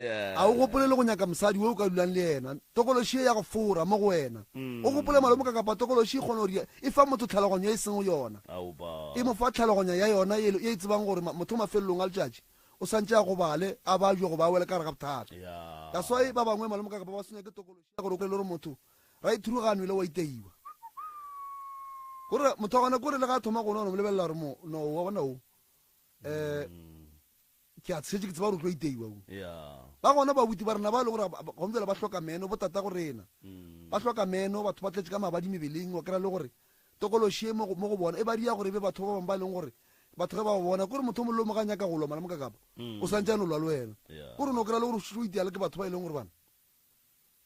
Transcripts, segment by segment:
A o gopole le go nyaka mosadi wo o ka dulang le yena. Tokološi ye ya go fora mo go wena. O gopole malome ka kapa tokološi e kgona go dira, e fa motho tlhaloganyo ye e sego yona. E mo fa tlhaloganyo ya yona ye, ye e tsebang gore motho mafelelong a letšatši o santše a gobale, a babje goba a wele ka gare ga bothata. That's why ba bangwe malome ka kapa ba senya ke tokološi ya gore o kwe le gore motho ra ithurugano ile wa iteiwa. Kore motho wa gona kore le ga a thoma go nwa o no mo lebelela gore mo, no wa bona o. Um Ke a šetše ke tseba gore o tlo iteiwa o. Ba gona babuti ba rena ba e leng gore gong bjale ba hloka meno, botatago rena ba hloka meno, batho ba tletše ka mabadi mebeleng, wa kry-a le gore tokološi ye mo go bona e ba dia gore e be batho ba bangwe ba e leng gore batho ge ba ba bona kore motho o mongwe le o mongwe ga a nyaka go lwa mara mokakapa o swantše a no lwa le wena, kore o no kry-a le gore o itia le ke batho ba e leng gore bana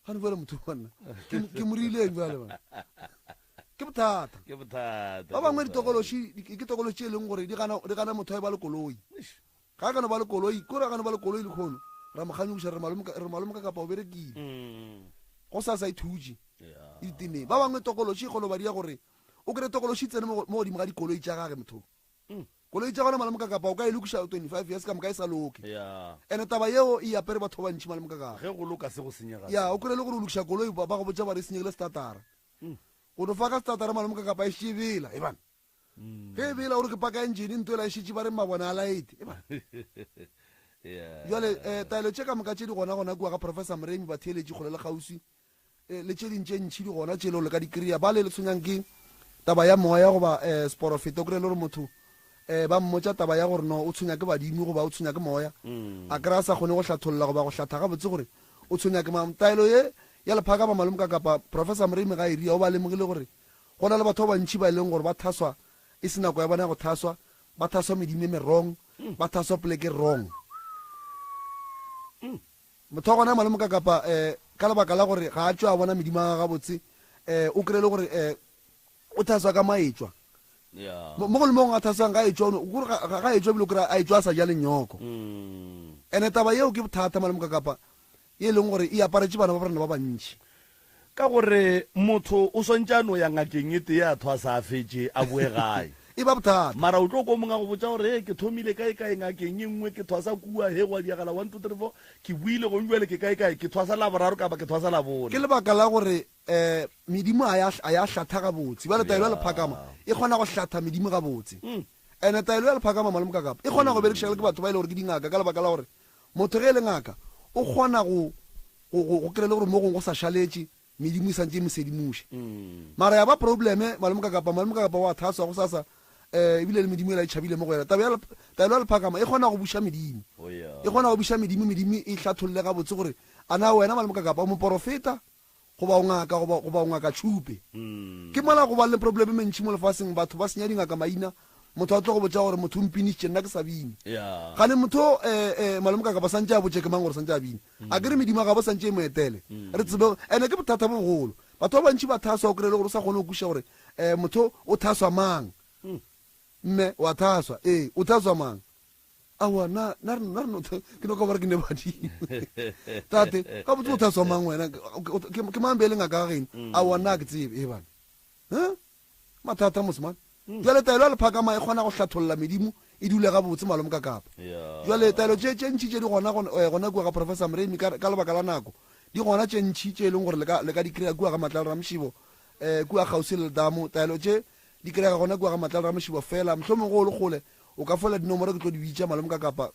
Gane bjale motho wa nna ke mo rileng bjale bana ke bothata ke bothata ba bangwe ditokološi ke tokološi tše e leng gore di gana di gana motho a e ba le koloi ga a gana ba le koloi kore a gana ba le koloi lekgono ra mo kganyogiša re malome re malome ka kapa o berekile go sa sa ithutše e ditemeng ba bangwe tokološi e kgone ba dia gore o kry tokološi tsene mo godimo ga dikoloi tša gage motho Koloi tša gona Malomokakapa o ka e lokiša 25 years ka moka e sa loke. Ya. Ene taba yeo e apere batho ba bantši Malomokakapa. Ge go loka se go senyega se. Ya, o kry le gore o lokiša koloi ba go botša ba re e senyegile statara. Go no faka statara Malomokakapa e šetše e bela, ebana. Ge e bela o re ke paka engine nto ela e šetše ba re mabone a laete, ebana. Ya. Bjale eh, taelo tše ka moka tše di gona gona kua ga Professor Moremi batheeletši kgole le kgauswi. Le tše ding tše ntši di gona tše e le gore le ka di kry-a. Ba le le tshwenyang ke taba ya moya goba um seporofeta, o kry-e le gore motho um ba mmotša taba ya gore no o tshwenya ke badimo goba o tshwenya ke moya, a kry-a a sa kgone go hlatholla goba go hlatha gabotse gore o tshwenya ke mang. Taelo ye ya lephaka ba malome ka kapa Professor Moremi ga e ria o ba lemogile gore go na le batho ba bantši ba e leng gore ba thaswa e se nako ya bona ya go thaswa, ba thaswa medimo e merong, ba thaswa poleke e wrong. Motho wa gona malome ka kapa um ka lebaka la gore ga a tšwe a bona medimo ya gagwe gabotse um o kry-e le gore um o thaswa ka maetšwa. Mo go le mo gongwe a thaswang ga etšwa kore ga etšwa ebile o kry-a a etšwa a sa ja lenyoko. Ene taba yeo ke bothata malome ka kapa ye e leng gore e aparetše bana ba rena ba bantši. Ka gore motho o swantše a no ya ngakeng e tee a thwasa a fetše a boe gae. E ba bothata. Mara o tlo kwa o mongwe a go botša gore, Hee, ke thomile kae kae ngakeng e nngwe, ke thwasa kua, hee gwa diagala one, two, three, four, ke boile gong bjale ke kae kae, ke thwasa Laboraro kapa ke thwasa Labone. Ke lebaka la gore um medimo ga ya, ga ya hlatha gabotse. Bjale taelo ya lephakama e kgona go hlatha medimo gabotse. And-e taelo ya lephakama, Malome Kakapa, e kgona go berekiša le ke batho ba e le gore ke dingaka ka lebaka la gore Motho ge e le ngaka, o kgona go, go, go, go kry-a le gore mo gongwe go sa šaletše, medimo e santše e mo sedimoše. Mara ya ba probleme, malomekakapa, malomekakapa wa thaswa gosasa, um ebile le medimo ela e tšhabile mo go yena. Taba ya, taelo ya lephakama e kgona go buša medimo. E kgona go buša medimo, medimo e hlatholle gabotse gore a na wena malomekakapa o moporofeta goba o ngaka goba, goba o ngaka tšhupe. Ke mola go ba le probleme e mentši mo lefaseng, batho ba senya dingaka maina, motho a tlo go botša gore motho o mpinišitše nna ke sa bine. Gane motho eh, eh, malome ka kapa santše a botše ke mang gore santše a bine. A ke re medimo ya gabo santše e mo etele. Re tsebe, ene ke bothata bo bogolo. Batho ba bantši ba thaswa o kry-e le gore o sa kgone go kwešiša gore eh, motho o thaswa mang. Mme, wa thaswa, ee, o thaswa mang? Aowa, na, na re, na re no, ke no ka ba re ke ne badimo. Tate, gabotse o thaswa mang wena? Ke, ke mang be e le ngaka ga geno? Aowa, nna ga ke tsebe. Ee, bana. Huh? Mathata mos man. Jwale taelo ya lephakama e kgona go hlatholla medimo e dule gabotse malome ka kapa. Jwale taelo tše tše ntši tše di gona gona kua ga Professor Mremi ka, ka lebaka la nako. Di gona tše ntši tše e leng gore le ka, le ka di kry-a kua ga Matlala Ramshibo, eh, kua kgauswi le ledamo. Taelo tše di kry-ega gona kua ga Matlala Ramshibo fela. Mohlomongwe ge o le kgole O ka fola dinomoro ke tlo di bitša malome ka kapa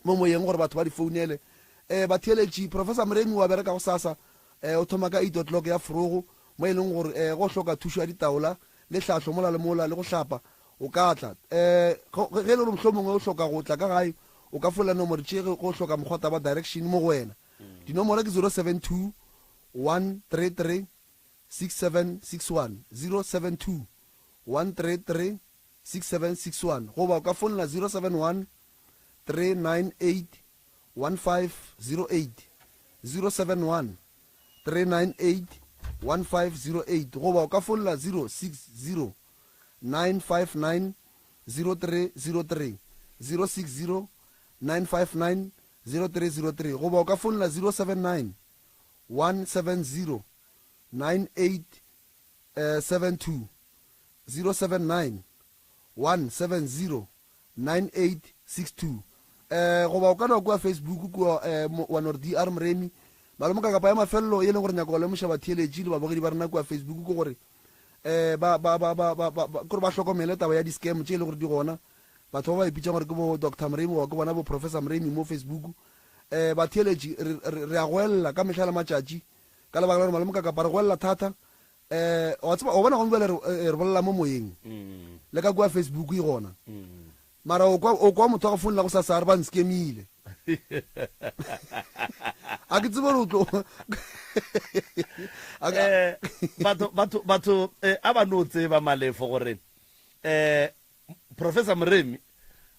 mo moyeng gore batho ba di founele. Eh, batheeletši, Professor Moremi wa bereka gosasa, eh, o thoma ka eight o'clock ya forogo, mo e leng gore eh, ge o hloka thušo ya ditaola le hlahlo mola le mola le go hlapa, o ka tla. Eh, ge e le gore mohlomongwe o hloka go tla ka gae, o ka fola nomoro tše ge o hloka mokgwataba direction mo go wena. Dinomoro ke 072 133 6761, 072 133 6761 goba o ka founela 071 398 1508, 071 398 1508 goba o ka founela 060 959 0303, 060 959 0303 goba o ka founela 079 170 9872. 079 170 9862. Um goba o ka no kua Facebook kua um wa no re DR Moremi. Malome Kakapa ya mafelelo e leng gore nyaka go lemoša batheeletši le babogedi ba rena kua Facebook ke gore um ba ba ba ba ba ba kore ba hlokomele taba ya di-scam tše e le gore di gona. Batho ba ba ipitšang gore ke bo Doctor Moremi goba ke bona bo Professor Moremi mo Facebook. Um batheeletši re re re a goelela ka mehla le matšatši ka lebaka la gore Malome Kakapa re goelela thata. Um wa tseba o bona gone bjale re re bolela mo moyeng le ka kua Facebook e gona. Mara o kwa o kwa motho wa go founela go sasa a re ba nskemile. A ke tsebe gore o tlo A ka- Eh, batho batho batho eh, a ba no tseba malefo gore eh Professor Moremi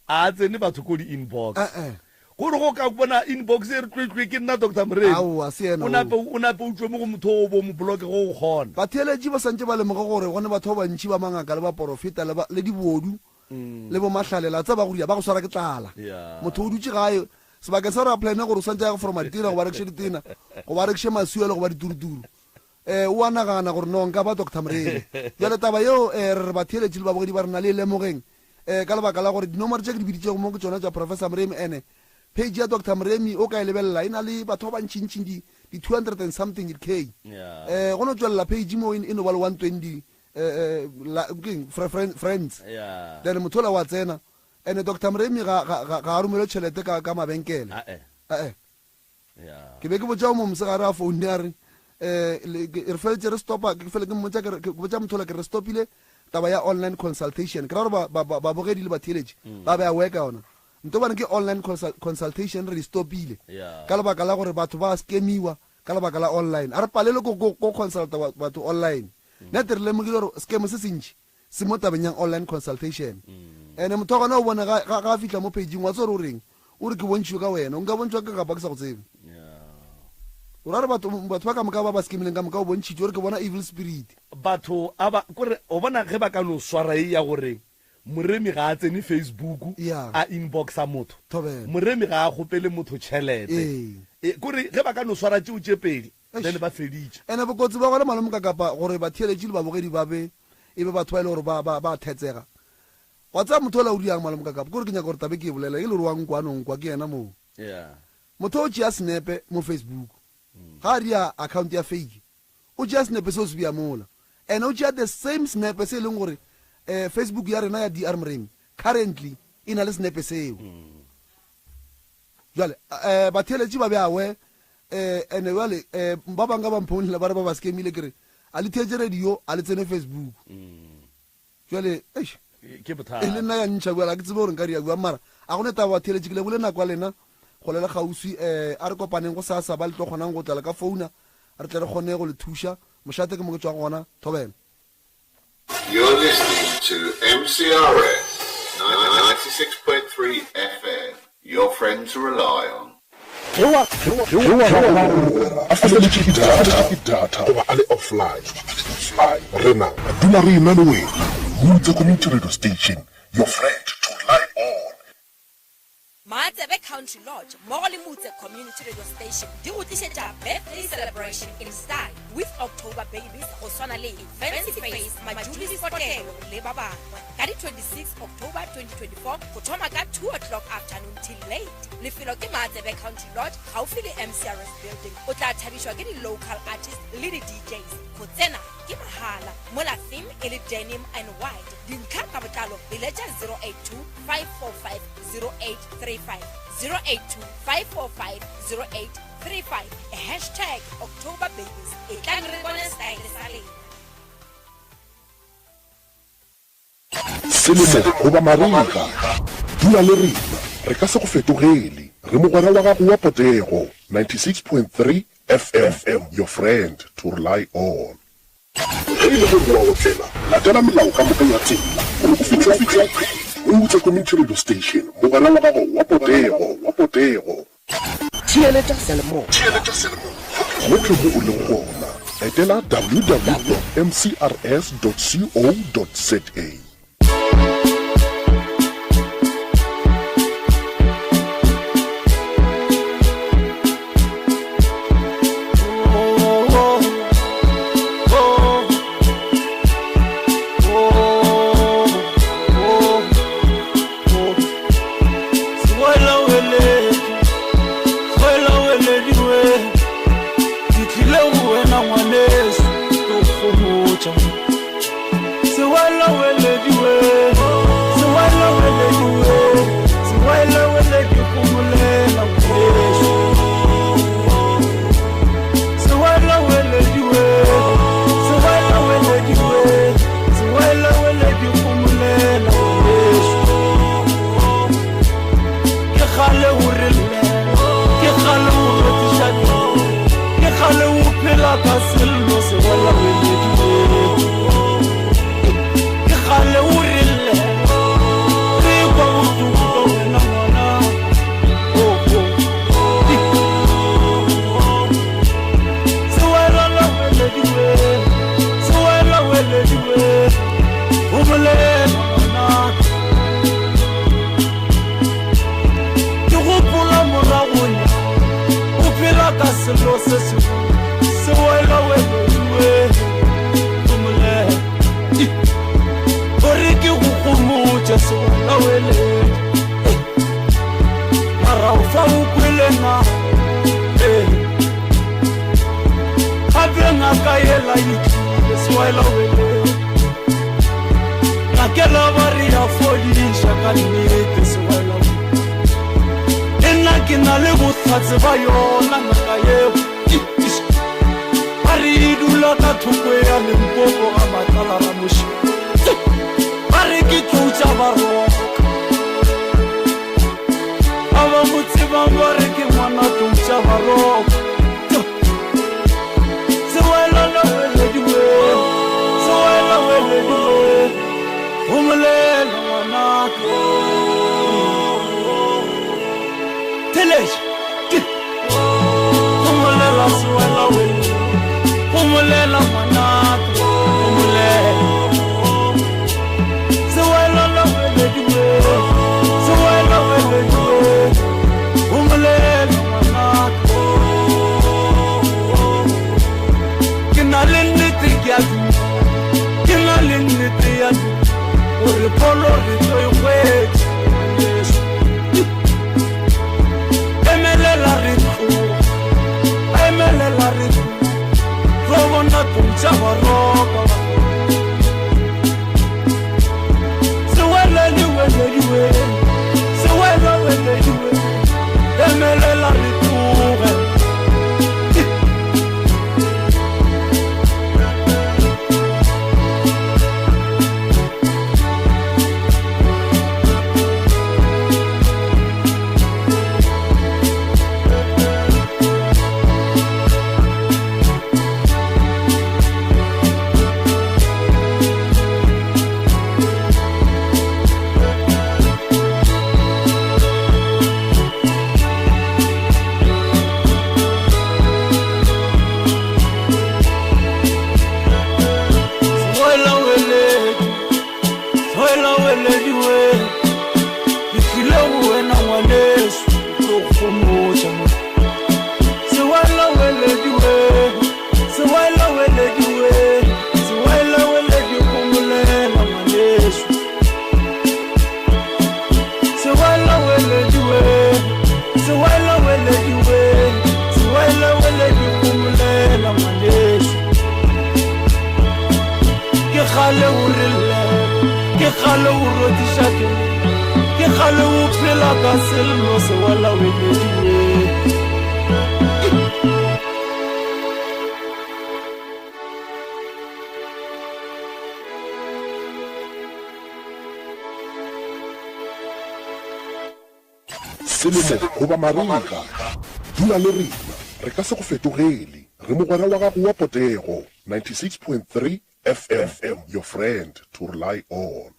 a tsene batho ko di-inbox. Eh, eh. Gore go ka bona inbox e re tlwetlwe ke nna Doctor Moremi. Aowa, se yena O nape oo. o nape o tšwe mo go motho o bo mo bloke go o kgona. Batheeletši ba santše ba lemoga gore go ne batho ba bantši ba mangaka le baporofeta le ba, le dibodu le bomahlalela, tseba go ria ba go swara ke tlala. Motho o dutše gae sebakeng sa gore a plane gore o swantše a ye go foroma ditena goba a rekiše ditena goba a rekiše masuelo goba dituruturu. Um o a nagana gore no nka ba Doctor Moremi. Bjale taba yeo um re re batheeletši le babogedi ba rena le e lemogeng um ka lebaka la gore dinomoro tše ke di biditšego mo ke tšona tša Professor Moremi ene page ya Doctor Moremi o ka e lebelela e na le batho ba bantšintši di di 200 and something K. Um go no tšwelela page mo e no ba le 120 eh, eh, la, keng fre, fre, friends Yeah. then motho ola wa tsena and Doctor Moremi ga ga ga ga a romelwe tšhelete ka ka mabenkele Ah, eh. eh Yeah. ke be ke botša o mo mosegare a founne a re eh le- ke- re feletše re stopa ke fele ke mmotša ke re- ke botša motho ola ke re stopile taba ya online consultation ke ra gore ba- ba- ba- babogedi le batheeletši ba be aware ka yona nto bane ke online consultation re di stopile Yeah. ka lebaka la gore batho ba scamiwa ka lebaka la online a re palelwe ko ko ko consulta batho online nna te re lemogile gore scam se sentši se mo tabeng ya online consultation ene motho wa gona o bone ga ga a fihla mo pageng wa tsore o reng o re ke bontšhiwe ka wena o nka bontšhwa ke kapa ke sa go tsebe o ra re batho batho ba ka moka ba ba scamileng ka moka o bontšhitše o re ke bona evil spirit Batho a ba kore o bona ge ba ka no swara e ya gore Moremi ga a tsene Facebook Yeah. a inboxa motho. Thobela. Moremi ga a kgopele motho tšhelete. Ee. E, kore ge ba ka no swara tšeo tše pedi, Eish. then ba feditše. Ene bokotsi ba gona malome ka kapa gore batheeletši le babogedi ba be e be batho ba e le gore ba ba ba thetsega. Wa tseba motho ola o diang malome ka kapa kore ke nyaka gore tabe ke e bolela e le gore wa nkwa no nkwa ke yena moo. Yeah. Motho o tšea senepe mo Facebook ga a ria account ya fake O tšea senepe seo se bea mola. And o tšea the same senepe se e leng gore eh, Facebook ya rena ya DR Moremi currently e na le senepe seo. Jwale eh, batheeletši ba be aware eh, and jwale eh, ba bangwe ba mphounela ba re ba ba scamile ke re a le theetše radio a le tsene Facebook. Jwale eish Ke bothata. E le nna ya ntšha bjale, ga ke tsebe gore nka dira bjang mara a go ne taba batheeletši ke lebole nako ya lena go le le kgauswi um a re kopaneng go sasa ba le tlo kgonang go tla le ka founa re tle re kgone go le thuša mošate ke mo ke tšwago gona thobela. You're listening to MCRS 96.3 FM, your friend to rely on. Ge wa ge wa bona mogwera a feletšwe ke data ke data goba a le offline, rena re dula re ena le wena. Moutse Community Radio Station, your friend to rely on. Maatsebe Country Lodge mmogo le Moutse Community Radio Station di go tlišetša Birthday Celebration in Style with October Babies go swana le Fancy Face, Majulis Potelo le ba bangwe ka di 26 October 2024 go thoma ka 2 o'clock afternoon till late. Lefelo ke Maatsebe Country Lodge gaufi le MCRS Building. O tla thabišwa ke di-local artists le di-DJs. Go tsena ke mahala mola theme e le denim and white. Dintlha ka botlalo leletša 082 545 0835, 082 545 0835. Hashtag October Babies. Etlang re bone style sa lena. Selemo goba marega, dula le rena, re ka se go fetogele. Re mogwera wa gago wa potego, 96.3 FM, your friend to rely on. Ge e le gore o a otlela, latela melao ka moka ya tsela gore o fihle o phela. Moutse Community Radio Station, mogwera wa gago wa potego, wa potego. Theeletša seyalemoya. Gohle mo o lego gona, etela www.mcrs.co.za. ka sello se segolo se welawelediwe gomolela gore ke go gomotše se welaweledi mara o fa o kwele na ee gape ngaka yela e tlile se welaweledi ngakela ba re ya fodiša ka nnete se welaweledi Le nna ke na le bohlatse ba yona ngaka yeo. Ba re e dula ka thoko ya Limpopo ga Matlala Ramoši. Ba re ke tlou tša Baroka. Ba ba mo tsebang ba re ke ngwana tlou tša Baroka. Sewelana welediwe, sewela welediwe, homolela ngwanaka. Theletša ke homolela sewela wele, homolela ngwanaka, homolela. Sewela welediwe, sewela welediwe, homolela ngwanaka. Ke na le nnete ke a dumela, ke na le nnete ya dumela gore pholo re tlo e hwetša ngwaneso. Emelela re tloga, emelela re tloga, tlo bona tlou tša baroka. Sewelediwelediwe, sewelewelediwe, emelela re tloge. Sewelaweledi, sewelawelediwe, ke tlile go wena ngwaneso, ke tlo go gomotša mo. Sewelawelediwe, sewelawelediwe, sewelaweledi gomolela ngwaneso. Sewelawelediwe, sewelawelediwe, sewelaweledi gomolela ngwaneso. Ke kgale o re llela, ke kgale o rothiša keledi, ke kgale o phela ka sello sewelawelediwe. Selemo goba marega, dula le rena, re ka se go fetogele. Re mogwera wa gago wa potego, 96.3 FM, your friend to rely on.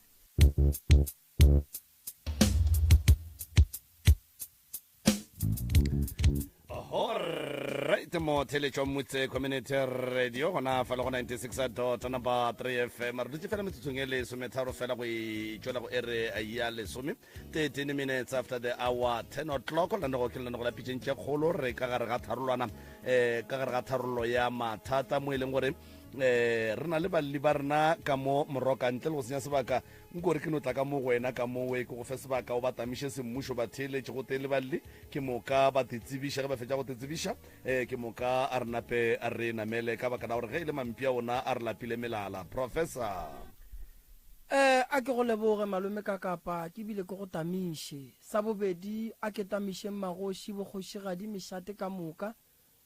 Alright, mo theletšo Motse Community Radio gona fa le go 96 dot number 3 FM re dutše fela metsotsong e lesometharo fela go e tšwela go ere ya lesome 13 minutes after the hour 10 o'clock lenanego ke lenanego la pitšeng tše kgolo re ka gare ga tharolwana um ka gare ga tharollo ya mathata mo e leng gore um re na le balli ba rena ka mo moroka ntle le go senya sebaka Nko re ke no tla ka mo go wena ka mowe, ke go fe sebaka o ba tamiše semmušo ba theeletše gotee le balli, ke moka ba te tsebiša. Ge ba fetša go te tsebiša, eh, ke moka a re nape re namele, ka baka la gore ge e le mampia ona a re lapile melala. Professor. Eh, a ke go leboge malome ka kapa ke bile ke go tamiše. Sa bobedi, a ke tamišeng magoši, bokgošigadi, mešate ka moka.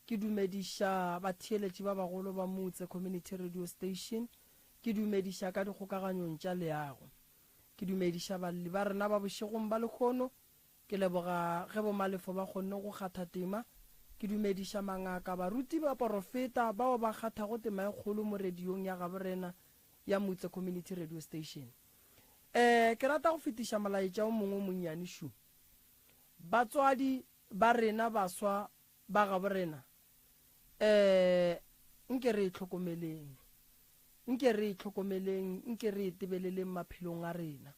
Ke dumediša batheeletši ba bagolo ba Motse Community Radio Station Ke dumediša ka dikgokaganyong tša leago. Ke dumediša balli ba rena ba bošegong ba lehono. Ke leboga ge bomalefo ba kgonne go kgatha tema. Ke dumediša mangaka, baruti, baporofeta bao ba kgathago tema e kgolo mo radiong ya gaborena ya Mutse Community Radio Station. Eh, ke rata go fetiša molaetša o mongwe o monnyane šu. Batswadi ba rena baswa Ba gaborena, eh, nke re e hlokomeleng. Nke re e hlokomeleng, nke re e tebeleleng maphelong a rena.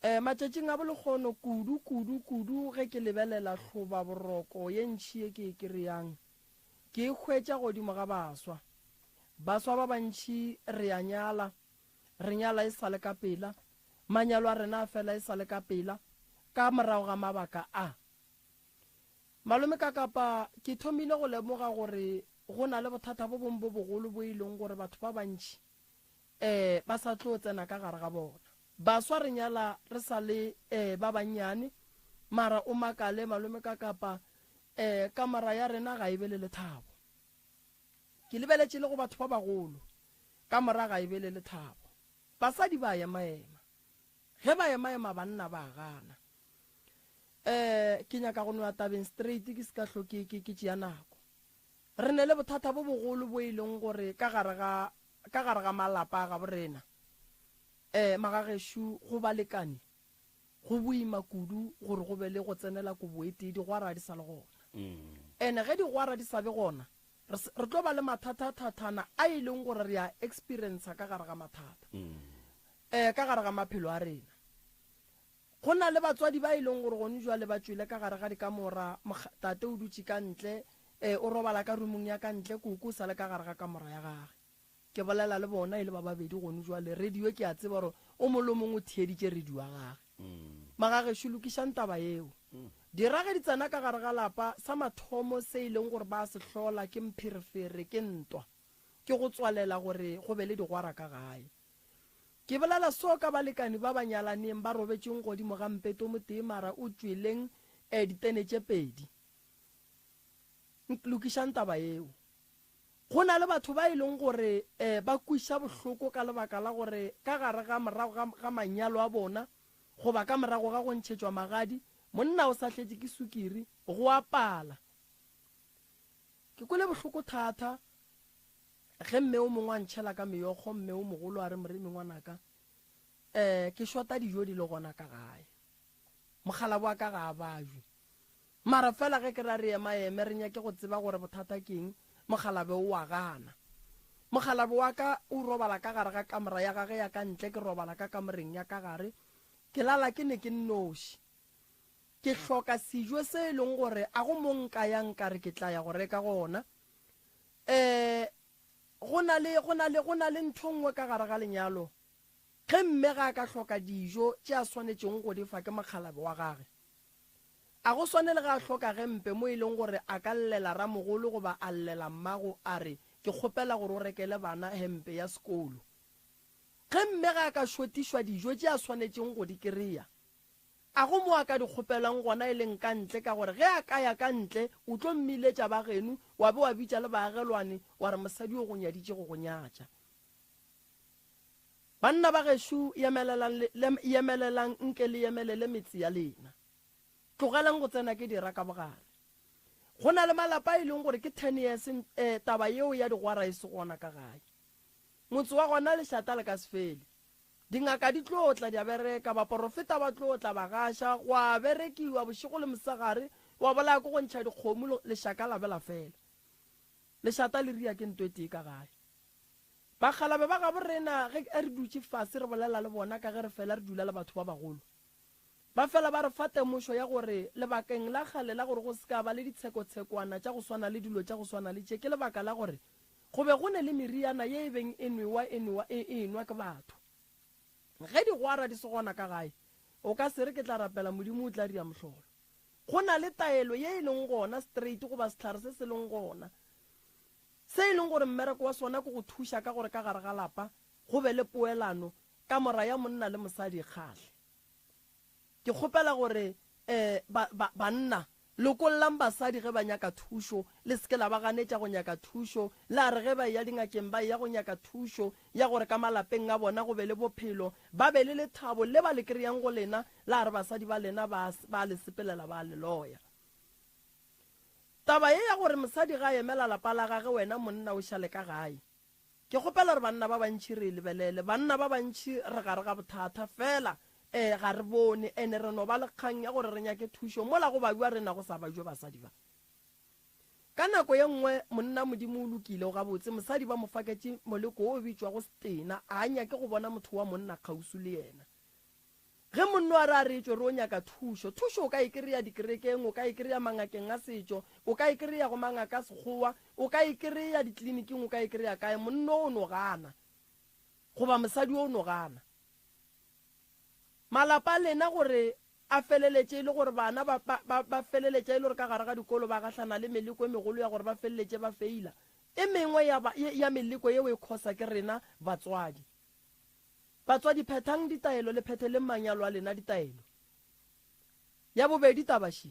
Um matšatšing a bolekgono kudu, kudu, kudu ge ke lebelela hlobaboroko ye ntši ye ke e kereyang, ke e hwetša godimo ga baswa. Baswa ba bantši re a nyala, re nyala e sa le ka pela, manyalo a rena a fela e sa le ka pela, ka morago ga mabaka a. Malome Kakapa, ke thomile go lemoga gore go na le bothata bo bongwe bo bogolo bo e leng gore batho ba bantši um ba sa tlo tsena ka gare ga bona. Baswa re nyala re sa le eh ba bannyane mara o makale malome ka kapa eh kamora ya rena ga e be le lethabo. Ke lebeletše le go batho ba bagolo kamora ga e be le lethabo. Basadi ba emaema. Ge ba emaema banna ba gana. Eh ke nyaka go no ya tabeng straight ke se ka hlo ke ke ke tšea nako. Re ne le bothata bo bogolo bo e leng gore ka gare ga, ka gare ga malapa a gabo rena, eh, magagešo, go balekane, go boima kudu gore go be le go tsenela kobo e tee digwara di sa le gona. Ene ge digwara di sa be gona, re, re tlo ba le mathathathathana a e leng gore re a experiencer ka gare ga mathata, eh, ka gare ga maphelo a rena. Go na le batswadi ba e leng gore gone jwale ba tšwele ka gare ga dikamora, mokg, tate o dutše ka ntle, ee, o robala ka rumong ya ka ntle, koko o sa le ka gare ga kamora ya gage. Ke bolela le bona e le ba babedi gone jwale, radio ke a tseba gore o mongwe le o mongwe o theeditše radio ya gage. Magagešo, lokišang taba yeo. Dira ge di tsena ka gare ga lapa, sa mathomo se e leng gore ba a se hlola ke mpherefere, ke ntwa, ke go tswalela gore go be le digwara ka gae. Ke bolela so ka balekani ba ba nyalaneng ba robetšeng godimo ga mpeto motee mara o tšweleng eh ditene tše pedi. Lokišang taba yeo. Go na le batho ba e leng gore eh ba kwiša bohloko ka lebaka la gore ka gare ga morago ga, ga manyalo a bona goba ka morago ga go ntšhetšwa magadi, monna o sa hletše ke sukiri, go a pala. Ke kwele bohloko thata Ge mme o mongwe a ntšhela ka meokgo, mme o mogolo a re, Moremi ngwanaka, eh, ke šota dijo di le gona ka gae. Mokgalabo wa ka ga a bajwe. Mara fela ge ke ra re ema-eme re nyake go tseba gore bothata ke eng, mokgalabe o a gana. Mokgalabe wa ka o robala ka gare ga kamora ya gage ya ka ntle, ke robala ka kamoreng ya ka gare. Ke lala ke ne ke nnoši. Ke hloka sejo se e leng gore a go mo nka yang ka re ke tla ya go reka gona. Ee, go na le, go na le, go na le ntho nngwe ka gare ga lenyalo, ge mme ga a ka hloka dijo tše a swanetšego go di fa ke mokgalabje wa gage. A go swane le ge a hloka gempe mo e leng gore a ka llela ramogolo goba a llela mmago a re, Ke kgopela gore o rekele bana hempe ya sekolo. Ge mme ga a ka šotišwa dijo tše a swanetšego go di krea, A go mo a ka di kgopelang gona e leng ka ntle, ka gore ge a ka ya ka ntle, o tlo mmiletša ba geno, wa be wa bitša le baagelwane, wa re mosadi o go nyaditše go go nyatša. Banna ba gešo, yemelelang le, le, yemelelang nke le yemelele metse ya lena. Tlogelang go tsena ke dira ka bogare. Go na le malapa a e leng gore ke ten years eh, taba yeo ya digwara e se gona ka gae. Motse wa gona lešata le ka se fele. Dingaka di tlo tla di a bereka, baporofeta ba tlo tla ba gaša, gwa berekiwa bošego le mosegare, wa bolaya ke go ntšha dikgomo, lešaka la be la fela. Lešata le ria ke nto e tee ka gae. Bakgalabe ba gabo rena ge re dutše fase re bolela le bona ka ge re fela re dula le batho ba bagolo, ba fela ba re fa temošo ya gore lebakeng la kgale la gore go se ka ba le ditshekotshekwana tša go swana le dilo tša go swana le tše ke lebaka la gore Go be go ne le meriana ye e beng e nwewa e nwewa e e enwa ke batho. Ge digwara di se gona ka gae, o ka se re ke tla rapela Modimo o tla dira mohlolo. Go na le taelo ye e leng gona straight goba sehlare se se leng gona se e leng gore mmereko wa sona ke go thuša ka gore ka gare ga lapa go be le poelano, kamora ya monna le mosadi e kgahle. Ke kgopela gore eh, ba, ba, banna, lokollang basadi ge ba nyaka thušo. Le se ke la ba ganetša go nyaka thušo. La re ge ba eya dingakeng ba eya go nyaka thušo ya gore ka malapeng a bona go be le bophelo, ba be le lethabo le ba le kry-ang go lena. La re basadi ba lena ba, ba le sepelela ba le loya. Taba ye ya gore mosadi ga a emela lapa la gage wena monna o šale ka gae. Ke kgopela gore banna ba bantši re e lebelele. Banna ba bantši re gare ga bothata, fela eh ga re bone, ene re no ba le kgang ya gore re nyake thušo mola go bajwa rena go sa bajwe basadi ba. Ka nako ye nngwe monna Modimo o lokile, o gabotse, mosadi ba mo faketše moleko wo o bitšwago setena, a a nyake go bona motho wa monna kgauswi le yena. Ge monno a re a re tšwe re o nyaka thušo, thušo o ka e kry-a dikerekeng, o ka e kry-a mangakeng a setšo, o ka e kry-a go mangaka a sekgowa, o ka e kry-a ditleliniking, o ka e kry-a kae, monno o no gana goba mosadi o no gana. Malapa a lena gore a feleletše e le gore bana ba, ba, ba, ba feleletša e le gore ka gare ga dikolo ba gahlana le meleko e megolo ya gore ba feleletše ba feila. E mengwe ya, ya meleko yeo e khosa ke rena batswadi. Batswadi, phethang ditaelo le phetheleng manyalo a lena ditaelo. Ya bobedi taba še,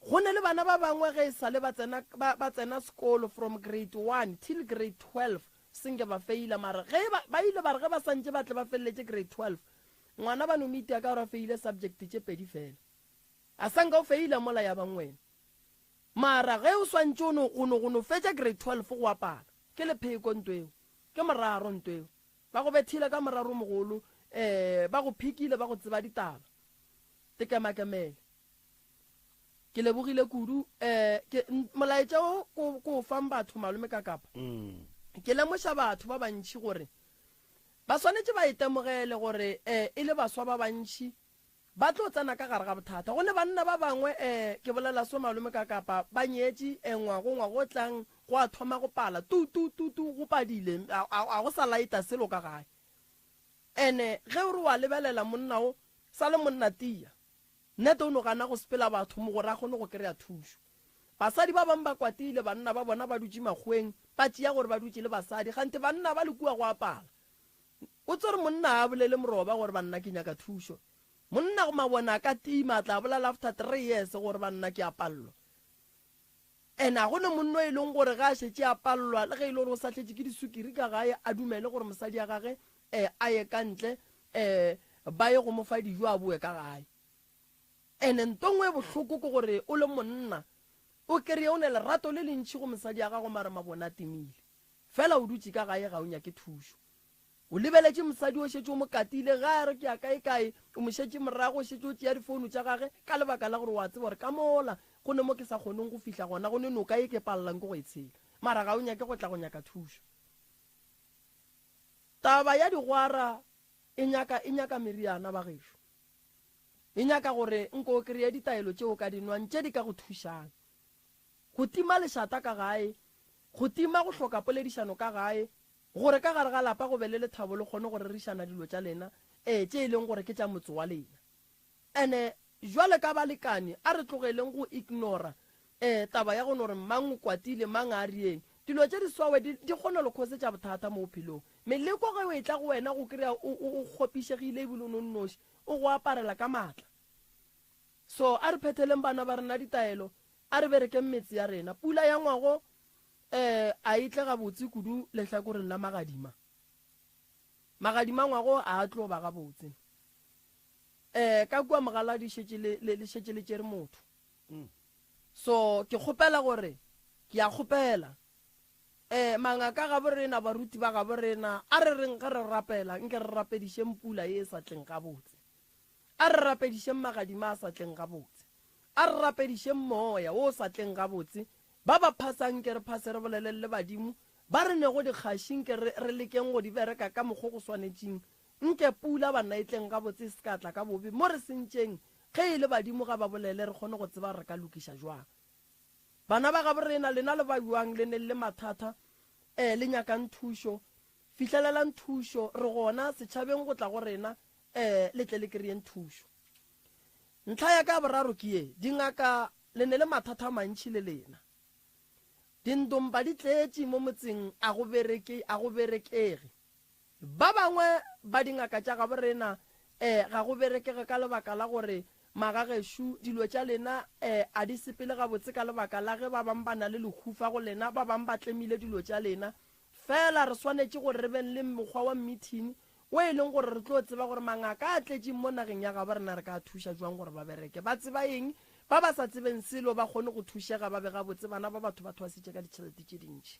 go ne le bana ba bangwe ge e sa le ba tsena, ba, ba tsena sekolo from grade one till grade 12 senke ba feila, mara ge ba, ba ile ba re ge ba sa ntše ba tle ba feleletše grade 12, ngwana ba no mo itia ka gore a feile subject tše pedi fela. A sa nka o feila mola ya bang wena. Mara ge o swantše o no, go no, go no fetša grade 12 go a pala. Ke lepheko nto eo. Ke moraro nto eo. Ba go bethile ka moraro mogolo, ee, ba go phikile, ba go tseba ditaba. Tekemakemele. Ke lebogile kudu. Ee, ke, molaetša wo ko, ko o fang batho, Malome Kakapa. Ke lemoša batho ba bantši gore ba swanetše ba itemogele gore, ee, e le baswa ba bantši ba tlo tsena ka gare ga bothata. Go ne banna ba bangwe, eh, ke bolela so malome ka kapa, ba nyetše, eh, ngwago, ngwago o tlang, go a thoma go pala, tu, tu, tu, tu, go padile, a, a, a go sa laeta selo ka gae. Ene ge o re wa lebelela monna o, sa le monna tia. Nnete o no gana go sepela batho mo gore a kgone go kry-a thušo. Basadi ba bangwe ba kwatile, banna ba bona ba dutše makgoweng, ba tšea gore ba dutše le basadi, kganthe banna ba le kua go a pala. O tsere monna a bolele moroba gore banna ke nyaka thušo. Monna go mabone a ka tima a tla bolela after 3 years gore banna ke a pallwa. And a go ne monno e leng gore ga a šetše a pallwa le ge e le gore o sahletše ke disukiri ka gae a dumele gore mosadi ya gage eh, a ye ka ntle eh, ba ye go mo fa dijo a boe ka gae. And nto nngwe e bohloko ke gore o le monna o kry-e o ne lerato le lentši go mosadi ya gago mara mabone a timile. Fela o dutše ka gae ga o nyake thušo. O lebeletše mosadi o šetše o mo katile, ge a re ke ya kaekae, o mo šetše morago, o šetše o tšea difounu tša gage ka lebaka la gore o a tseba gore ka mola go ne mo ke sa kgoneng go fihla gona, go ne noka ye ke palelang ke go e tshela. Mara ga o nyake go tla go nyaka thušo. Taba ya digwara e nyaka, e nyaka meriana bagešo. E nyaka gore nko o kreye ditaelo tše o ka di nwang tše di ka go thušang. Go tima lešata ka gae, go tima go hloka poledišano ka gae, gore ka gare ga lapa go be le lethabo le kgone go rerišana dilo tša lena, ee, tše e leng gore ke tša motse wa lena. Ene jwale ka balekani, a re tlogeleng go ignora, ee, taba ya go no re mang o kwatile, mang a rieng. Dilo tše di swawe di, di kgona lo khosetša bothata mo bophelong. Meleko ge o etla go wena go kry-a o, o, o kgopišegile ebile o no nnoši, o go aparela ka maatla. So a re phetheleng bana ba rena ditaelo, a re berekeng metse ya rena. Pula ya ngwago eh a e tle gabotse kudu lehlakoreng la magadima. Magadima ngwago a a tlo ba gabotse. Eh ka kua Mogaladi šetše le, le, le šetše le tšere motho. So ke kgopela gore, ke a kgopela, eh mangaka gabo rena, baruti ba gabo rena, a re reng ge re rapela, nke re rapedišeng pula ye e sa tleng gabotse. A re rapedišeng magadima a sa tleng gabotse. A re rapedišeng moya wo o sa tleng gabotse. Ba ba phasang nke re phase re boleleng le badimo. Ba re nego dikgaši nke re, re lekeng go di bereka ka mokgo go swanetšing. Nke pula banna e tleng gabotse e se ka tla ka bobe. Mo re sentšeng, ge e le badimo ga ba bolele re kgone go tseba re ka lokiša jwang. Bana ba gabo rena, lena le ba bjang le neng le mathata, eh, le nyakang thušo, fihlelelang thušo, re gona setšhabeng go tla go rena, eh, le tle le kry-eng thušo. Ntlha ya ka ya boraro ke ye, dingaka le ne le mathata a mantši le lena. Dindompa di tletše mo motseng a go bereke, a go berekege. Ba bangwe ba dingaka tša gabo rena eh, ga go berekege ka lebaka la gore magagešo dilo tša lena eh, a di sepele gabotse ka lebaka la ge ba bang ba na le lehufa go lena, ba bang ba tlemile dilo tša lena. Fela re swanetše gore re beng le mokgwa wa meeting wo e leng gore re tlo tseba gore mangaka a tletšeng mo nageng ya gabo rena re ka a thuša jwang gore ba bereke. Ba tseba eng? Ba ba sa tsebeng selo ba kgone go thušega ba be gabotse. Bana ba batho ba thwasitše ka ditšhelete tše dintši.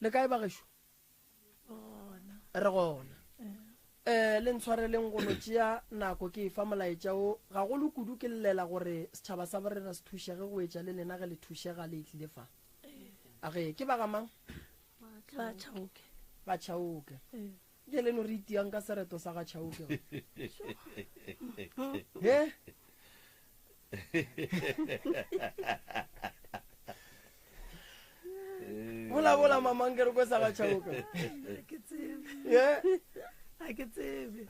Le kae bagešo? Re gona. Eh, le ntshwareleng go no tšea nako ke efa molaetša wo gagolo kudu ke llela gore setšhaba sa borena se thušege go etša le lena ge le thušega le tlile fa. A ge ke ba ga mang? Ba Chauke. Ba Chauke. Ke le no re itiang ka sereto sa ga Chauke. He? Bola bola mama nke re kwe sa ga Chauke. Ke tsebe. Ye? A ke tsebe.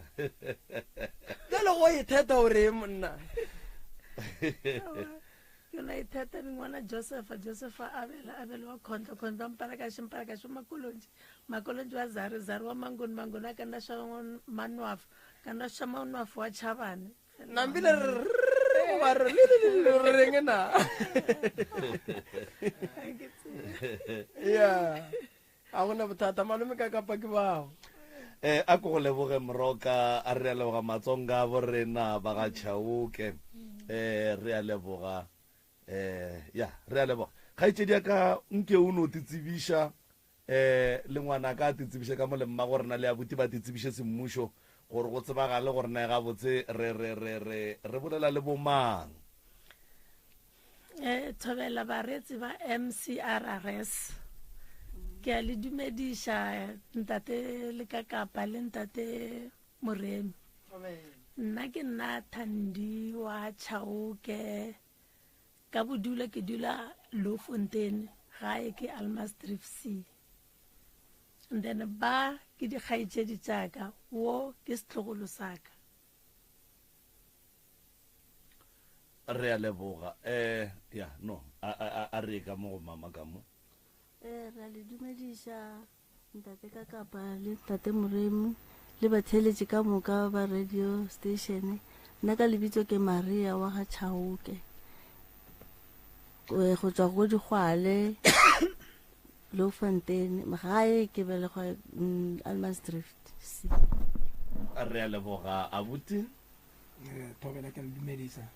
Bjale go itheta o reng monna? Ke na itheta ngwana Josefa, Josefa Abela, Abela wa Khondlo, Khondlo wa Mpalakashi, Mpalakashi wa Makolonji, Makolonji wa Zari, Zari wa Mangoni, Mangoni wa Kanda swa Manwafu, Kanda swa Manwafu wa Chavani. Nambile re re goba re le le le re reng na? Yeah. A gona bothata malome ka kapa ke bao. Eh a ko go leboge moroka a re a leboga matsonga a borena ba ga Chauke. Eh re a leboga eh ya re a leboga. Kgaetšedi ya ka nke o no te tsebiša eh le ngwana ka a te tsebiše ka mo le mma go rena le abuti ba te tsebiše semmušo gore go tsebagale gore na gabotse re re re re re bolela le bomang. Eh, thobela bareetsi ba MCRRS ke a le dumediša ntate Lekakapa le ntate Moremi nna ke nna Thandi wa Chauke ka bodula ke dula Louwfontein gae ke Almasdrift C and then ba ke dikgaetšedi tša ka wo ke setlogolo sa ka Re a leboga. Eh, ya, no, a, a, a, a re ye ka mo go mama ka mo. Eh, re a le dumediša ntate ka kapa le ntate Moremi le batheeletši ka moka ba radio station. Nna ka lebitso ke Maria wa ga Chauke. Eh, go tswa go Digwale Louwfontein, gae ke belegwa mm, Almansdrift. C. Re a leboga abuti. Eh, thobela ke le dumedisa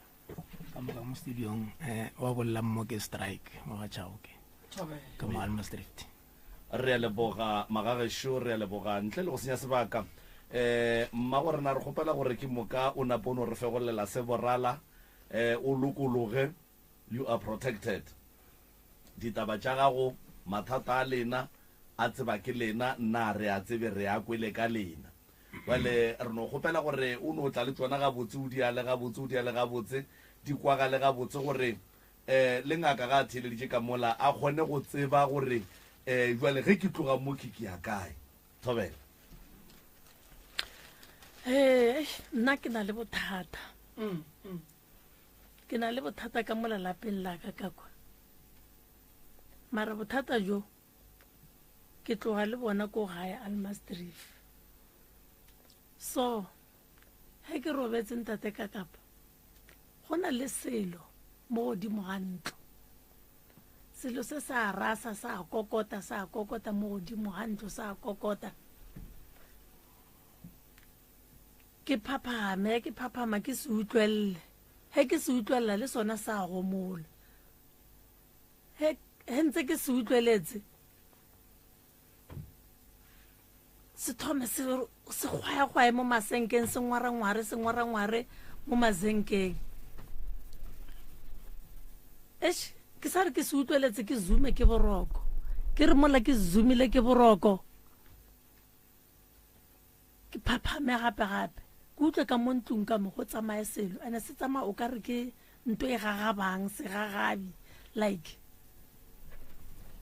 ka moka mo studiong eh wa bolela mo ke strike mo ga chauke ke mo almasdrift re a leboga magagešo re a leboga ntle le go senya sebaka eh mma go rena re kgopela gore ke moka o nape o no re fegolela se borala eh o lokologe you are protected ditaba tša gago mathata a lena a tseba ke lena nna re a tsebe re a kwele ka lena Bjale re no kgopela gore o no tla le tšona gabotse, o di ale gabotse, o di ale gabotse, di kwagale gabotse gore um le ngaka ga a theeleditše ka mola a kgone go tseba gore um bjale ge ke tloga mo ke ke ya kae. Thobela. Ee, nna ke na le bothata. Ke na le bothata ka mola lapeng la ka ka kwa. Mara bothata jo Ke tloga le bona ko gae Almasdrift. So, ge ke robetse ntate ka kapa, go na le selo mo godimo ga ntlo. Selo se sa rasa sa kokota sa kokota mo godimo ga ntlo sa kokota. Ke phaphame ke phaphama ke se utlwelele. Ge ke se utlwelela le sona sa gomola. He, he ntse ke se utlweletse, se thome se se gwayagwaye mo masenkeng, se ngwarangware, se ngwarangware mo masenkeng. Eish, ke sa re ke se utlweletse ke zume ke boroko. Ke re mola ke zumile ke boroko. Ke phaphame gape gape. Ke utlwe ka mo ntlong ka mo go tsamaya selo ene se tsamaya o ka re ke nto e gagabang segagabi like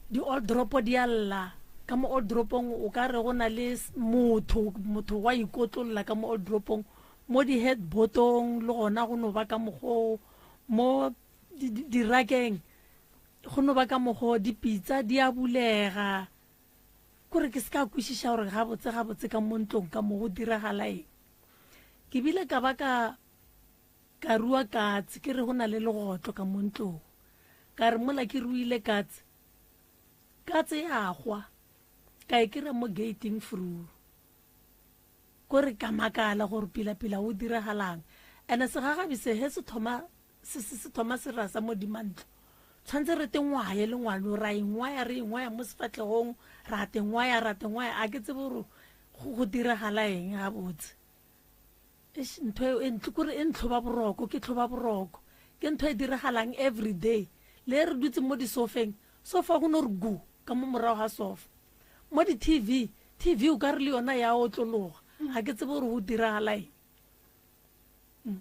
di old dropo di a lla ka mo old dropong o ka re go na le motho motho wa ikotlolla ka mo old dropong mo di headboardong le gona go no ba ka mokgoo mo dirakeng go no ba ka mokgoo dipitsa di a bulega Kore ke se ka kwešiša gore gabotse gabotse ka mo ntlong ka mo go diragala eng. Ke bile ka ba ka ka rua katse ke re go na le legotlo ka mo ntlong. Ka re mola ke ruile katse, katse ya hwa ka e kry-a mo gating fru. Kore ka makala gore pila-pila go diragalang. Ene segagabi se he se thoma se se se thoma se rasa mo dimantlo tshwanetse re te ngwaye le ngwalo ra ingwaya re ingwaya mo sefatlegong ra te ngwaya ra te ngwaya a ke tsebe gore go diragala eng gabotse eish ntho eo e ntlo kore e ntlhoba boroko ke tlhoba boroko ke ntho e diragalang every day le re dutse mo disofeng sofa go no re gu ka mo morago ga sofa mo di-tv TV o ka re le yona ya otlologa. Ga ke tsebe gore go diragala eng. Mm.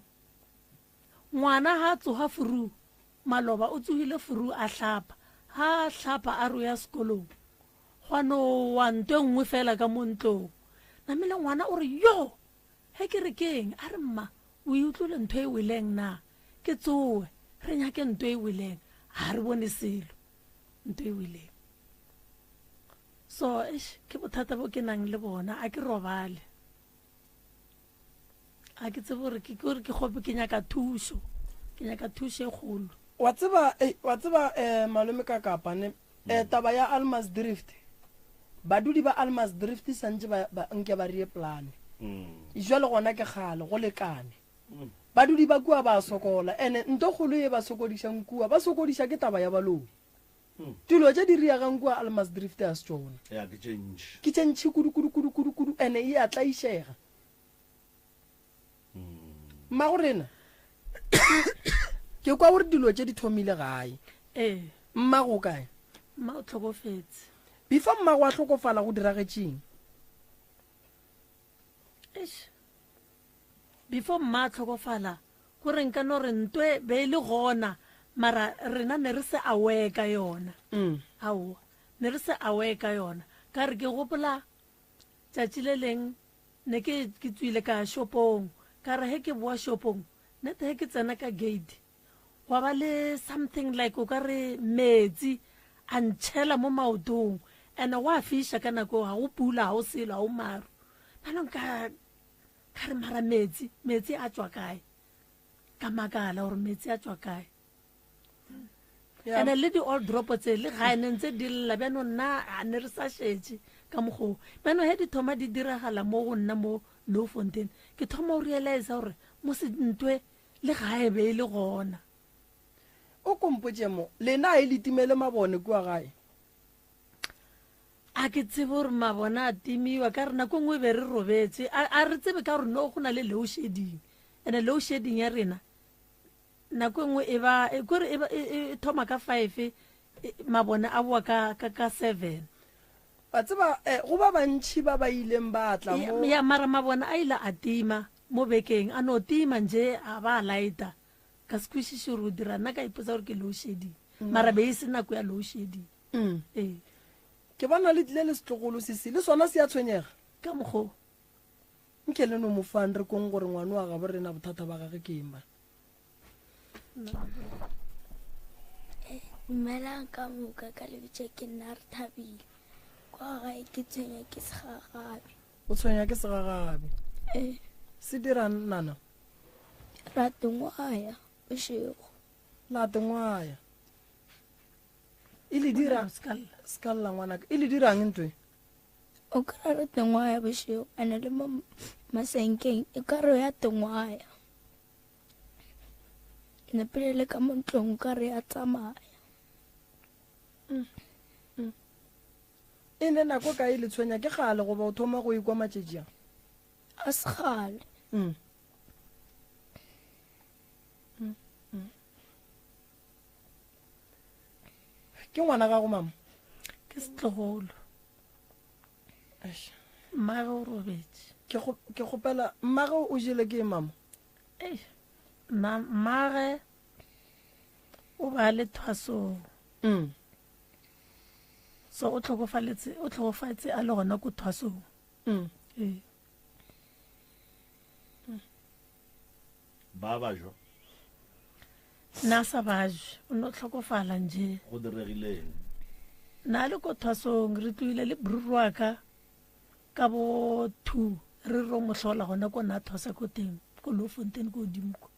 Ngwana ga a tsoga furu, maloba o tsogile furu a hlapa. Ga a hlapa a re o ya sekolong. Gwa no wa nto e nngwe fela ka mo ntlong. Namile ngwana o re yo! Ge ke re ke eng? A re mma, o e utlwile ntho e weleng na? Ke tsoe, re nyake nto e weleng. Ga re bone selo, nto e weleng. So, eish, ke bothata bo ke nang le bona, a ke robale. A ke tsebe gore ke gore ke kgope ke nyaka thušo. Ke nyaka thušo e kgolo. Wa tseba, eh, wa tseba eh, malome ka kapa ne eh, taba ya Almas Drift. Badudi ba Almas Drift santse ba, ba nke ba rie plane. Jwale gona ke kgale go lekane. Badudi ba kua ba sokola ene nto kgolo ye ba sokodišang kua ba sokodiša ke taba ya baloi. Dilo tše di riegang kua Almasdrift a se tšona. Ya, ke tše ntši. Ke tše ntši kudu, kudu, kudu, kudu, kudu, ene e a tlaišega. Mmago rena, ke kwa gore dilo tše di thomile gae. Ee. Mmago o kae? Mma o hlokofetse. Before mmago a hlokofala go diragetšeng? Eish. Before mma a hlokofala, Ko re nka no re ntwe be e le gona mara rena ne re se aware ka yona. Aowa, ne re se aware ka yona. Ka re ke gopola tšatši le leng ne ke ke tswile ka ya shopong, ka re he ke boa shopong, nete he ke tsena ka gate gwa ba le something like o ka re metsi a ntšhela mo maotong and gwa fiša ka nako eo, ga go pula, ga go selo, ga go maru. Bjanong ka Ka re, Mara metsi, metsi a tšwa kae? Ka makala gore metsi a tšwa kae. And le di-old drop tse le gae ne ntse di lla bjanong nna a ne re sa šetše ka mokgoo. Bjanong he di thoma di diragala mo go nna mo Louwfontein, ke thoma go realize gore mo se ntwe le gae be e le gona. O ko mpotše mo, lena a e le timele mabone kua gae? A ke tsebe gore mabone a timiwa ka re nako nngwe be re robetse a, a re tsebe ka gore no go na le load shedding and load shedding ya rena nako e nngwe e ba e kore e, e, e, e thoma ka five e, mabone a boa ka, ka, ka seven Wa tseba eh, go ba bantši ba ba ileng ba tla mo ya mara mabone a ile a tima mo bekeng a no tima nje a ba a lighta ka se kwešiše gore o dira nna ka ipotsa gore ke load shedding mara be e se nako ya load shedding Mm. Ee. Ke bona le tlile le setlogolo sesi, le sona se a tshwenyega. Ka mokgo. Nke le no mo fang re kong gore ngwana wa gabo rena bothata ba gage ke eng ba. Dumelang ka moka ka lebitso ke nna re thabile. Kwa gae ke tshwenya ke segagabi. O tshwenya ke segagabi. Ee. Se dirang nana? Ra tengwaya bošego. La tengwaya. E le dira ska lla ngwanaka. E le dirang ntwe? O kry re tengwaya bošego ene le mo masenkeng e ka re ya tengwaya. Ne pele le ka mo ntlong o ka re ya tsamaya. Mm. Mm. E ne nako kae le tshwenya ke gale goba o thoma go ikwa matšatši a? A se gale. Mm. Ke ngwana gago mama? Ke setlogolo. Mmage o robetše. Ke ke kgopela mmage o jele ke mama? Eish, nna mmage o ba le thwasong. Mm. So o tlhokofaletse o tlhokofatse a le gona ko thwasong. Mm. Ee. Ba ba jwa? Nna sa bajwe, o no tlhokofala nje. Go diregileng? Nna le ko thwasong re tloile le bruru wa ka ka bo 2 re ro mo hlola gona ko na thwasa ko teng ko Louwfontein ko godimo ko.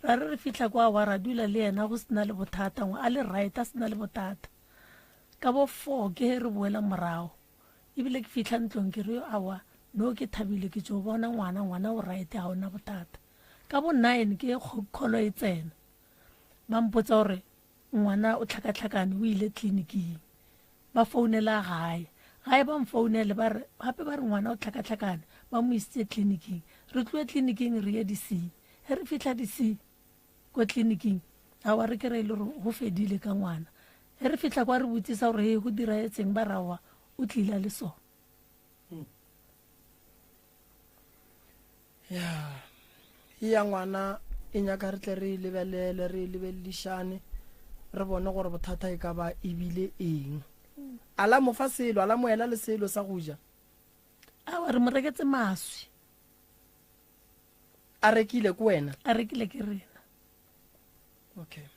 Ra re re fitlha kwa wa ra dula le yena go sena le bothata ngwe a le right a sena le bothata. Ka bo 4 ke re boela morago. Ebile ke fitlha ntlong ke re awa no ke thabile ke tšo bona ngwana ngwana o right ga ona bothata. Ka bo 9 ke kholo e tsena. Ba mpotsa gore ngwana o tlhakatlhakane o ile tleliniking. Ba founela gae. Gae ba mfounele ba re gape ba re ngwana o tlhakatlhakane ba mo isitse tleliniking. Re tloe tleliniking re ye DC. Ge re fitlha DC ko tleliniking awa re kry-e le gore go fedile ka ngwana. Ge re fitlha kwa re botsisa gore he go diraetseng ba re aowa o tlile a le so. Ya ye ya ngwana e nyaka re tle re e lebelele, re e lebeledišane, re bone gore bothata e ka ba e bile eng. A la mo fa selo, a la mo ela le selo sa go ja. Aowa, re mo reketse maswi. A rekile ke wena? A rekile ke rena. Okay.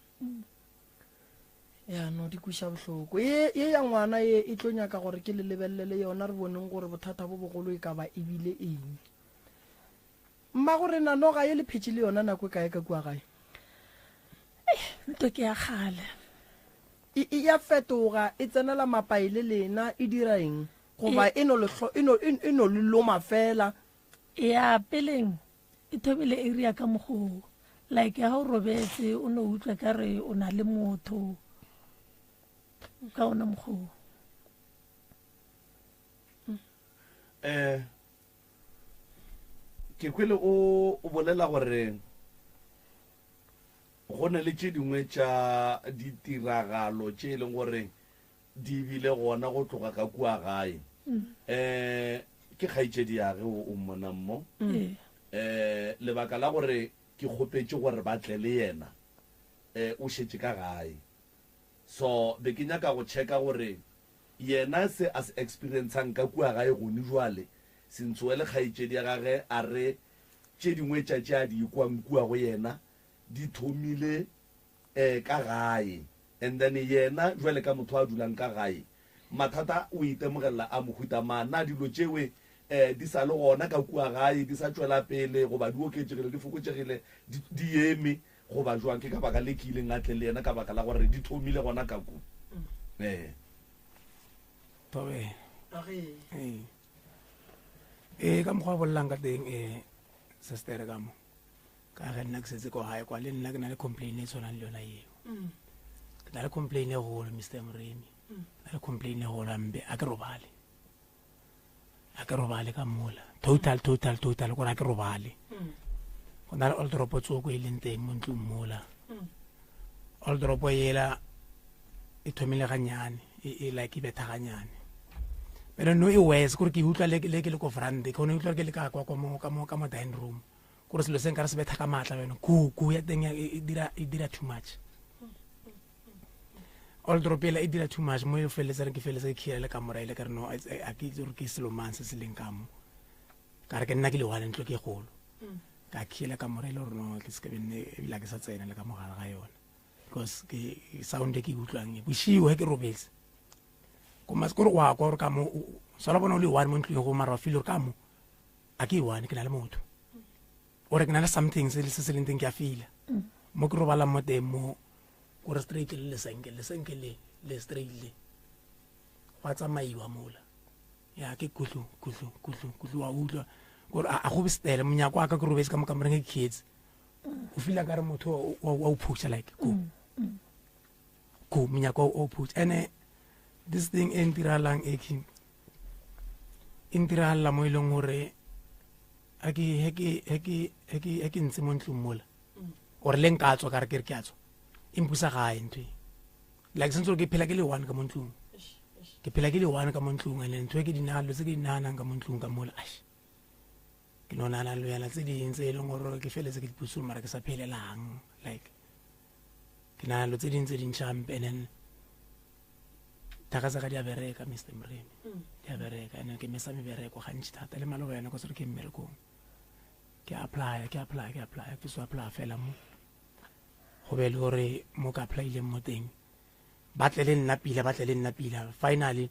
Ya no di kweša bohloko. Ye ye ya ngwana ye e tlo nyaka gore ke le lebelele yona re boneng gore bothata bo bogolo e ka ba e bile eng. Mmago rena noga ye le phetše le yona nako e kae ka kua gae? Ntho ke ya kgale. E e ya fetoga e tsenela mapai le lena e dira eng? Goba e no le e no e no le loma fela? Ya peleng e thomile area ka mokgoo like ha o robetse o no utlwa ka re o na le motho ka ona mokgoo. Eh ke kwele o o bolela gore go na le tše dingwe tša ditiragalo tše e leng gore di bile gona go tloga ka kua gae. Um ke kgaetšedi yage o o mmonang mo. Um lebaka la gore ke kgopetše gore ba tle le yena, um o šetše ka gae. So be ke nyaka go checka gore yena se a se experiencang ka kua gae gone jwale, Sentsoe le kgaetšedi ya gage a re tše dingwe tša tše a di ikwang kua go yena di thomile um ka gae and then yena jwale ka motho a dulang ka gae mathata o itemogelela a mohuta mang? Na dilo tšewe um di sa le gona ka kua gae di sa tšwela pele goba di oketšegile di fokotšegile di di eme goba jwang? Ke ka baka le ke ileng a tle le yena ka baka la gore di thomile gona ka ku. Ee. Thobela. Ee. Ee ka mokgwa o bolelang ka teng um sister ka mo. Ka ge nna ke setse ko gae kwa le nna ke na le complain e tshwanang le yona eo. Ke na le complain e golo Mister Moremi. Ke na le complain e golo ampe a ke robale. A ke robale ka mola. Total total total gore a ke robale. Go na le old drop tsoko e leng teng mo ntlong mola. Old drop ela e thomile ganyane e, e like e betha ganyane. Pero no e worse gore ke utlwa le ke le ko veranda ke gone utlwa ke le ka kwa kwa mo ka mo ka mo dining room. Gore selo se nkare se betha ka maatla bjano ku ku ya teng e, e dira e dira too much. All drop ela e dira too much mo e feleletsang ke feleletse ke khira le kamora ile ka re no a ke itse gore ke selo mang se se leng ka mo. Ka re ke nna ke le one ntlo ke golo. Ka khira kamora ile gore no ke se ke benne ebile ke sa tsena le ka mogare ga yona. Because ke sound e ke utlwang e boshigo he ke robetse. Ko mas gore wa kwa gore ka mo sala bona o le one mo ntlong go mara wa feel gore ka mo a ke one ke na le motho. Ore ke na le something se se se leng teng ke a feel. Mo ke robalang mo teng mo gore straight le lesenke lesenke le le straight le gwa tsamaiwa mola. Ya ke kuhlu kuhlu kuhlu kuhlu wa utlwa gore a go be stele monyako wa ka ke robetse ka mo kamoreng ke khietse. O feel ka re motho wa o phusha like go. Go monyako o phusha. Ene this thing e ntiralang e ke e ntiragalla mo e leng gore a ke he ke he ke he ke he ke ntse mo ntlong mola gore le nka tswa ka re ke re ke a tswa e mpusa gae ntho e like sentse ke phela ke le one ka mo ntlong ke phela ke le one ka mo ntlong and ntho e ke di nagana tse ke di naganang ka mo ntlong ka mola aish ke no nagana lo yana tse ding tse e leng gore ke feletse ke dipusong mara ke sa phelelang like ke nagana lo tse ding tse dintšhampe and then thaka tsa ka di a bereka Mister Moremi di a bereka and ke mesa mebereko gantši thata le maloba yone ko sere ke mmerekong ke apply ke apply ke apply ke so apply fela mo go be le gore mo ka applyileng mo teng ba tle le nna pila ba tle le nna pila finally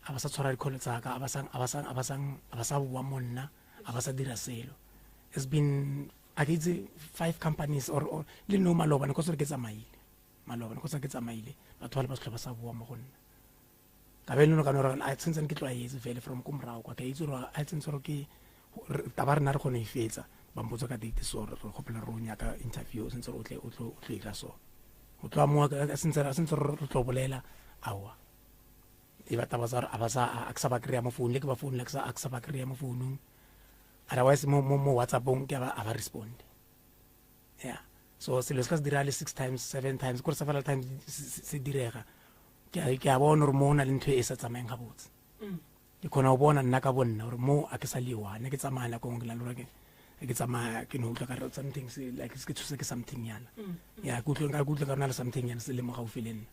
a ba sa tshwara dikholo tsa ka a ba sa a ba sa a ba sa a ba sa bua mo nna a ba sa dira selo it's been a ke itse 5 companies or, or le no maloba ne ko sere ke tsamaile maloba ne go sa ke tsamaile batho ba le ba se ba sa boa mo go nna ka be no ka no re a tshentse ke tlwaetse fele from ko morago kwa ke itse gore a tsentse gore ke taba rena re kgone e fetsa ba mpotsa ka date so re gopela re o nyaka interview sentse o tle o tlo o tlo ira so o tlo amoa ka sentse sentse re tlo bolela aowa e ba taba tsa gore a ba sa a ke sa ba kry-a mo founung le ke ba founela ke sa a ke sa ba kry-a mo founung otherwise mo mo mo whatsappong ke a ba a ba respond yeah so selo se ka se dira le six times seven times kore several times se direga ke a bona gore mo o na le ntho e sa tsamayeng gabotse mm. ke kgona go bona nna ka bonna gore mo a ke sa le one ke tsamaya nako nngwe ke na le gore ke Ge ke tsamaya ke no utlwa ka re something se like se ke tshose ke something yana. Ya ke utlwa nka ke utlwa ka rena le something yana se le mo gaufi le nna.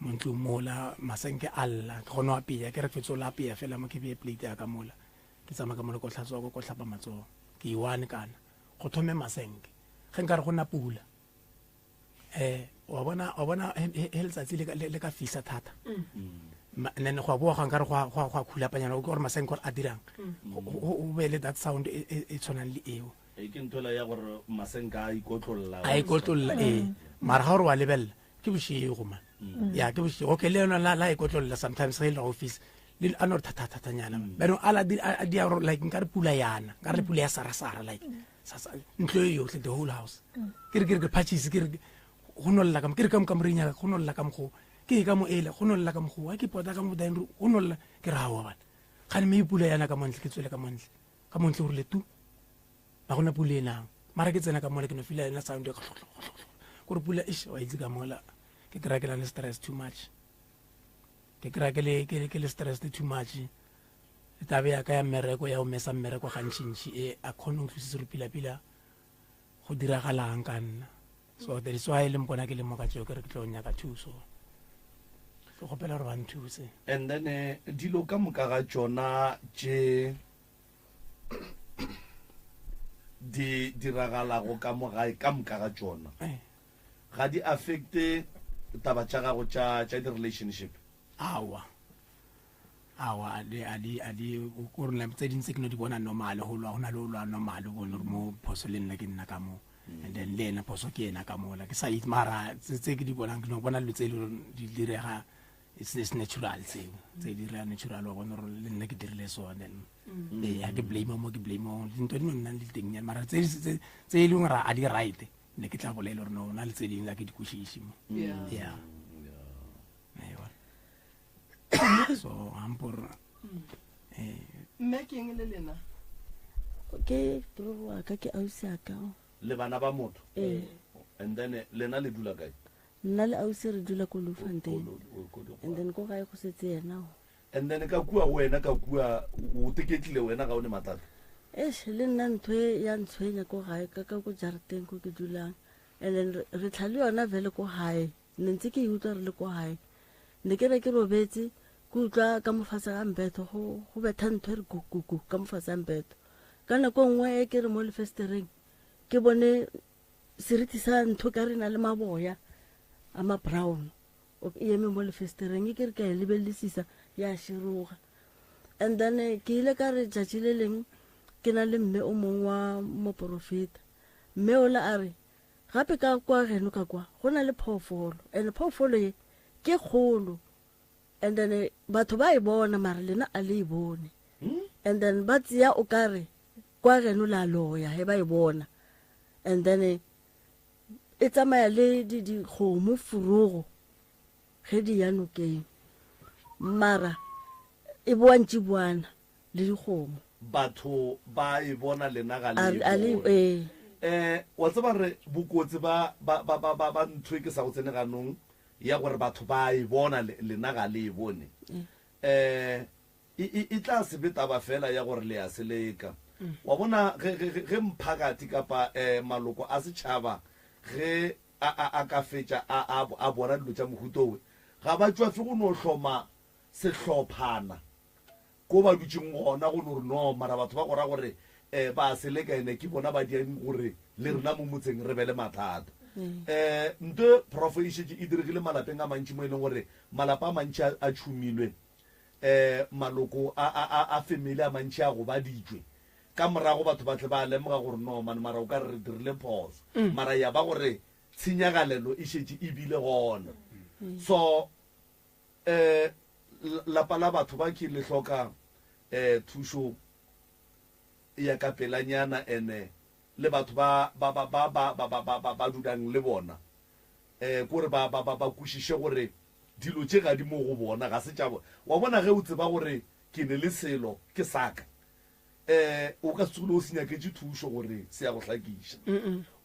Mo ntlong mola masenke a lla ke kgone go apeya ke re fetso la apeya fela mo ke beye plate ya ka mola. Ke tsamaya ka mola ko tlhatswa ko ko hlapa matsogo. Ke i-one kana go thome masenke. Ge nkare go na pula eh wa bona wa bona he letsatsi le le ka fisa thata mm. and then go a boa ga nkare go a go a khulapanyana o ke gore masenke gore a dirang mm. o be le that sound e, e, e tshwanang le eo e ke ntho ya gore masenke a ikotlolla a ikotlolla ee mm. mara ga gore wa lebelela ke bošego man ya ke bošego okay le yona la la ikotlolla sometimes ge e le office le a no re thathathatanyana ba a la a dia like nkare pula yana nkare le pula ya sarasara like ntlo e yotlhe the whole house ke re ke re ke purchase ke re go nolla ka ke re ka mo kamoreng ya go nolla ka mogo ke ka mo ele go nolla ka mogo wa ke pota ka mo dining room go nolla ke re aowa bana gane me pula yana ka montle ke tswele ka montle ka montle gore le tu ga gona pula e nang mara ke tsena ka mola ke no feel yona sound ya kore pula ish wa itse ka mola ke kry-a ke na le stress too much ke kry-a ke le ke le stress too much Tabe ya ka ya mmereko ya o mesa mmereko gantšintši e a kgone go utlwisisa gore pila-pila go diragalang ka nna. So that is why le mpona ke le mo ka tšeo ke re ke tlo nyaka thuso. Ke kgopela gore ba nthuse. And then eh, dilo ka moka ga tšona tše di diragalago ka mo gae ka moka ga tšona eh. ga di affecte taba tša gago tša tša di-relationship? Aowa. Aowa, a di, a di, a di, ko re tse ding tse ke no di bona normal, go lwa, go na le go lwa normal, o bone gore mo phoso le nna ke nna ka mo, and then le ena phoso ke ena ka mola, ke sa itse, mara tse tse ke di bonang, ke no bona dilo tse e le gore di direga, it's, it's natural tseo, tse di direga natural, wa bona gore le nna ke dirile so, and then, ee, ga ke blame mo, ke blame mo, dintho di no nnang le teng nyana, mara tse, tse, tse e leng gore a di right, ne ke tla bolela gore no, go na le tse dingwe ga ke di kwešiše mo, yeah. So hampor eh Mme ke eng le lena? Ke brother wa ka, ke ausi a ka. Le bana ba motho? Ee. And then eh, lena le dula kae? Nna le ausi re dula ko Bloemfontein. And then ko gae go setse yena. And then ka kua go wena ka kua o teketlile wena ga o ne mathata? Eish le nna ntho e ya ntshwenya ko gae ka ka ko jarateng ko ke dulang. And then re tlha le yona vele ko gae. Ne ntse ke e utlwa re le ko gae. Ne ke re ke robetse, ke utlwa ka mo fatshe ga mbetho go, go betha ntho e re kukuku ka mo fatshe ga mbetho. Ka nako e nngwe e ke re mo lefestereng, ke bone seriti sa ntho ka re na le maboya a ma brown e eme mo lefestereng e ke re ka e lebelelisisa ya široga. And then eh, ke ile ka re tšatši le leng ke na le mme o mongwe wa moporofeta. Mme ola a re Gape ka kwa geno ka kwa go na le phoofolo, and phoofolo ye ke kgolo, and then eh, batho ba e bona mara lena a le e bone. And then ba tseya o ka re kwa geno la loya he ba e bona. And then eh, e tsamaya le di dikgomo furugo ge di ya nokeng. Mara e boa ntšiboana le dikgomo. Batho ba e bona lena ga le e bone. Ee. Eh, wa tseba re bokotsi ba ba ba ba ba ntho e ke sa go tsene ganong ya gore batho ba e bona lena ga le e bone. Eh, e e e tla se be taba fela ya gore le ya se leka. Wa bona ge ge ge mphakathi kapa eh maloko a setšhaba ge a a a ka fetša a a a bona dilo tša mohuta owe, ga ba tšwafe go no hloma sehlophana Ko ba dutšeng gona go no re no, mara batho ba go ra gore um ba a seleka ene ke bona ba diang gore le rena mo motseng re be le mathata. Um nto Prof e šetše e diregile malapeng a mantši mo e leng gore malapa a mantši a a tšhumilwe, um maloko a a a a family a mantši a gobaditšwe. Ka morago batho ba tle ba lemoga gore no man mara o ka re re dirile phoso, mara ya ba gore tshenyagalelo e šetše e bile gona. So Eh, lapa la batho ba ke le hloka eh thušo ya ka pelanyana ene le batho ba ba ba ba ba ba ba ba ba dulang le bona eh kore ba ba ba ba kwešiše gore dilo tše ga di mo go bona ga se tša bona. Wa bona ge o tseba gore ke ne le selo ke saka eh o ka se tsogile o se nyaketše thušo gore se ya go hlakiša.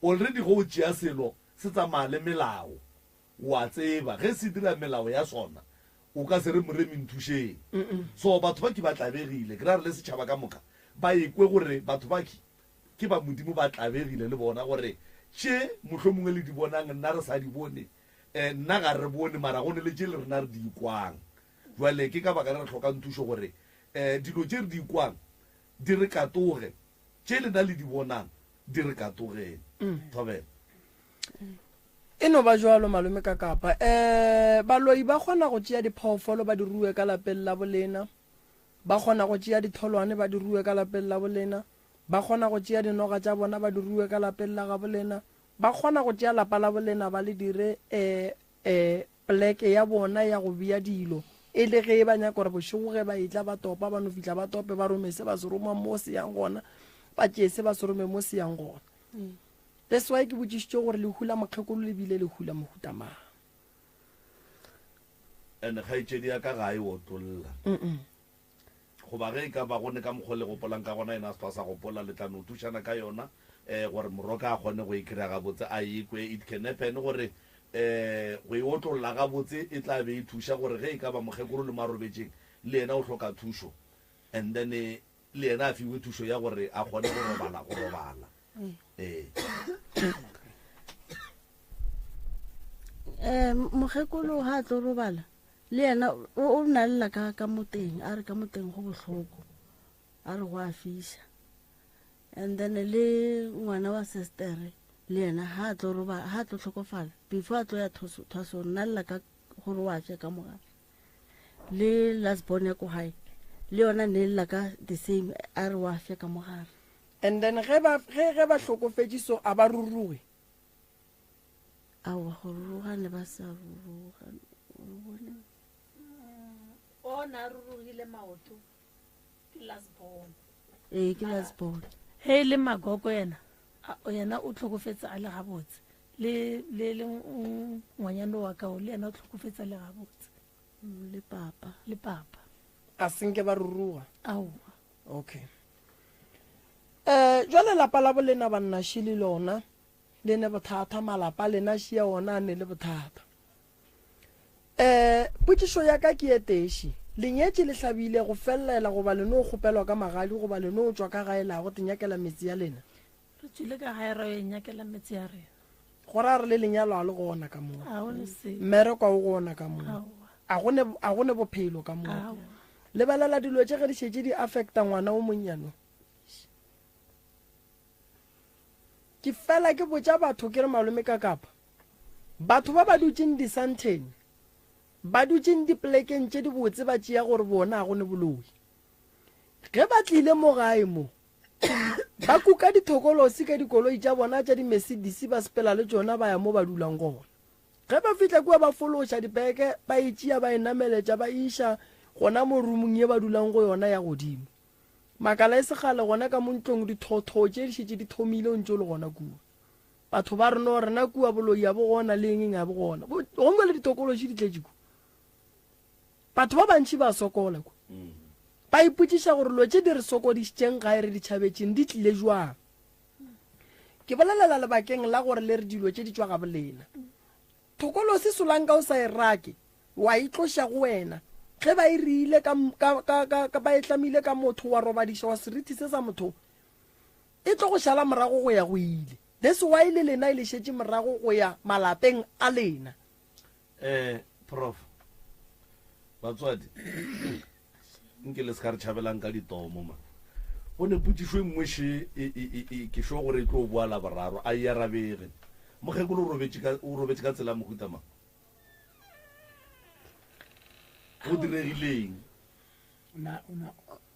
Already ge o tšea selo se tsamaya le melao. O a tseba, ge se dira melao ya sona, o ka se re, Moremi, nthušeng. So, batho ba ki ba tlabegile. Ke ra re le setšhaba ka moka ba ekwe gore batho ba ki ke ba Modimo ba tlabegile le bona gore tše mohlomongwe le di bonang nna re sa di bone, um nna ga re bone mara go ne le tše le rena re di kwang. Bjale ke ka baka le re hlokang thušo gore um dilo tše re di kwang di re katoge, tše lena le di bonang di re katogeng. Thobela. E no ba jwalo malome ka kapa. Um baloi ba kgona go tšea diphoofolo ba di rue ka lapeng la bolena. Ba kgona go tšea ditholwane ba di rue ka lapeng la bolena. Ba kgona go tšea dinoga tša bona ba di rue ka lapeng la gabolena. Ba kgona go tšea lapa la bolena ba le dire e, e poleke ya bona ya go bea dilo, e le ge ba nyaka gore bošego ge ba etla ba topa, ba no fihla ba tope, ba rome se ba se roma mo se yang gona, ba tšee se ba se rome mo se yang gona. That's why ke botšišitše gore lehu la mokgekolo le bile lehu la mohuta mang. And kgaetšedi ya ka ga e otlolla. Goba ge e ka ba go ne ka mokgwa o le gopolang ka gona, yena a se hlwa a sa gopola, le tla no thušana ka yona, um gore moroka a kgone go e kry-a gabotse, a e kwe. It can happen gore um go e otlolla gabotse e tla be e thuša gore ge e ka ba mokgekolo le mo a robetšeng, le yena o hloka thušo, and then le yena a fiwe thušo ya gore a kgone go robala, go robala. Ee. Um mokgekolo ga a tlo robala, Le yena o o na lla ka ka moteng, a re ka moteng go bohloko, a re go a fiša. And then le ngwana wa sestere le yena ha a tlo roba ha a tlo hlokofala before a tlo ya thwasong nna lla ka gore wa tše ka mogare. Le last born ya ko gae le yona ne lla ka the same a re wa fya ka mogare. And then ge ba ge ge ba hlokofetše so a ba ruruge. Aowa, go ruruga ne ba sa ruruga. O bone? O na rurugile maoto ke last born. Ee, ke last born. He e le magogo yena, yena o tlhokofetse a le gabotse. Le le le ngwanyana wa ka o le yena o tlhokofetse a le gabotse. Le papa. Le papa. A senke ba ruruga? Aowa. Okay. Eh, jwale lapa la bolena banna shi le lona. Le ne bothata, malapa a lena šia ona a ne le bothata. Um potšišo ya ka ke ye teši, le nyetše le hlabile go fellela goba le no kgopelwa ka magadi goba le no tšwa ka gae la go tenyakela metse ya lena? Re tšwile ka gae ra yo inyakela metse ya rena. Go ra gore le lenyalo a le gona ka moo. A go ne selo. Mmereko a o gona ka moo. Aowa. A go ne, a go ne bophelo ka moo. Aowa. Lebelela dilo tše ge di šetše di affecta ngwana o monnyane o. Ke fela ke botša batho ke re malome ka kapa batho ba ba dutšeng disantheng ba dutšeng dipolekeng tše dibotse ba tšea gore bona ga go ne boloi. Ge ba tlile mo gae mo ba kuka dithokolosi ka dikoloi tša bona tša di-Mercedes ba sepela le tšona ba ya mo ba dulang gona. Ge ba fihla kua ba fološa dipeke ba e tšea ba e nameletša ba e iša gona mo roomong ye ba dulang go yona ya godimo. Makala e se kgale gona ka mo ntlong dithoothoo tše di šetše di thomile o ntše o le gona kua. Batho ba re no rena kua boloi a bo gona le eng eng a bo gona. Gongwe le ditokološi di tletše kua. Batho ba bantši ba sokola kua. Ba ipotšiša gore lo tše di re sokodišitšeng gae re di tšhabetšeng di tlile jwang. Ke bolelela lebakeng la gore le re dilo tše di tšwa gabolena. Thokolosi solanka o sa e rake, wa e tloša go wena. Ge ba e riile ka, ka, ka, ka, ka, ba e hlamile ka motho, wa robadiša wa serithi se sa motho, e tlo go šala morago go ya go ile. That's why le lena e le šetše morago go ya malapeng a lena. Eh, Prof. Batswadi, nke le se ka re tšhabelang ka ditomo man. Go ne potšišo e nngwe še e, e, e, e, ke sure gore e tlo boa Laboraro, a e arabege. Mokgekolo o robetše ka, o robetše ka tsela ya mohuta mang? Go diregileng? O na, o na,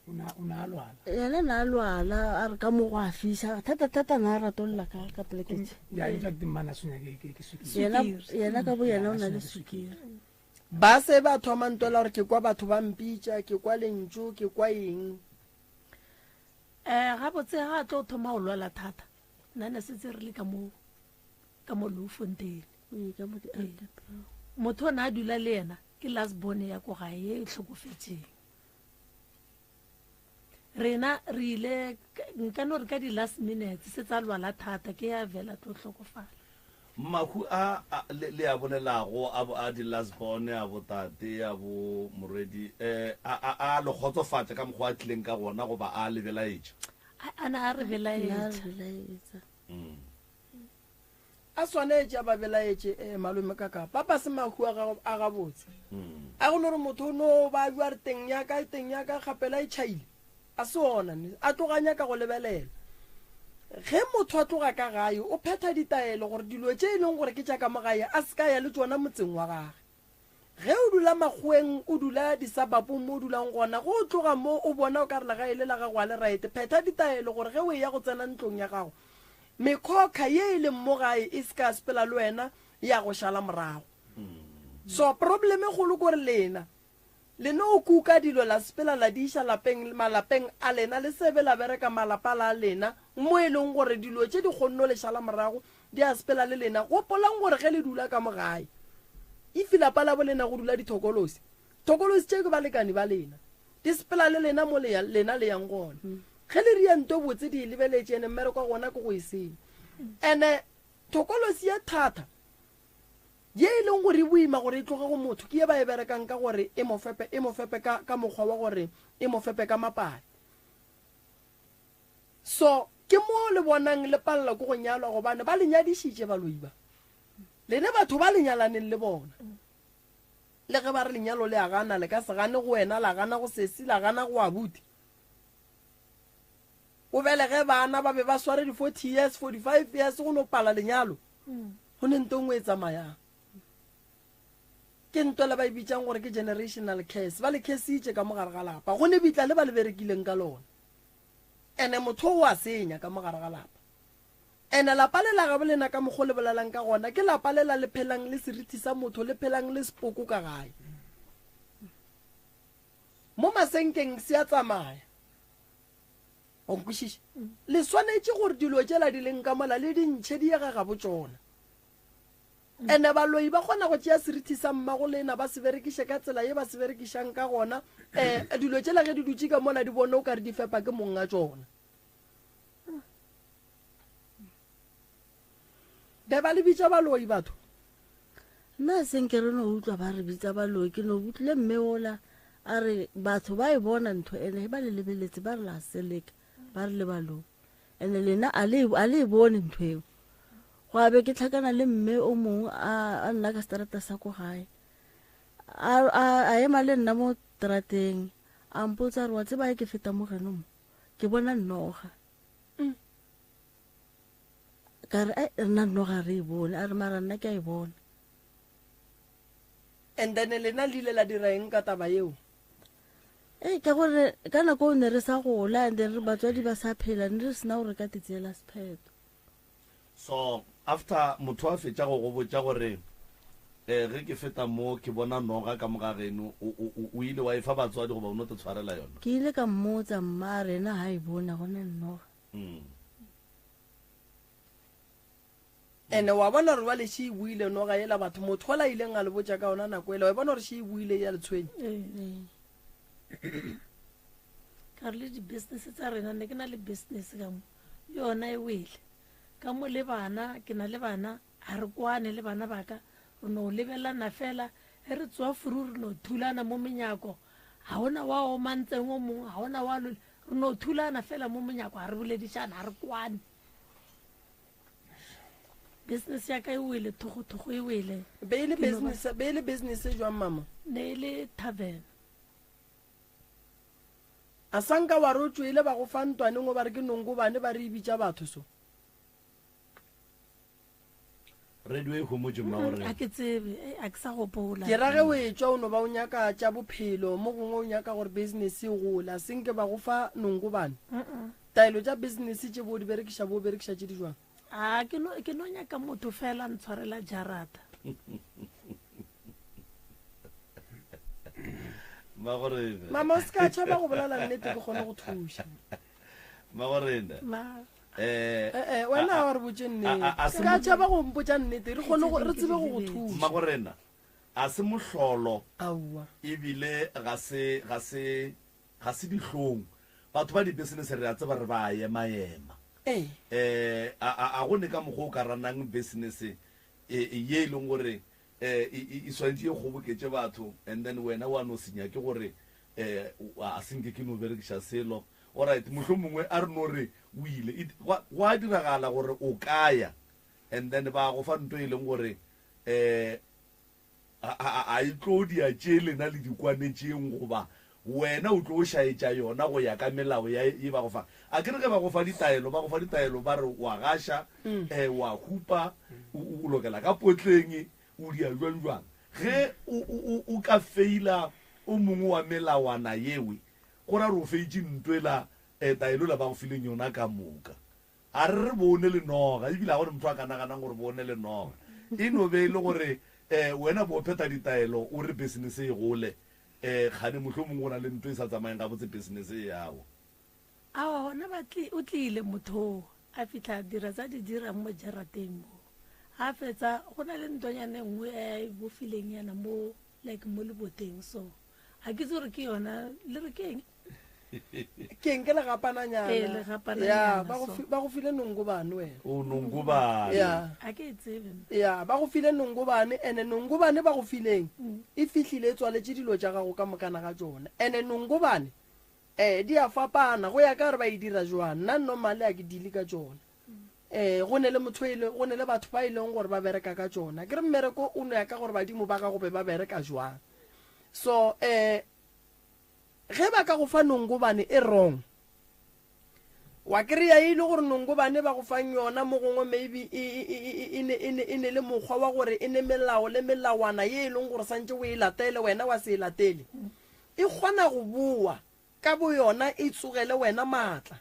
o na, o na a lwala. Yena na a lwala, a re ka mo go a fiša. Thata thata na a ratolla ka, ka poleke tše. Ya, in fact, mmana tshwenya ke, ke, ke sukiri. Yena, yena ka bo yena o na le sukiri. Ba se ba thoma ntwela gore ke kwa batho ba mpitša, ke kwa lentšu, ke kwa eng. Um gabotse ga a tlo thoma go lwala thata, nna ne setse re le ka mo ka mo Louwfontein. Ee, ka mo di-RDP. Motho o ne a dula le yena ke last born ya ko gae ye e hlokofetšeng. Rena re ile nka no re ka di-last minutes se tsa lwala thata ke ya vela tlo hlokofala. Mahu a a le le a bolelago a bo a di-last born a bo tate a bo morwedi eh a a a le kgotsofatša ka mokgwa a tlileng ka gona goba a le belaetša? A na a re belaetša. A swanetše a ba belaetše eh, malome ka ka papa se mahu a gago a gabotse. A go no re motho o no ba bua re teng ya ka teng ya ka gapela e tšhaile. A se ona ne a tloga nyaka go lebelela. Ge motho a tloga ka gae o phetha ditaelo gore dilo tše e leng gore ke tša ka mo gae a se ka ya le tšona motseng wa gage. Ge o dula makgoweng, o dula disabapong mo o dulang gona, ge o tloga mo o bona o ka re legae le la gago ga le right, phetha ditaelo gore ge o eya go tsena ntlong ya gago, mekhokha ye e leng mo gae e se ka sepela le wena ya go šala morago. So problem e kgolo ke gore lena le no kuka dilo la sepela la di iša lapeng, malapeng a lena, le se be la bereka malapa la lena mo e leng gore dilo tše di kgonno le šala morago Di a sepela le lena. Gopolang gore ge le dula ka mo gae, if lapa la bo lena go dula dithokolosi, thokolosi tše ke balekani ba lena. Di sepela le lena mo le lena le yang gona. Ge le ria nto botse di e lebeletše ene mmereko wa gona ke go e senya. Ene thokolosi ye thata ye e leng gore e boima gore e tloge go motho ke ye ba e berekang ka gore e mo fepe e mo fepe ka ka mokgwa wa gore e mo fepe ka mapale. So, ke mo le bonang le palela ke go nyalwa gobane ba le nyadišitše baloi ba. Lene batho ba le nyalaneng le bona. Le ge ba re lenyalo le a gana, le ka se gane go wena, la gana go sesi, la gana go abuti. O belege bana ba be ba sware di 40 years, 45 years go no pala lenyalo. Go ne nto nngwe e tsamayang. Ke nto le ba e bitsang gore ke generational curse. Ba le cursitše ka mo gare ga lapa. Go ne bitla le ba le berekileng ka lona. Ene motho o a senya ka mo gare ga lapa. Ene lapa le la gabo lena ka mokgo le bolelang ka gona ke lapa le la le phelang le serithi sa motho le phelang le sepoko ka gae. Mo masenkeng se a tsamaya. O nkwešiša? Le swanetše gore dilo tšela di leng ka mola le di ntšhe di ye ga gabo tšona. Ene baloi ba kgona go tšea serithi sa mmago lena ba se berekiše ka tsela ye ba se berekišang ka gona. Um dilo tšela ge di dutše ka mola di bone o ka re di fepa ke monga tšona. Be ba le bitša baloi batho. Nna se nke re no utlwa ba re bitsa baloi ke no utlwile mme ola a re batho ba e bona ntho ene ba le lebeletse ba re la seleka ba re le baloi ene lena a le a le e bone ntho eo. Gwa be ke tlhakana le mme o mongwe a a nna ka seterata sa ko gae. A a a ema le nna mo terateng a mpotsa re wa tseba ke feta mo geno mo ke bona noga. Mm. Ka re ai nna noga re e bone a re mara nna ke a e bona. And then lena le ile la dira eng ka taba yeo? Ee, ka gore ka nako ne re sa gola and then re batswadi ba sa phela ne re sena gore ka titseela sephetho. So after motho a fetša go go botša gore eh ge ke feta mo ke bona noga ka mo ga geno o o o ile wa e fa batswadi goba o no te tshwarela yona? Ke ile ka mmotsa mma a re ena ha e bone ga gona noga. Mm. Ene wa bona gore bjale še e buile noga yela batho motho ola ileng a le botša ka yona nako ela wa e bona gore še e buile ya le tshwenya. Ee. Ka re le di-business tsa rena ne ke na le business ka mo le yona e wele ka mo le bana ke na le bana ga re kwane le bana ba ka re no lebelelana fela ge re tsoa furu re no thulana mo menyako ga gona wa omantseng o mongwe ga gona wa lole re no thulana fela mo monyako ga re boledišana ga re kwane business ya ka e wele thogothogo e wele be e le business be e le business e jwang mama ne e le tavern A sa nka wa re o tšwele ba go fa ntwaneng o ba re ke nongobane ba re e bitša batho so. Radio e homotše mma gore. A ke tsebe, eh, a ke sa gopola. Ke ra ge o etšwa o no ba o nyaka tša bophelo mo gongwe o nyaka gore business e gole a se nke ba go fa nongobane. Taelo tša business tše bo di berekiša bo berekiša tše di jwang? A ke no ke no nyaka motho fela ntshwarela jarata. Magorena. Mama o se ka tšhaba go bolela nnete ke kgone go thuša. Magorena. Ma. Eh, eh, eh wena wa re botše nnete. Se ka tšhaba go mpotša nnete re kgone go re tsebe go go thuša. Magorena. A se mohlolo. Aowa. Ebile ga se ga se ga se dihlong. Batho ba di-business re a tseba re ba ema-ema. Ee. Eh, a a go ne ka mokgwa o ka ranang business e ye e leng gore eh e swanetše e kgoboketše batho and then wena wa no se nyake gore eh a se nke ke no berekiša selo. Alright, mohlomongwe a re no re o ile. It, gwa, gwa diragala gore o ka ya and then ba go fa nto e leng gore um a, a, a e tlo dia tše lena le di kwanetšeng goba wena o tlo šaetša yona go ya ka melao ya ye ba go fa. A ke re ge ba go fa ditaelo, ba go fa ditaelo ba re wa gaša, um wa hupa, o, o lokela ka potleng, o dia jwang jwang. Ge o, o, o, o ka feila o mongwe wa melawana yewe, Go ra gore o feitše ntwela taelo la ba go fileng yona ka moka. A re re bone le noga, ebile ga go ne motho a ka naganang gore bone le noga. E no be e le gore wena bo phetha ditaelo o re business e gole, kgane mohlomongwe go na le ntho e sa tsamayeng gabotse business e yago. Aowa, gona ba tli, o tlile motho oo, a fihla a dira tsa di dirang mo jarateng mo. Ha fetsa, go na le ntwanyana e nngwe e a e bofileng yana mo, like mo leboteng so. Ga ke itse gore ke yona, le re ke eng? Ke eng ke legapananyana? Ee, legapananyana, Ya, ba go so. fi-, ba go file nongobane wena. O nongobane. Ya. Ga ke e tsebe nna. Ya, ba go file nongobane, ene nongobane ba go fileng, e fihlile e tswaletše dilo tša gago ka mokana ga tšona. Ene nongobane, eh, di a fapana, go ya ka gore ba e dira jwang. Nna normally ga ke deale ka tšona. Eh, go ne le motho e le, go ne le batho ba e leng gore ba bereka ka tšona. Ke re mmereko o no ya ka gore badimo ba gago be ba bereka jwang. So, eh, ge ba ka go fa nongobane e wrong, wa kry-a e le gore nongobane ba go fang yona mo gongwe maybe e, e, e, e, e, ne, e, ne, e ne le mokgwa wa gore e ne melao le melawana ye e leng gore santše o e latele wena wa se e latele, e kgona go boa ka boyona e tsogele wena maatla.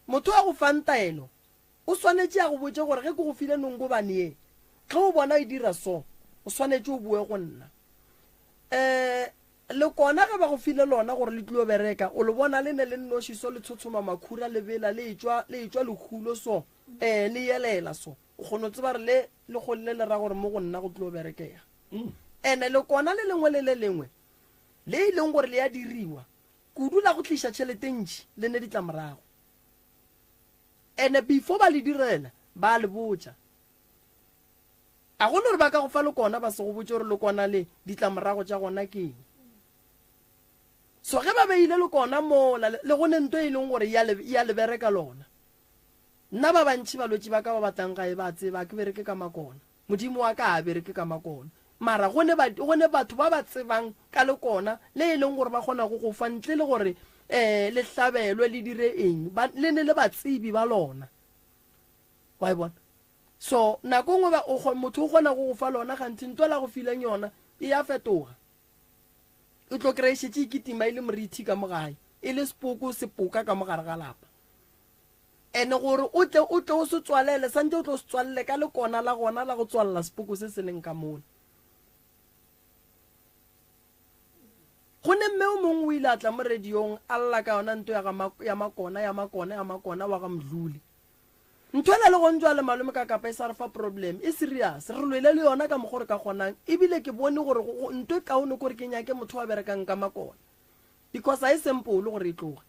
Motho a go fang taelo o swanetše a go botše gore ge ke go file nongobane ye, ge o bona e dira so, o swanetše o boe go nna. Um lekona ge ba go file lona gore le tlilo bereka, o le bona le ne le nnoši so le tshotshoma makhura le bela le etšwa le etšwa lehulo so, um le yelela so, o kgona go tseba gore le le kgolile le ra gore mo go nna go tlilo berekega. Ene lekona le lengwe le le lengwe le e leng gore le ya diriwa, Kudu la go tliša tšhelete ntši le ne ditlamorago. Ene before ba le direla ba le botša. A go no re ba ka go fa lekona ba se go botše gore lekona le ditlamorago tša gona ke eng. So ge ba beile lekona mola le go ne nto e leng gore ya le ya le bereka lona. Nna ba bantši balwetši ba ka ba batlang gae ba tseba a ke bereke ka makona. Modimo wa ka a bereke ka makona. Mara go ne ba, go ne batho ba ba tsebang ka lekona le e leng gore ba kgona go go fa ntle le gore um le hlabelwe le dire eng. Ba, le ne le batsebi ba lona. Wa e bona? So, nako nngwe ba, o, motho o kgona go go fa lona ganthe nto la go fileng yona e ya fetoga. O tlo kry-a e šetše e kitima e le morithi ka mo gae, e le sepoko sepoka ka mo gare ga lapa. Ene gore o tle o tle o se tswalele, santše o tlo se tswalele ka lekona la gona la go tswalela sepoko se se leng ka mola. Go ne mme o mongwe o ile a tla mo radiong a lla ka yona nto ya ga ya makona ya makona ya makona wa ga Mdluli. Ntho ela le gong jwale malome ka kapa e sa re fa problem e serious re lwele le yona ka mokgo re ka kgonang ebile ke bone gore nto e kaone kore ke nyake motho wa berekang ka makona. Because ga e simple gore e tloge.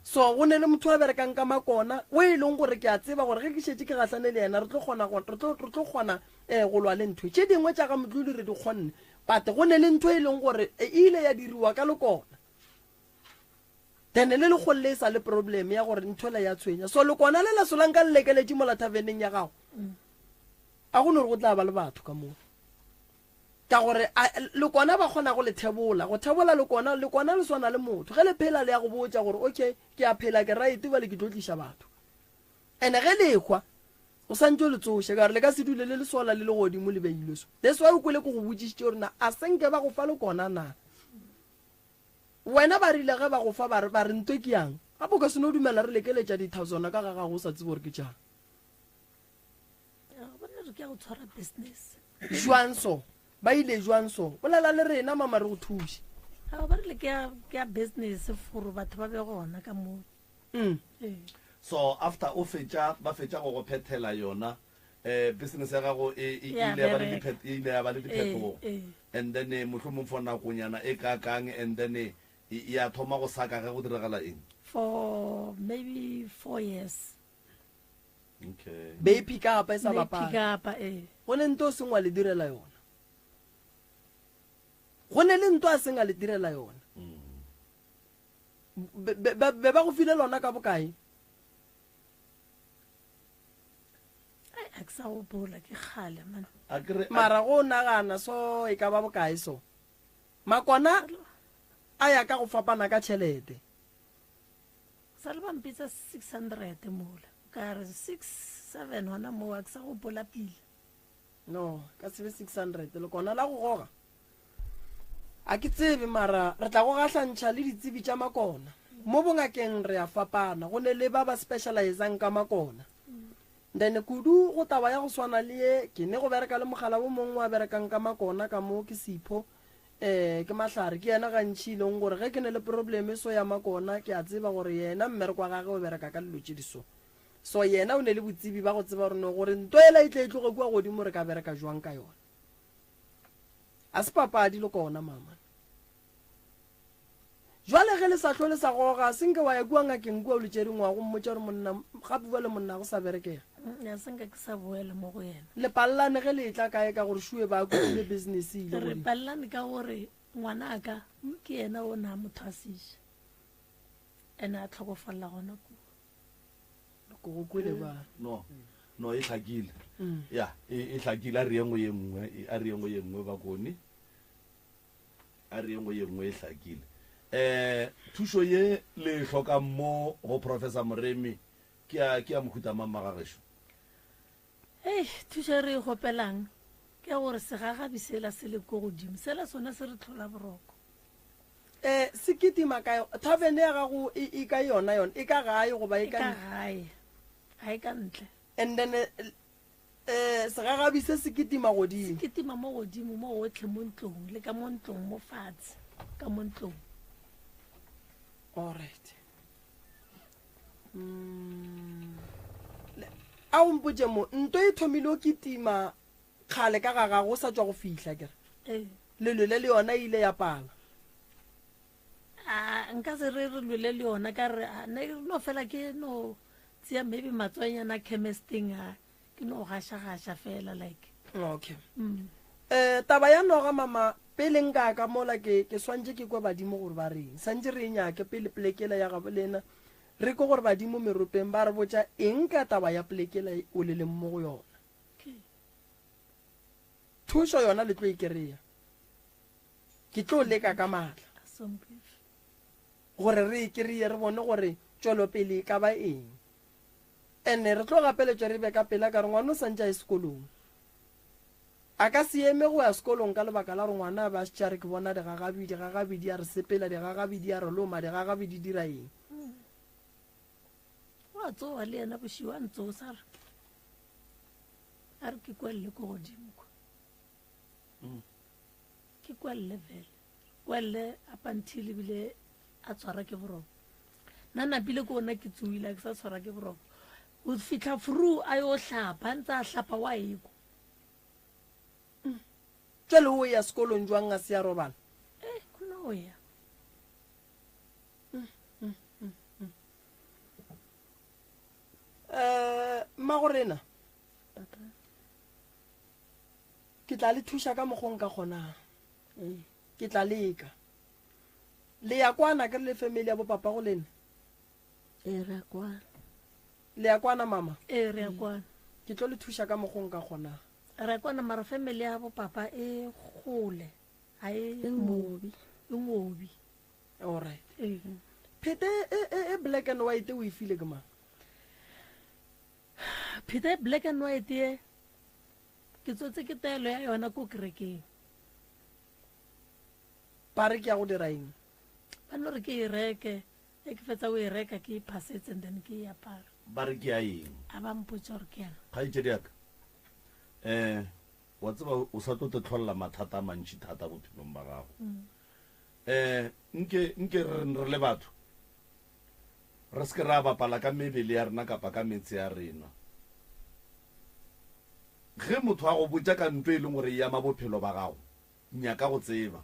So go ne le motho a berekang ka makona o e leng gore ke a tseba gore ge ke šetše ke gahlane le yena re tlo kgona go re tlo re tlo kgona um go lwa le ntho. Tše dingwe tša ga Mdluli re di kgonne but go ne le ntho e leng gore e ile ya diriwa ka lekona. Then le lekgolo le e sa le problem ya gore ntho ela ya tshwenya. So lekona le la solanka le lekeletše mola taverneng ya gago. A go no re go tla ba le batho ka moo. Ka gore a, lekona ba kgona go le thebola. Go thebola lekona, lekona le swana le motho. Ge le phela le ya go botša gore, okay, ke a phela, ke right, bjale ke tlo tliša batho. And-e ge le ehwa, o santše o le tsoše, ka gore le ka se dule le le sola le le godimo le beilwe so. That's why o kwele ke go botšišitše gore na a se nke ba go fa lekona na. Wena ba rile ge ba go fa ba re, ba re nto ke yang? Gape o ka se no dumela re lekeletša dithaswana ka ga gago o sa tsebe gore ke tšang. Bona re ke ya go tshwara business. Jwang so? Ba ile jwang so? Bolela le rena mama re go thuše. Ao ba rile ke ya ke ya business for batho ba be gona ka mo. Mm. Ee. So after o fetša ba fetša go go phethela yona eh business ya gago e e Ya ile ya ba le bereka. diphet e ile ya ba le Ee, diphetogo ee. and then eh, mohlomong for nakonyana e kakang and then eh, e ya thoma go saka ge go diragala eng? For maybe 4 years. Okay. Be e pick up e sa Be e bapala. pick up, ee. Go ne nto o seng wa le direla yona. Go ne le nto a seng a le direla yona. Be, be, be ba go file lona ka bokae? Ai, a ke sa gopola ke kgale man. A ke re- a- Mara go nagana so e ka ba bokae so? Makona a ya ka go fapana ka tšhelete. Sa le ba mpitsa 600 mola. Ka re 6 7 hona moo a ke sa gopola pila. No, ka se be 600 le kona la go goga. A ke tsebe mara re tla go gahlantšha le ditsebi tša makona. Mo bongakeng re a fapana, go ne le ba ba specializang ka makona. Then kudu go taba ya go swana le ye, ke ne go bereka le mogala wo mongwe wa berekang ka makona ka mo ke Sipho, eh ke Mahlare, ke yena gantši e leng gore ge ke ne le problem so ya makona ke a tseba gore yena mmereko wa gage o bereka ka dilo tše di so. So yena o ne le botsebi ba go tseba gore no gore nto ela e tle e tloge kua godimo re ka bereka jwang ka yona. A se papadi le kona mama. Jwale ge le sa hlo le sa goga, se nke wa ya kua ngakeng kua o letšering wa go mmotša gore monna gape bjale monna go sa berekega. Ya se nka ke sa boela mo go yena. Le pallane ge le etla kae ka gore šue ba kukile business e ile Re godimo. pallane ka gore ngwanaka ke yena o na mo thwasiša. Ene a tlhokofalela gona kua. Ko go kwele ba. No, no e hlakile. Ya, e, e hlakile a re ye nngwe ye nngwe, e, a re ye nngwe ye nngwe bakone. A re ye nngwe ye nngwe e hlakile. Eh, thušo ye le e hlokang mo go Professor Moremi ke ya, ke ya mohuta mang magagešo? Hei, thušo e re e kgopelang ke ya gore segagabi sela se le ko godimo, sela sona se re tlhola boroko. Eh, se kitima kae? Thavene ya gago e, e ka yona yona, e ka gae goba e E ka ka gae, ga e ka ntle. And then eh, eh, segagabi se se kitima godimo. Se kitima mo godimo mo gotlhe mo ntlong le ka mo ntlong mo fatshe ka mo ntlong. All right. Mm. A o mpotše mo, nto e thomile o kitima kgale ka ga gago o sa tšwa go fihla kere? Ee. Le lwele le yona e ile ya pala. A nka se re re lwele le yona ka re a, ne no fela ke no tšea maybe matswanyana chemisting a ke no gaša-gaša fela like. Okay. Mm. Eh, taba ya noga mama pele nka ka mola ke ke swantše ke kwe badimo gore ba reng. Santše re e nyake pele plekela ya gabo lena. Re kwe gore badimo meropeng ba re botša eng ka taba ya plekela o le leng mo go yona. Thušo yona le tlo e kereya. Ke tlo leka ka maatla gore re e kereye re bone gore tšwelopele e ka ba eng. Ene re tlo gapeletšwa re be ka pela ka re ngwana o santše a ye sekolong. A ka se eme go ya sekolong ka lebaka la gore ngwana a be a šetše a re ke bona digagabi, digagabi di a re sepela, digagabi di a re loma, digagabi di dira eng. O a tsoga le yena bošego a ntsosa a re a re ke kwelele ko godimo kwa. Ke kwelele fela. Kwelele up until ebile a tshwara ke boroko. Nna napile ke ona ke tsoile a ke sa tshwara ke boroko. Go fitlha fru a yo hlapa, a ntse a hlapa wa ekwa. Jwale o ya sekolong jwang a se a robala? Eh, o no ya. Eh, mmagorena. Ke tla le thuša ka mokgwa o nka kgonang. Ke tla leka. Le ya kwana ke re le family ya bo papa go lena? Ee, re ya kwana. Le ya kwana mama? Ee, re ya kwana. Ke tlo le thuša ka mokgwa o nka kgonang. Re ya kwana mara family ya bo papa e gole. Ha e E ngobi. E ngobi. All right. Ee. Phete e, e, e black and white o e file ke mang? Phete e black and white e ke tswetse ke taelo ya yona ko kerekeng. Ba re ke ya go dira eng? Ba no re ke e reke, ge ke fetsa go e reka ke e phasetse and then ke e apara. Ba re ke ya eng? A ba mpotša gore ke yang. Kgaetšedi ya ka, um wa tseba o sa tlo te tlholela mathata a mantši thata bophelong ba gago. Um nke, nke re reng re le batho re se ke ra bapala ka mebele ya rena kapa ka metse ya rena. Ge motho a go botša ka nto e leng gore e ama bophelo ba gago, nyaka go tseba.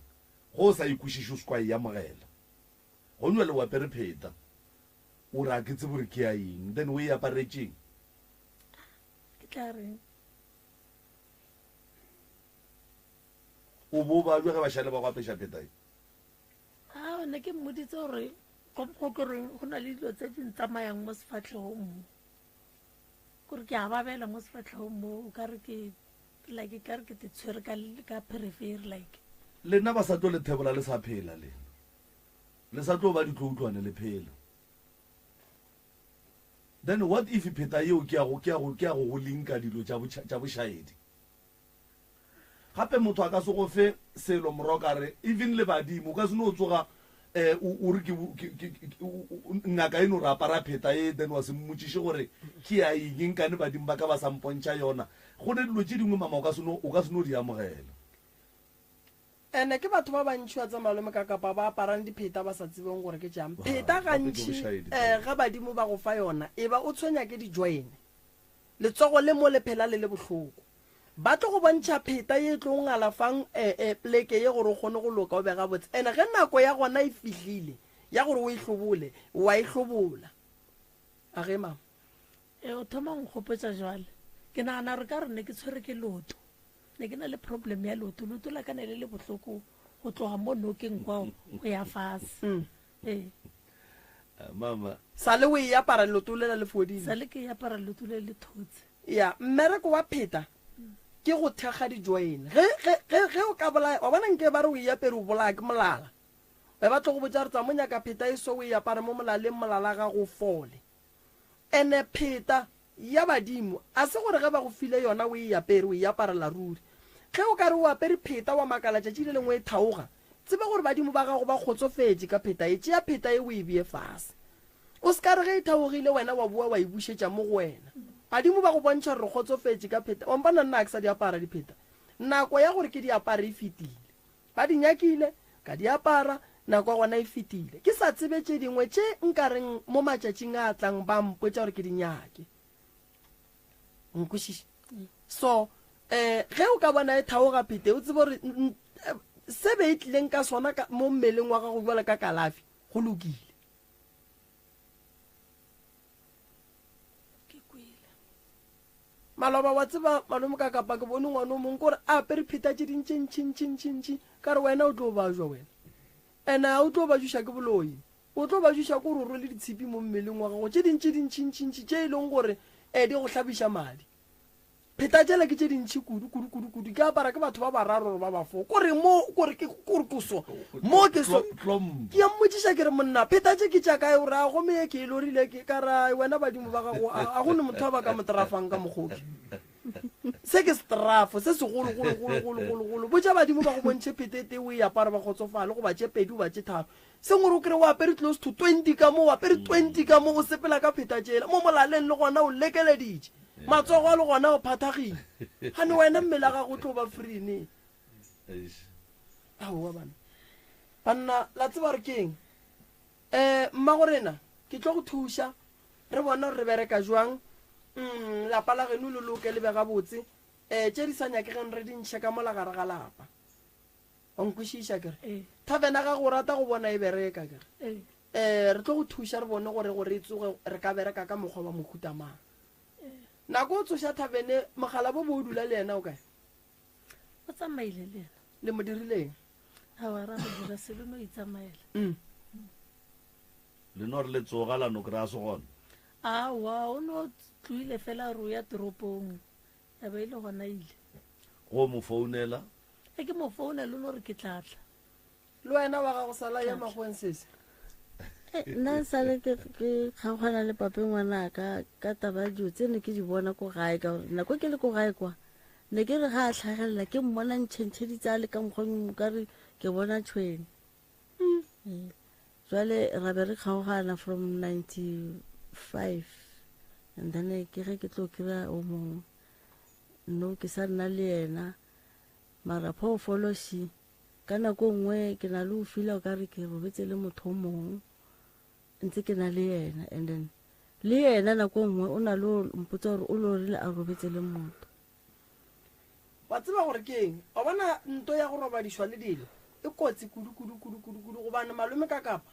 Ge o sa e kwešiše o se ke wa e amogela. Gone bjale o apere pheta, o re a ke tsebe gore ke ya eng, then o e aparetšeng? Ke tla reng? O bo babja ge ba šale ba go apeša pheta ye? Ao, ne ke mmoditse gore. Go mokgwa ke reng go na le dilo tse di ntsamayang mo sefatlhegong mo. Kore ke a babela mo sefatlhegong mo o ka re ke like ka re ke te tshwere ka ka pherefere like. Lena ba sa tlo le thebola le sa phela lena. Le sa tlo ba ditloutlwane le phela. Then what if pheta yeo ke ya go ke ya go ke ya go go linka dilo tša tša bošaedi? Gape motho a ka se go fe selo moroka re even le badimo o ka se no tsoga eh o re ke ngaka e no re apara pheta e then wa se mmotšiše gore ke ya eng nkane badimo ba ka ba sa mpontšha yona. Go ne dilo tše dingwe mama o ka se no o ka se no di amogela. Ene ke batho ba bantši wa tsa malome ka kapa ba aparang dipheta ba sa tsebeng gore ke tšang. Pheta gantši eh ge badimo ba go fa yona e ba o tshwenya ke di-join. Letsogo le mo le phela le le bohloko. Ba tlo go bontšha pheta ye e tlo ngalafang eh eh pleke ye gore o kgone go loka o be gabotse. Ene ge nako ya gona e fihlile ya gore o e hlobole, wa e hlobola. A ge mama. E o thoma go nkgopotša jwale. Ke nagana gore ka re ne ke tshwere ke loto. Ne ke na le problem ya leoto. Leoto la ka ne le le bohloko go tloga mo nokeng kwao go ya fase. Mm. Ee. Ah, mama. Sa le o e apara leoto lela le fodile. Sa le ke e apara leoto le le thotse. Ya, mmereko wa pheta ke go thekga di-join. Ge, ge, ge, ge o ka bolaya, wa bona nke ba re o e apere o bolaya ke molala. Be ba tlo go botša gore tsa mo nyaka pheta e so o e apare mo molaleng molala ga go fole. Ene pheta ya badimo a se gore ge ba go file yona o e apere, o e aparela ruri. Ge o ka re o apere pheta wa makala tšatši le lengwe e thaoga, tseba gore badimo ba gago ba kgotsofetše ka pheta ye. Tšea pheta ye o e bee fase. O se ka re ge e thaogile wena wa boa wa e bušetša mo go wena. Badimo ba go bontšha gore re kgotsofetše ka pheta. Wa mpona nna ga ke sa di apara dipheta. Nako ya gore ke di apare e fetile. Ba di nyakile, ka di apara, nako ya gona e fetile. Ke sa tsebe tše dingwe tše nka reng mo matšatšing a a tlang ba mpotša gore ke di nyake. O nkwešiša? So, eh, ge o ka bona e thaoga phete, o tsebe gore se be e tlileng ka sona ka, mo mmeleng wa gago bjalo ka kalafi, go lokile. Ke kwele. Maloba wa tseba malome ka kapa ke bone ngwana o mongwe kore a apere pheta tše dintši ntši ntši ntši ntši ka re wena o tlo bajwa wena ene a o tlo bajuša ke boloi o tlo bajuša ke gore o rwele ditshipi mo mmeleng wa gago tše dintši dintši ntši ntši tše e leng gore um di go hlabiša madi Pheta tšela ke tše dintši kudu, kudu, kudu, kudu. Ke apara ke batho ba bararo gore ba ba fo. Kore mo, kore ke, kore ke so. Mo ke so. Ke ya mmotšiša ke re monna, pheta tše ke tša kae? O re a gome ye ke e lorile ke ka ra wena badimo ba gago a go ne motho a ba ka mo trafang ka mokgoki. Se ke setrafo se segolo golo golo golo golo golo. Botša badimo ba go bontšhe pheta e tee o e apare ba kgotsofale goba tše pedi goba tše tharo. Seng gore o kry-e o apere close to 20 ka mo, o apere 20 ka mo, o sepela ka pheta tšela. Mo molaleng le gona o lekeleditše. Matsogo a le gona o phathagile. Gane wena mmele a gago o tlo ba free ne? Aowa bana. Banna, la tseba gore ke eng? Um mmagorena, ke tlo go thuša re bone gore re bereka jwang. Mm, lapa la geno le loke le be gabotse. Um tše di sa nyakegeng re di ntšhe ka mola gare ga lapa. Wa nkwešiša ke re? Tavern ya gago o rata go bona e bereka ke re? Eh, re tlo go thuša re bone gore gore e tsoge re ka bereka ka mokgwa wa mohuta mang. Nako o tsoša tavern mogala bo bo o dula le yena o kae? O tsamaile le yena. Le mo dirileng? Aowa ra mo dira selo no itsamaela. Le no re le tsoga la no kry-a se gona? Aowa o no tloile fela re o ya toropong ya ba e le gona ile. Go mo founela? Ge ke mo founela o no re ke tla tla. Le wena wa gago sala ya makgoweng sese. Eh, nna sale ke ke kgaogana le pape ngwanaka ka taba ya dilo tse ne ke di bona ko gae ka gore nako ke le ko gae kwa ne ke re ga a tlhagelela ke mmona ntšhentšheditse a le ka mokgwa ka re ke bona tšhwene mm. jwale ra be re kgaogana from 95 and then ke ge ke tlo kry-a o mongwe no ke sa nna le yena Mara phoofolo še, ka nako e nngwe ke na le go feela o ka re ke robetse le motho o mongwe ntse ke na le yena and then le yena nako e nngwe o na le go mpotsa gore o lorile a robetse le motho. Wa tseba gore ke eng? Wa bona nto ya go robadišwa le dilo e kotsi kudu kudu kudu kudu kudu gobane malome ka kapa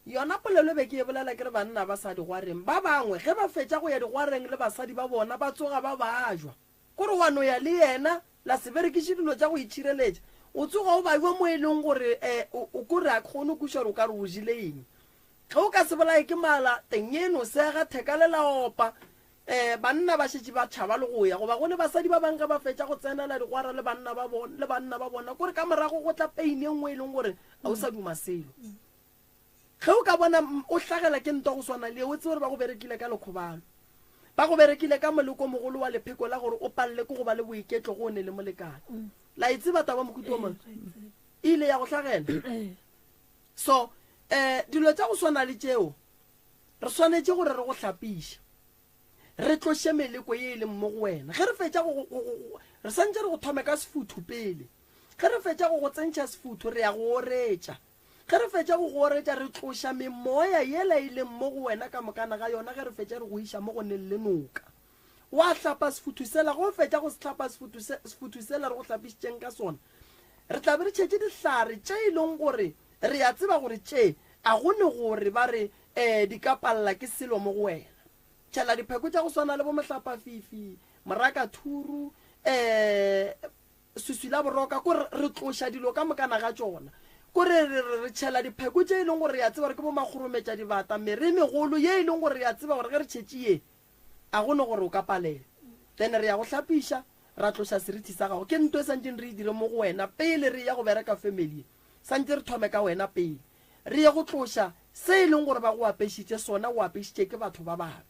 yona polelo e be ke e bolela ke re banna ba sa digwareng ba bangwe ge ba fetša go ya digwareng le basadi ba bona ba tsoga ba bajwa. Kore wa no ya le yena, la se berekiše dilo tša go itšhireletša. O tsoga o bajwa mo e leng gore um o kore a ke kgone go kwešiša gore o ka re o jele eng. Ge o ka se bolaye ke mala, teng e no sega, theka le la opa. Um banna ba šetše ba tšhaba le go ya, goba go ne basadi ba bang ge ba fetša go tsenela digwara le banna ba bona, le banna ba bona, kore ka morago go tla pain e nngwe e leng gore ga o sa duma selo. Ge o ka bona o hlagela ke ntwa go swana le ye, o tsebe gore ba go berekile ka lekgobalo. Ba go berekile ka moleko mogolo wa lepheko la gore o palele ke go ba le boiketlo go o ne le molekane. La e tseba taba mohuta o mongwe? E ile ya go hlagela. So, um dilo tša go swana le tšeo, re swanetše gore re go hlapiše. Re tloše meleko ye e leng mo go wena. Ge re fetša go, go, go, re santše re go thome ka sefuthu pele. Ge re fetša go go tsentšha sefuthu, re ya go oretša. Ge re fetša go go oretša, re tloša memoya yela e leng mo go wena ka mokana ga yona, ge re fetša re go iša mo go neng le noka. Wa hlapa sefuthu sela, ge o fetša go se hlapa sefuthu se, sefuthu sela re go hlapišitšeng ka sona, re tla be re tšhetše dihlare tše e leng gore re a tseba gore tše a go ne gore ba re um di ka palela ke selo mo go wena. Tšhela dipheko tša go swana le bo mohlapafifi, morakathuru, um swiswi la boroka, ko re re tloša dilo ka mokana ga tšona. Ko re re re re tšhela dipheko tše e leng gore re a tseba gore ke bo makgorometša dibata, mere e megolo ye e leng gore re a tseba gore ge re tšhetše ye a go ne gore o ka palelwa. Then re ya go hlapiša, ra tloša serithi sa gago. Ke nto e santšeng re e dire mo go wena pele re eya go bereka family ye. Santše re thome ka wena pele. Re ye go tloša se e leng gore ba go apešitše sona, o apešitše ke batho ba babe.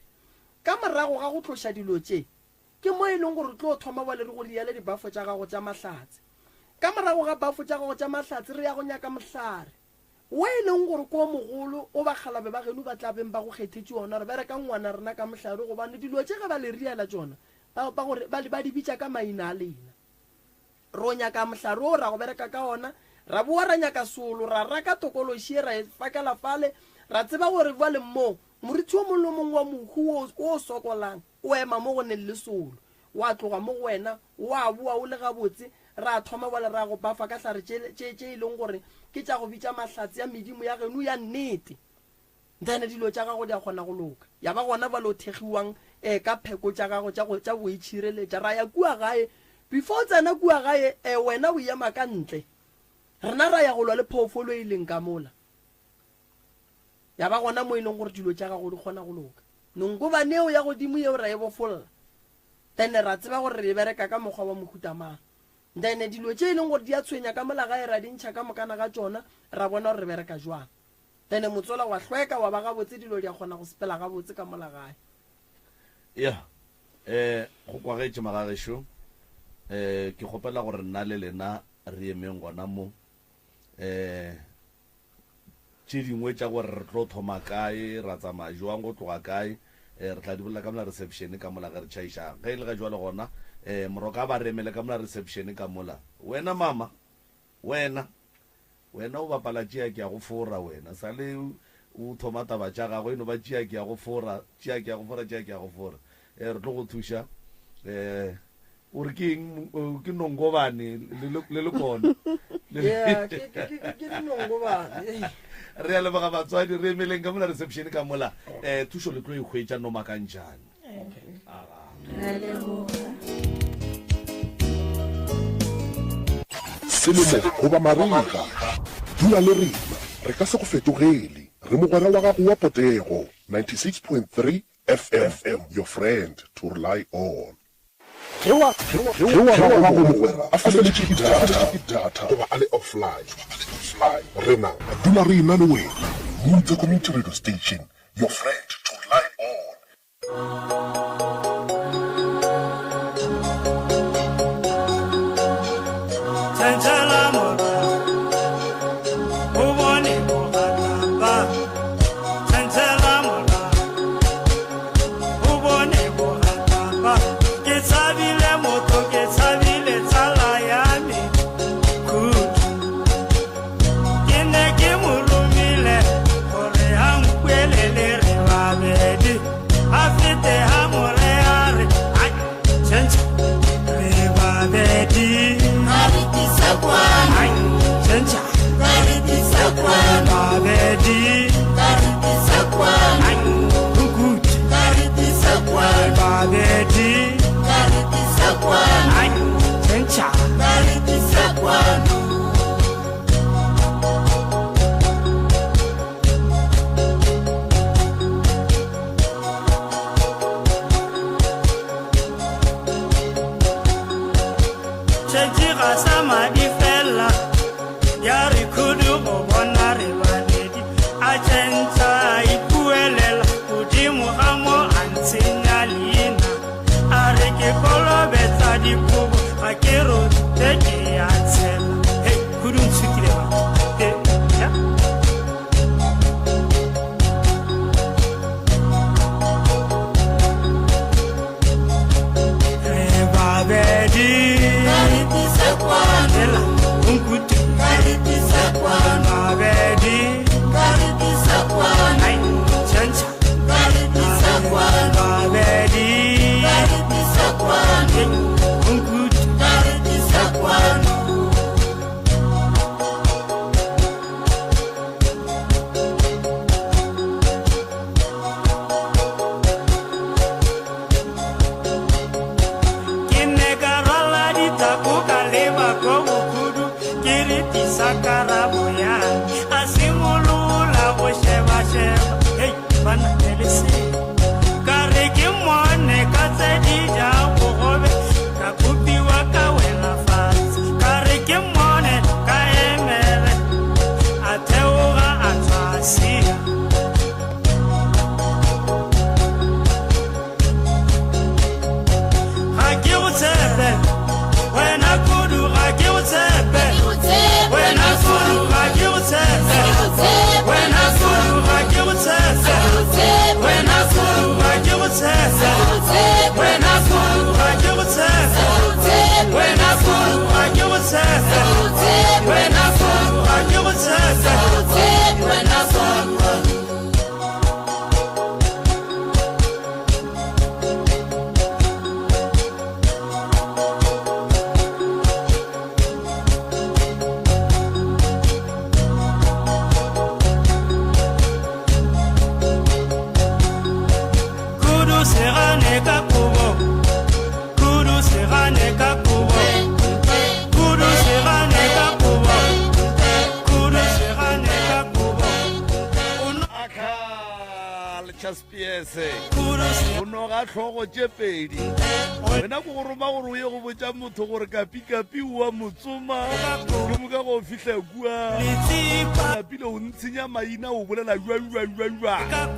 Ka morago ga go tloša dilo tše, Ke mo e leng gore o tlo thoma bjale re go riele dibafo tša gago tša mahlatse. Ka morago ga bafo tša gago tša mahlatse re ya go nyaka mohlare wo e leng gore ke o mogolo wo bakgalabe ba geno ba tla beng ba go kgethetše wona gore bereka ngwana rena ka mohlare gobane dilo tše ge ba le riela tšona ba, ba, gore, ba, ba di bitša ka maina a lena. Ro nyaka mohlare wo ra go bereka ka ona, ra bowa ra nyaka solo, ra raka tokološi ye ra e fakela fale, ra tseba gore bjale mo morithi wo mongwe le wo mongwe wa mohu wo o sokolang O ema mo go neng le solo. Wa tloga mo go wena, wa boa o le gabotse. Ra thoma bjale ra go bafa ka hlare tše, tše, tše e leng gore ke tša go bitša mahlatse a medimo ya geno ya nnete. Then dilo tša gago di a kgona go loka. Ya ba gona bjale o thekgiwang eh, ka pheko tša gago tša go, tša go itšhireletša. Ra ya kua gae. Before o tsena kua gae, eh, wena o ema ka ntle. Rena ra ya go lwa le phoofolo e leng ka mola. Ya ba gona mo e leng gore dilo tša gago di kgona go loka. Nongobane yeo ya godimo yeo ra e bofolla. Then ra tseba gore re e bereka ka mokgwa wa mohuta mang. Then dilo tše e leng gore di a tshwenya ka mola gae ra di ntšha ka mokana ga tšona, ra bona gore re bereka jwang. Then motsola wa hlweka wa ba gabotse dilo di a kgona go sepela gabotse ka mola gae. Ya, eh, go kwagetše magagešo. Eh, ke kgopela gore nna le lena re emeng gona mo. Eh, Tše dingwe tša gore re tlo thoma kae, ra tsamaya jwang, go tloga kae, re tla di bolela ka mola reception ka mola ge re tšhaiša. Ge e le ga jwale gona, Moroka a ba re emele ka mola reception ka mola. Wena mama, wena, wena o bapala tšea ke ya go fora wena. Sa le o thoma taba tša gago e no ba tšea ke ya go fora, tšea ke ya go fora, tšea ke ya go fora. Re tlo go thuša. O re ke eng? Ke nongobane le lekone. Yeah, ke ke ke ke dinongobane. Re a leboga batswadi, re emeleng ka mola reception ka mola. Eh thušo le tlo e hwetša no makantšane. Okay. Re a leboga. Selemo goba marega, dula le rena, re ka se go fetogele. Re mogwera wa gago wa potego, 96.3 FM, your friend to rely on. Ge wa gago mogwera a feletše ke data goba a le offline, rena re dula re ena le wena. Moutse Community Radio Station, your friend to rely on. Butcher Spears o noga tlhogo tše pedi wena ko go roma gore o ye go botša motho gore kapikapi oa motsoma ke moka go fihla kua lapile o ntshenya maina o bolela jwa jwa jwa jwa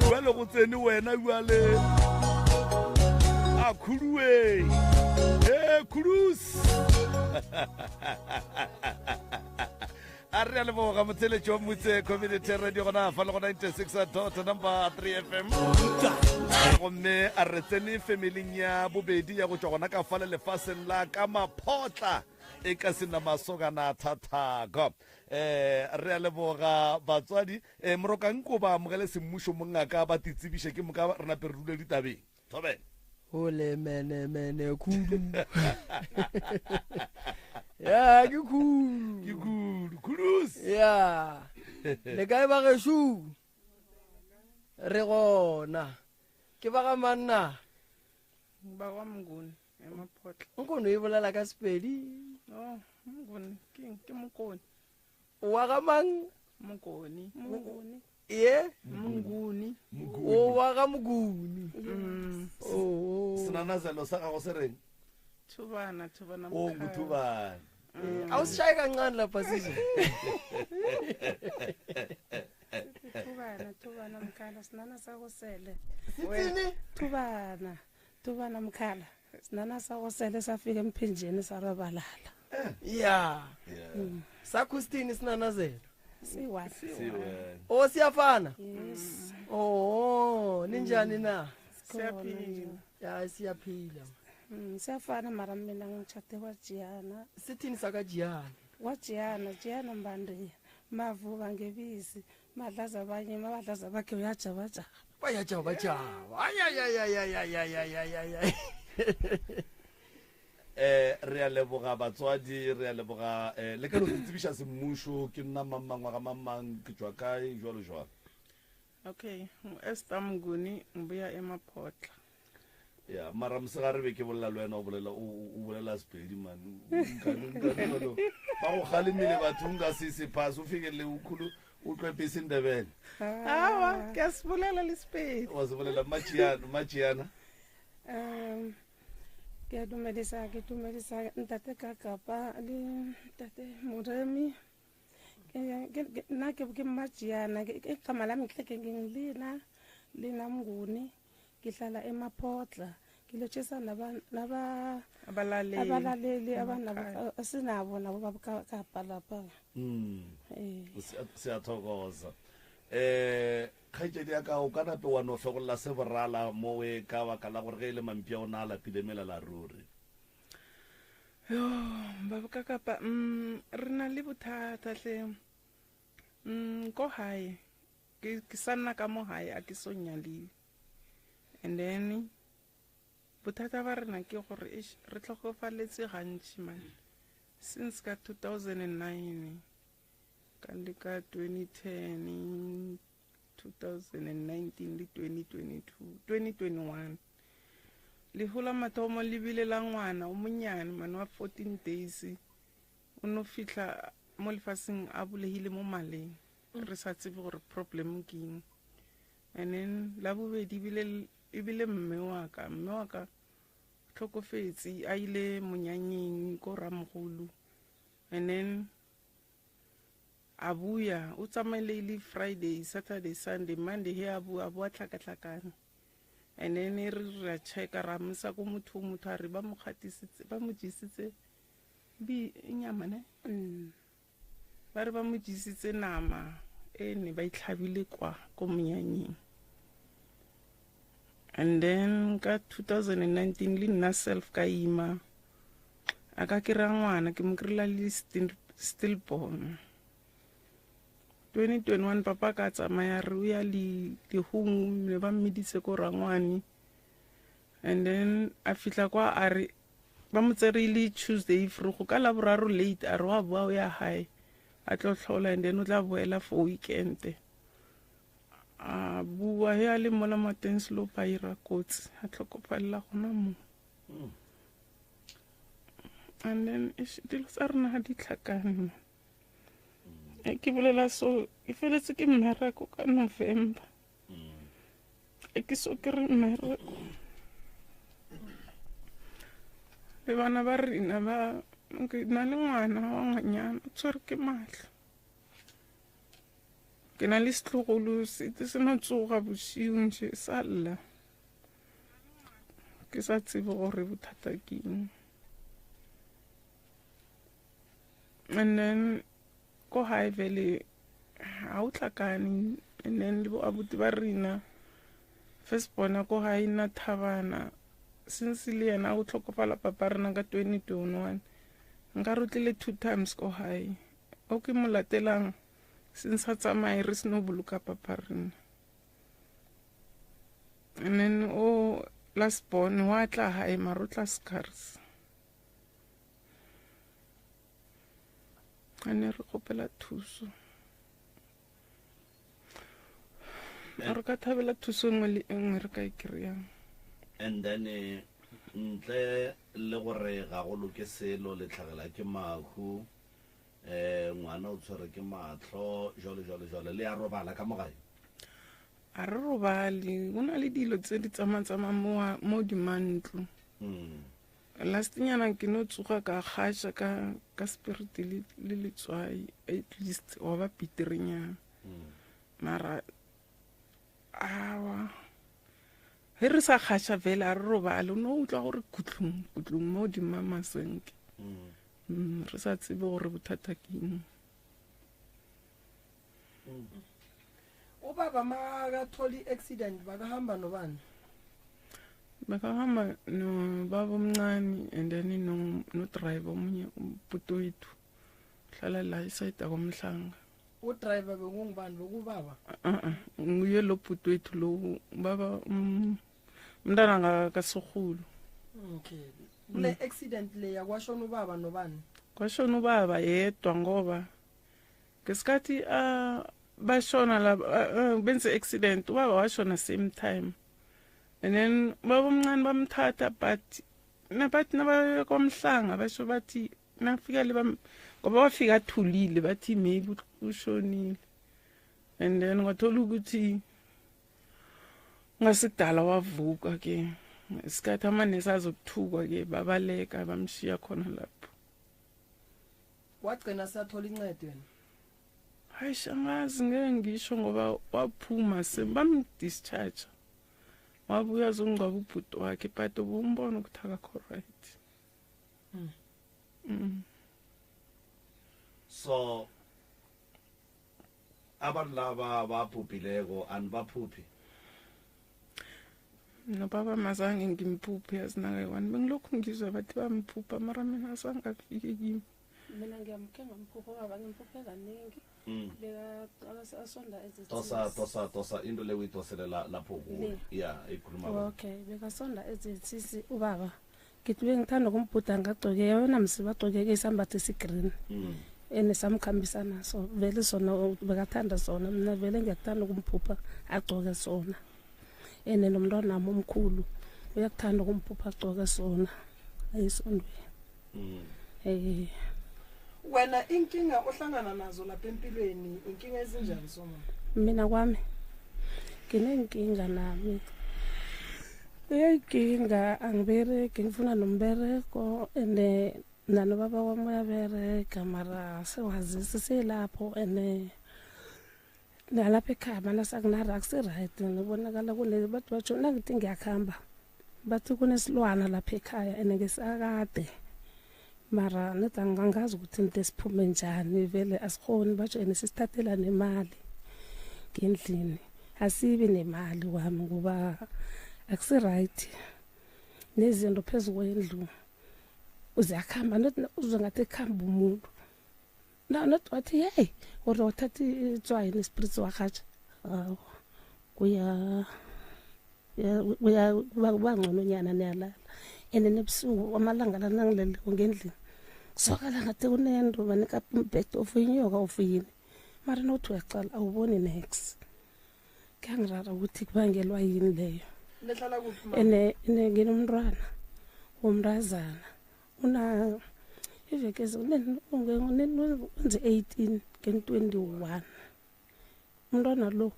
jale go tsene wena jale a khudue e khudus a re a leboga motheletši wa motse community radio gona fa le go 96 dot number 3 fm gomme a re tsene familing ya bobedi ya go tšwa gona ka fa le lefaseng la ka maphotla e ka sena masokana thathako um re a leboga batswadi um morokanko ba amogele semmušo mongaka ba titsebiše ke moka re nape re dule ditabeng Thobela. Ole mene mene khudu. Ya ke khudu. Ke khudu, khudus. Ya. Le kae ba gešo? Re gona. Ke ba ga manna. Ba ga Mnguni eMaphotla. Nkono e bolela ka Sepedi. Oh, Mnguni ke ke Mokone. Wa ga mang? Mokone. Monguni. Ye? Monguni. O wa ga Moguni. Mm. Oh. Senanazelo sa gago se reng? Thubana, Thubana. O nguthubana. Eh, a o se shaye kancane lapha sisi. Thubana, Thubana mkhala sinana sakosele. Sitsini? Thubana, Thubana mkhala sinana sakosele safika emphinjeni sarobalala. Ya. Sakho sithini sinanazelo? Siwa. Siwa. Oh siyafana? Yes. Oh, ninjani na? Siyaphila. Ya siyaphila. Siyafana mara mina ngitshate kwaJiyana. Sithini sakaJiyana? KwaJiyana, Jiyana Mbandiya. Mavuka ngebisi, madlaza abanye, mabadlaza bakhe uyajabajaba. Bayajabajaba. Ay ay ay ay ay ay ay ay ay ay. Eh, re a leboga batswadi, re a leboga eh, le ka no tsebiša semmušo, ke nna mang mang wa ga mang mang, ke tšwa kae, jwalo jwalo. Okay, ngu-Esther Mnguni ngibuya eMaphotla. Ya, mara mosegare be ke bolela le wena o bolela o o bolela Sepedi man. Nkane nkane jalo. Ba go kgalemile batho nka se se pass o fike le o khulu o tlwepe isiNdebele. Awa, ke a se bolela le Sepedi. Wa se bolela Machiana, Machiana. Um ke a dumedisa ke dumedisa ntate Kakapa le ntate Moremi nna ke ke Mmajiana igama lami ngihle ke ngilina lina Mnguni ngihlala eMaphotla ngilotshisa naba naba abalaleli abalaleli abanabo esinabo nabo babukapa lapha mm siyathokoza eh Kgaetšedi ya ka, o ka nape wa no fegolla se borala mowe ka baka la gore ge e le Mampša o na a lapile melala ruri. Yo, Babokakapa, mm, re na le bothata hle. Mm, ko gae, ke, ke sa nna ka mo gae, a ke so nyaliwe. And then, bothata ba rena ke gore, eish, re hlokofaletswe gantši man. Since ka 2009. Ka le ka 2010, 2019 le 2022, 2021. Lehu la mathomo le bile la ngwana o monyane mane wa 14 days o no fihla mo lefaseng a bulegile mo maleng re sa tsebe gore problem ke eng. And then la bobedi ebile ebile mme wa ka mme wa ka tlhokofetse a ile monyanyeng ko ramogolo and then A buya, o tsamaile e le Friday, Saturday, Sunday, Monday he a bua, a bua tlhakatlhakane. And then e re re a checka ra mosa ko motho, motho a re ba mo kgatisitse, ba mo jesitse bi nyama ne? Mm. Ba re ba mo jesitse nama e ne ba itlhabile kwa ko monyanyeng. And then ka 2019 le nna self ka ima. A ka kry-a ngwana ke mo kry-ela le stillborn 2021 papa ka tsamaya re o ya lehung ne ba mmiditse ko rangwane and then a fihla kwa a re ba mo tsere e le tuesday vrogo ka laboraro late a re wa boa o ya gae a tlo tlhola and then o tla boela for weekend a bua he a le mola matenslope a ira kotsi a tlhokofalela gona moo mm. And then dilo tsa rena ga di tlhakane mm. ke bolela so ke feletse ke mmereko ka november mm. Ke so kry mmereko. Le bana ba rena ba ke na le ngwana wa ngwanyana o tshwere ke mahlo. Ke na le setlogolo se se no tsoga bošego nje sa lla. Ke sa tsebe gore bothata ke eng. And then ko gae vele ga o tlakane and then le bo abuti ba rena first bona ko gae nna thabana since le yena o tlhokofala papa rena ka 2021 nka re o tlile two times ko gae o ke mo latelang since a tsamaye re seno boloka papa rena and then o last born wa tla gae mara o tla scars a ne re kgopela thuso re ka thabela thuso e nngwe le e nngwe re ka e kry-ang and then eh, ntle le gore ga go loke selo le tlhagela ke mahu um ngwana o tshwere ke matlho jalo jalo jalo le ya robala ka mogae a re robale go na le dilo tse di tsamatsamang mo dimantlo mm. Last nyana ke no tsoga ka kgaša ka ka spirit le le letswai at least wa ba piterenyana mm. mara awa ge re sa kgaša fela a re robale o no utlwa gore kutlung kutlung mo dima masenke mm. mm, re sa tsebe gore bothata ke eng Ubaba makathola i-accident bakahamba nobani? Bakahamba nobaba omncane and then no no driver omunye ubhuti wethu hlala la isayida komhlanga. Udriver bekungubani bekubaba? Uh-uh, nguye lo bhuti wethu lo baba um, umntana kasorhulu. Okay. Kule accident leya kwashona ubaba nobani? Kwashona ubaba yedwa ngoba Ngesikhathi uh, bashona laba uh, benze accident ubaba washona same time and then ubaba omncane bamthatha but nabathi nabaya kwamhlanga basho bathi nafika le ngoba wafika athulile bathi maybe ushonile and then kwathola ukuthi ngasikudala wavuka ke isikhathi amanesi azokuthukwa ke babaleka bamshiya khona lapho Wagcina sathola incedo yena. Hayi angazi ngeke ngisho ngoba waphuma sebamdischarge. Wabuya azongcwaba ubhuti wakhe but ubumbona ukuthi akakho right. Mm. Mm. So abantu laba babhubhileko anibaphuphi Nobaba mazange ngimphuphe yazi nakayi-one bengilokhu ngizwa bathi bamphupha mara mina azange afike kimi. Mina ngiyamkhe ngamphupha ubaba ngimphuphe kaningi Mm. bekasonda tosa tosa tosa into le uyitosele la- lapho kuwe Le. ya ikhuluma ba. Okay bekasonda ezethisi ubaba ngithi bengithanda ukumbhuda ngagcoke yona msi bagcokeke isambatho esigreen Mm. and samkhambisa naso vele sona bekathanda sona mina vele ngiyakuthanda ukumphupha agcoke sona and nomntwana wami omkhulu uyakuthanda ukumphupha agcoke sona ayisondweni mm. eh Wena inkinga ohlangana nazo lapha empilweni inkinga ezinjani soma? Mina kwami nginenkinga nami inkinga angibereki ngifuna nombereko and nanobaba wami uyabereka mara sewazisi selapho and nalapha ekhaya mana sakunara akusi-right ngibonakala kune bathi batsho nangithi ngiyakuhamba bathi kunesilwana lapha ekhaya and ngesakade mara nedi angazi ukuthi into esiphume njani vele asikhoni batsho and sisithathela nemali ngendlini asibi nemali kwami ngoba akusi-right nezinto phezu kwendlu uziyakuhamba not uzwe ngathi kuhamba umuntu na not wathi hey gore wathatha itswayi nespritz warhatsha awu kuya kuya kuba ngcono nyana niyalala and nebusuku amalanga lana ngileleko ngendlini kuswakala ngathi kunento banika umbhede of inyoka of yini mara nothi uyacala awuboni nex kuyangirara ukuthi kubangelwa yini leyo Nihlala kuphi mama? ene ene nginomntwana womntazana una iveke wenze 18 ngen-21 umntwana lo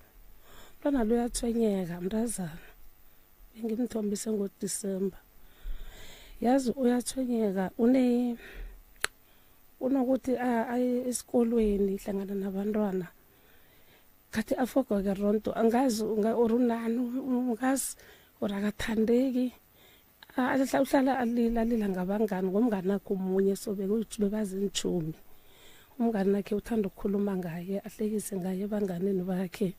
umntwana lo uyathwenyeka mntazana. Ngimthombise ngoDisemba. Yazi uyatshwenyeka une unokuthi aye esikolweni hlangana nabantwana. Khathi afogoke ronto angazi or unani ungazi or akathandeki. Uhlala alila alila ngabangani ngomngani akhe omunye so bebaziintjhumi. Umngani wakhe uthanda ukukhuluma ngaye ahlekise ngaye ebanganini bakhe.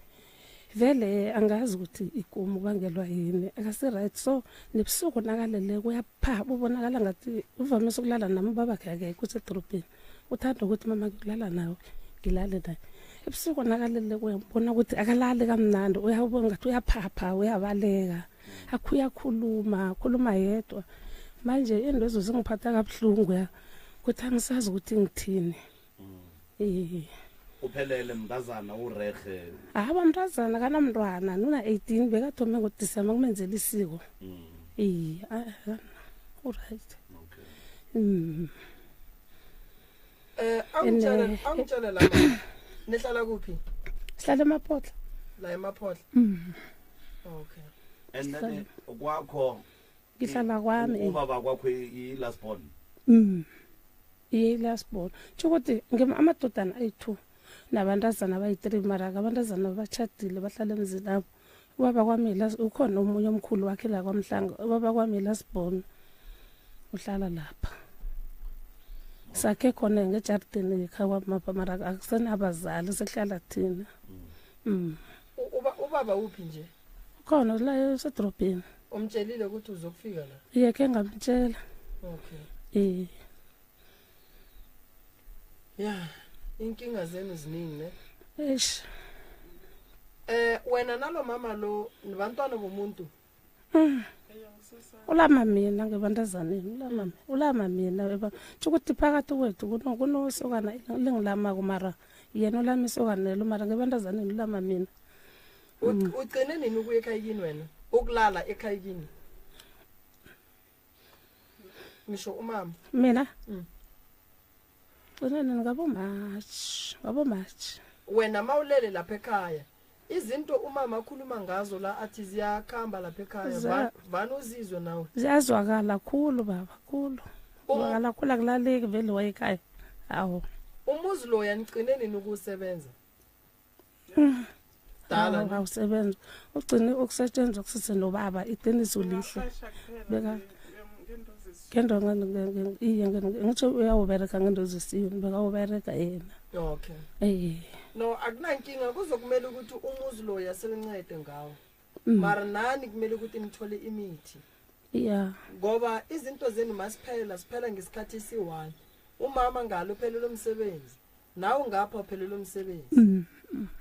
Vele angazi ukuthi ikomo kubangelwa yini akasi-right so nebusuku nakaleleko uyaphapha ubonakala ngathi uvamise ukulala nami ubabakhe akekho usedorobheni. Uthanda ukuthi mama ngiyokulala nawe ngilale naye. Ebusuku nakaleleko uyambona ukuthi akalali kamnandi uyabona ngathi uyaphapha uyabaleka. Akho uyakhuluma khuluma yedwa. Manje iintwezo zingiphatha kabuhlungu ya ukuthi angisazi ukuthi ngithini. Iye. Uphelele mntazana urehe. Haba mntazana kanamntwana nuna 18 bekathome ngoDisemba kumenzela isiko. Iye, uright. Angitshele angitshele la. Nihlala kuphi? Sihlala eMaphodla. La eMaphodla. Okay. And then kwakho Ngihlala kwami. Ubaba kwakho i-last born. Iye last born. Tjho ukuthi amadodana ayi-2 nabantazana abayi-3 mara abantazana batshadile bahlala emzini abo. Ubaba kwami ukhona omunye omkhulu wakhe la kwaMhlanga. Ubaba kwami last born uhlala lapha. Sakhe khona ngejardini ekhaya kwamapha mara akusenabazali sekuhlala thina. Ubaba uphi nje? Ukhona la esedorobheni. Umtshelile ukuthi uzokufika la? Iye ke ngamtshela. Okay. Eh. Ya, inkinga zenu ziningi ne? Eish. Wena nalo mama lo nibantwana bomuntu? Ulama mina ngebantazaneni, ulama ulama mina eba. Tjho ukuthi phakathi kwethu kunosokana lengilamako mara yena ulama isokana lelo mara ngebantazaneni ulama mina. Ugcine nini ukuya ekhaya kini wena? Ukulala ekhaya kini? Ngisho umama. Mina? Gcine nini ngabo March, ngabo March. Wena mawulele lapha ekhaya izinto umama akhuluma ngazo la athi ziyakhamba lapha ekhaya vani uzizwe nawe. Ziyazwakala khulu baba, khulu. Zwakala khulu akulaleki vele wayekhaya. Awu. Umuzi lo yanigcine nini ukusebenza? Dala awusebenza. Ugcine ukusetshenzwa kusise nobaba iqiniso lihle. Beka ngento iye ngitsho uyawubereka ngento zesiyo bekawubereka yena. Okay. Eh. No akunankinga kuzokumela ukuthi umuzi lo yaselincede ngawo. Mara nani kumele ukuthi nithole imithi. Yeah. Ngoba izinto zenu masiphela siphela ngesikhathi esi-1. Umama ngalo uphelele umsebenzi. Nawe ngapha uphelele umsebenzi.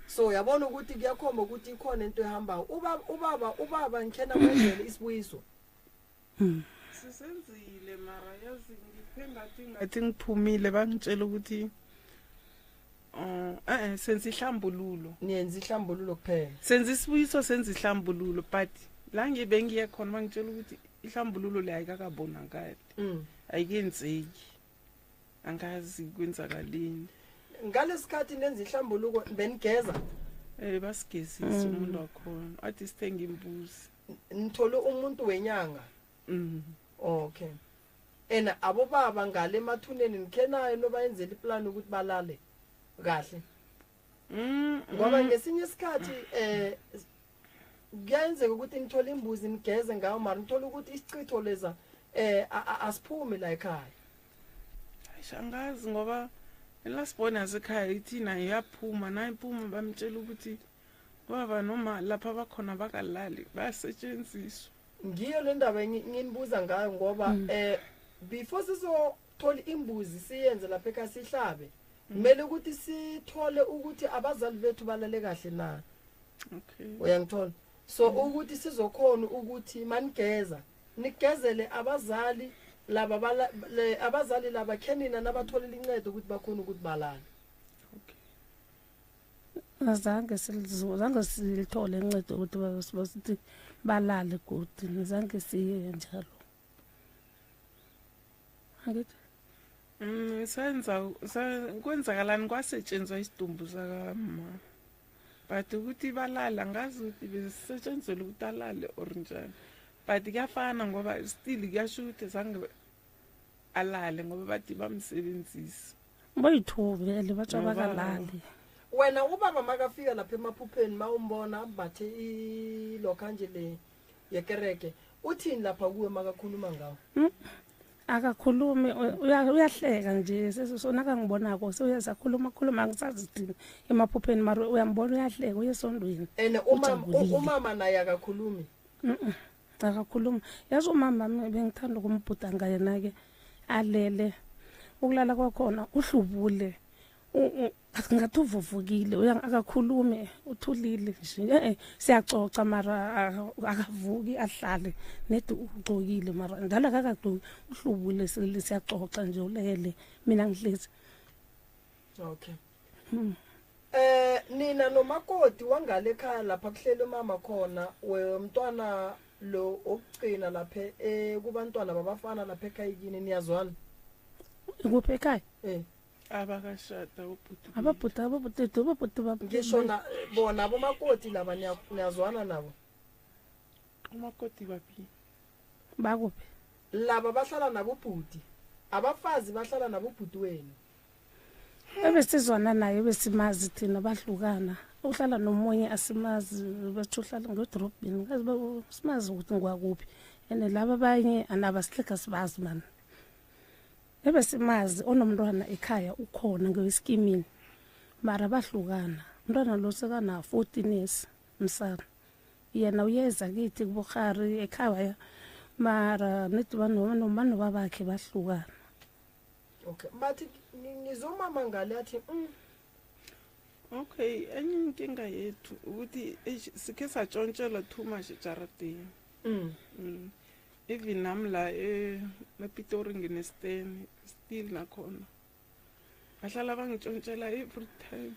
So uyabona ukuthi kuyakhomba ukuthi ikhona into ehambayo. Ubaba ubaba ngikhena kwenzele isibuyiso. Sisenzile mara yazi ngiphe ngathi ngiphumile bangitshela ukuthi senza ihlambululo. Niyenza ihlambululo kuphela. Senza isibuyiso senza ihlambululo but la ngibe ngiye khona bangitshela ukuthi ihlambululo le ayikakabonakali. Ayikenzeki. Angazi kwenzakaleni. Ngalesikhathi nenza ihlambuluko benigeza? Basigezisa umuntu wakhona. Athi sithenge imbuzi. Nithole umuntu wenyanga? Okay. Ena abobaba ngale emathuneni nikhenayo nobayenzela iplan ukuthi balale kahle. Ngoba ngesinye isikhathi kuyenzeka ukuthi nithole imbuzi nigeze ngayo mara nithole ukuthi isichitho leza asiphume la ekhaya. Angazi ngoba elasibona yasekhaya ithi nayo iyaphuma nayiphuma bamtshela ukuthi baba noma lapha bakhona bakalali bayasetshenziswa. Ngiyo le ndaba nginibuza ngayo ngoba before sizothola imbuzi siyenze lapha ekhaya sihlabe kumele ukuthi sithole ukuthi abazali bethu balale kahle na. Okay. Uyangithola? So ukuthi sizokhona ukuthi manigeza nigezele abazali laba abazali laba khenina nabatholela incebo ukuthi bakhona ukuthi balale. Okay. Azange zange silithole incebo ukuthi basithi balale godi, zange siye njalo. Angithi Senza kwenzakalani kwasetshenzwa isidumbu sakama. But ukuthi balala ngazi ukuthi besetshenzelwa ukuthi alale or njani. But kuyafana ngoba still kuyasho ukuthi zange alale ngoba bathi bamsebenzisa. Boyithu vele batswa ba kalale. Wena ubaba makafika lapha emaphupheni ma umbona ambathe ilokha nje le yekereke uthini lapha kuwe makakhuluma ngawo? Akakhulumi, uyahleka nje sona kangibonako sewuyasakhuluma khuluma angisazi thini emaphupheni mara uyambona uyahleka uye esondweni. And umama naye akakhulumi? Akakhulumi. Yazi umama bengithanda ukumbhuda yena-ke alele ukulala kwakhona uhlubule ngathi uvuvukile akakhulumi uthulile nje e-e siyacoca mara akavuki ahlale nedi ugcokile mara njalo akakagcoki uhlubule siyacoca nje ulele mina ngihlezi. Okay. Nina nomakoti wangale ekhaya lapha kuhleli umama khona wemntwana lo okugcina lapha kubantwana babafana lapha ekhaya kini niyazwana? Kuphi ekhaya? Eh. Abakashada ubhuti. Ababhuti ababhuti ababhuti Ngisho na bona abomakoti laba niyazwana nabo? Umakoti baphi? Bakuphi? Laba bahlala nabo ubhuti. Abafazi bahlala nabo ubhuti wenu. Ebesizwana naye besimazi thina bahlukana. Uhlala nomunye asimazi bathi uhlala ngedorobheni ngazi simazi ukuthi ngwakuphi. And laba abanye anaba sihleka sibazi man. Ebesimazi onomntwana ekhaya ukhona ngeweskimini. Mara bahlukana. Umntwana lo sekana 14 years msana. Yena uyeza kithi kubukhari ekhaya mara nithi banoma babakhe bahlukana. Okay, bathi ngizomama ngale athi Okay, enye inkinga yethu ukuthi sikhe satshontshelwa too much ejaradeni. Even nami la ePitori nginesteni still nakhona. Bahlala bangitshontshela every time.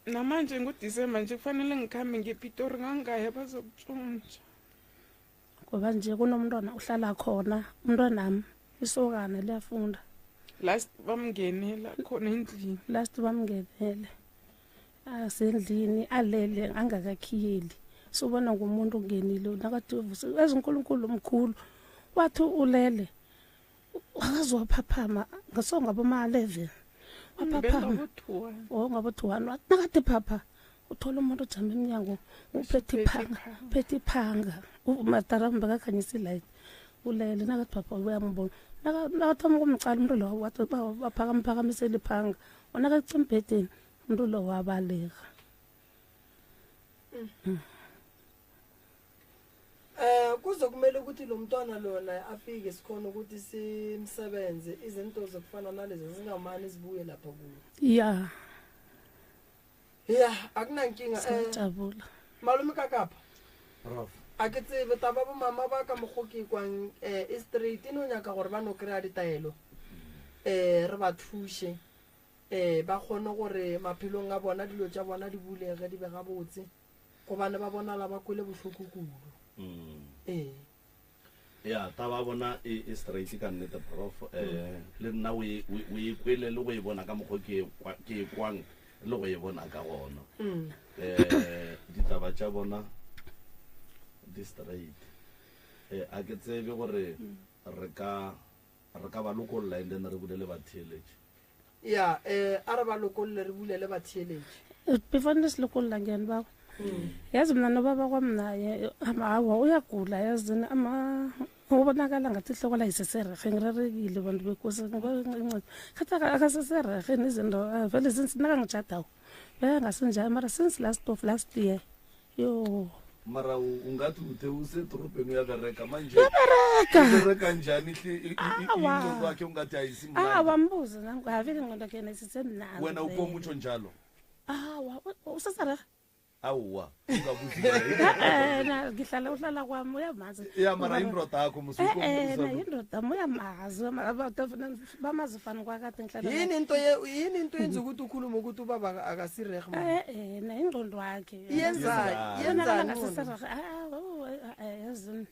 Namanje ngoDisemba nje kufanele ngikhambe ngePitori ngangaya bazokutshontsha. Ngoba nje kunomntwana uhlala khona umntwanami isokana liyafunda. Last bamngenela khona endlini. Last bamngenele asendlini alele angakakhiyeli. Sobona ngumuntu ongenile nakathi ezinkulunkulu omkhulu wathi ulele akaze waphaphama ngaso ngabo ma 11 waphaphama oh ngabo 2 nakathi phapha uthola umuntu ojama emnyango uphethe iphanga uphethe iphanga umataramu bakakhanyisa ilight ulele nakathi phapha uyambona nakathoma ukumcala umuntu lo wathi baphakamphakamisela iphanga onakaca embhedeni umuntu lo wabaleka. Kuzokumele ukuthi lo mntwana lona afike sikhona ukuthi simsebenze izinto zokufana nalezo zingamani zibuye lapha kuwe. Ya. Ya, akunankinga Siyajabula. Malume kakapa. Prof. A ke tsebe taba bo mama ba ka mokgo ke kwang e straight no nyaka gore ba no kry-a ditaelo. Re ba thushe. Ba kgone gore maphelong a bona dilo tša bona di bulege di be gabotse. Gobane ba bonala ba kwele bohloko kudu. Ya taba bona e straight ka nnete prof. Le nna o e kwele le go e bona ka mokgo ke e kwang le go e bona ka gona. Ditaba tša bona di straight. A ke tsebe gore re ka ba lokolla and then re bulele batheeletši. Ya, a re ba lokolle re bulele batheeletši. Before nisilokolla ngiyani baba. Yazi mina nobaba kwami naye awa uyagula yazini ama ubonakala ngathi ihloko la iseserehe ngirerekile bantu bekosi khathi akaseserehe nezinto vele since nakangitshadako bekangasinjalo mara since last of last year yo mara ungathi uthe usedorobheni uyabereka manje uyabereka ubereka njani ingqondo yakhe ungathi ayisimnandi awa mbuze avele ingqondo yakhe yena isisemnandi wena ukomutsho njalo awa useserehe Awa ungabuzi na ngihlala uhlala kwami uyamazi ya mara indoda yakho musuko na indoda uyamazi bamazi fani kwakade ngihlala yini into yini into yenza ukuthi ukhulume ukuthi ubaba akasirehe na ingqondo yakhe yenzani yenzani ngaseserehe yazini.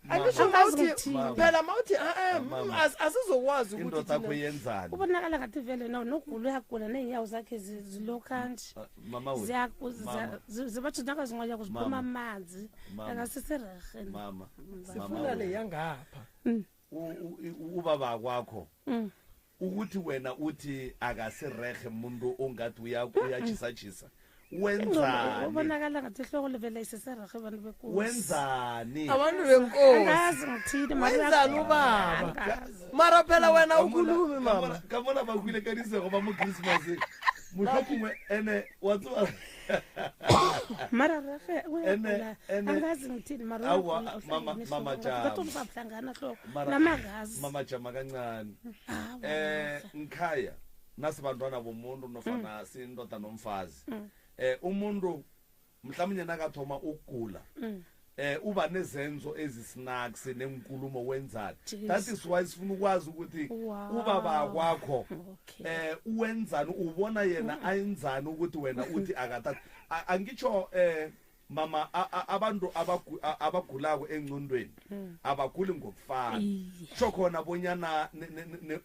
Angisho mawuthi phela mawuthi eh, Mama. asizokwazi ukuthi Indoda yakho thina- yenzani? Ubonakala ngathi vele no nogula uyagula neenyawo zakhe zilokhu kanje. Mama we. Ziya Mama. zibathi nakazinqonya kuziphuma Mama. amanzi. Mama. Akasiserehe. Mama. Sifuna le yangapha. Ubaba kwakho ukuthi wena uthi akasirehe umuntu ongathi uyachisa-chisa wenzani? Ubonakala ngathi ihloko livele iseserehe abantu bekosi. Wenzani? Abantu benkosi. Angazi ngithini mara Wenzani uyagula. ubaba? Angazi. Mara phela wena ukhulumi mama. Ka mona ba hwile ka disego ba mo Christmas. Mohlomongwe ene wa tseba Mara rehe uyagula. Ene- Angazi ngithini mara Awa, uyagula, mama- uhlangene mama ihloko. jama. Ngathi uzabuhlangana hloko. Mara- Namagazi. Mama jama kancane. Ngikhaya nasibantwana bomuntu nofana sindoda nomfazi. Umuntu mhlawumnye nakathoma ukugula uba nezenzo ezisnacks nenkulumo wenzani. Jeez. That is why sifuna ukwazi ukuthi Wow. ubaba kwakho uwenzani, ubona yena ayenzani ukuthi wena uthi akathatha. Angitsho mama abantu abagulako engcondweni abaguli ngokufana. Iye. Sho khona bonyana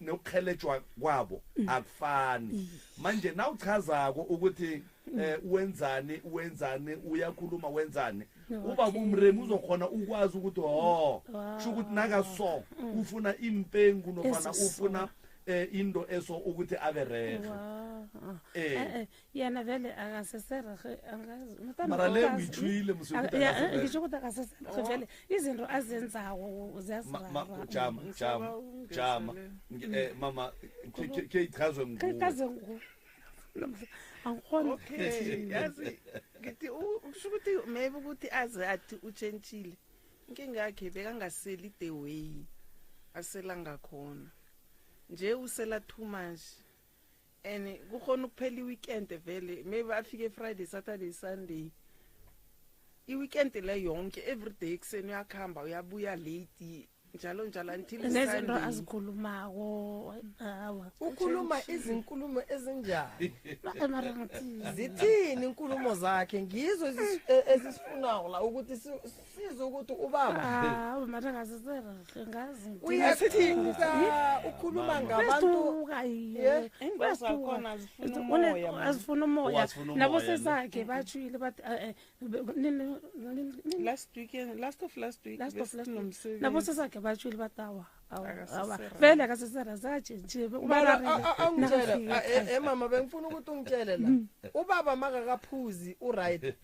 nokuhelejwa kwabo akufani. Manje nawuchazako ukuthi wenzani, wenzani, uyakhuluma wenzani, uba bumremi uzokhona ukwazi ukuthi ho sho ukuthi nakaso ufuna impengu nofana Eziso. ufuna into eso ukuthi abe rehe. Wow. Eh. Yena vele akaseserehe angazi. Mhlawumbe Mara le ukazi- uyitshwile mos ukuthi Ya, akaserehe. ngisho ukuthi akaseserehe vele izinto azenzawo ziyasirara. Jama jama jama. Mama ke ichazwe nguwe. Kaze ngu. Angikhoni. Okay, yazi ngithi kusho ukuthi maybe ukuthi aze athi utshentshile. Inkinga yakhe bekangaseli the way asela ngakhona. Nje usela too much. And kukhona ukuphela iweekend vele maybe afike Friday, Saturday, Sunday. I-weekend le yonke every day ekuseni uyakhamba uyabuya late njalo njalo until Nezinto Sunday. azikhulumako awa. Ukhuluma izinkulumo ezinjani? Mara ngithini? Zithini inkulumo zakhe? Ngizo ezisifunako la ukuthi sizwe ukuthi ubaba Hawu mara akaseserehe ngazi. ngithini. uyathuka ukhuluma ngabantu. Uyathuka iye. Yeah. Iinto zakhona azifuni Une- umoya, man. azifuna Oh, umoya azifuna nabo umoya, ne? sesakhe batshwile bathi Last weekend, last of last week, last of last week. besinomsebenzi. Nabo sesakhe batshwile bathi awa awa awa Akaseserehe. vele akasesera zatshentshiwe Mara angitshele mama bengifuna ukuthi ungitshele la ubaba makakaphuzi uright.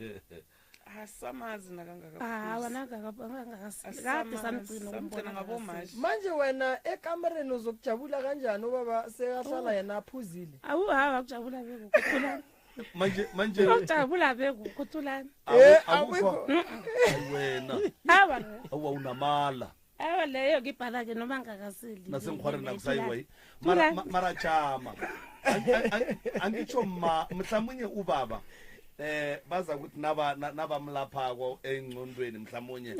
Asamazi nakangaka. awa kade samgcina Samgcina ngabomashi. Manje wena ekamereni uzokujabula kanjani ubaba sekahlala yena aphuzile? Awu hawa kujabula bekukhulani Manje ukujabula bekukhulani. Akukho Ayi wena. Awa. Awa unamala. Awa leyo ngibhala ke noma ngakaseli. Nasengikghwareni nakusayiwa yi. Mara mara jama. Angitsho ma mhlawumnye ubaba baza ukuthi naba nabamlaphako engcondweni mhlawumnye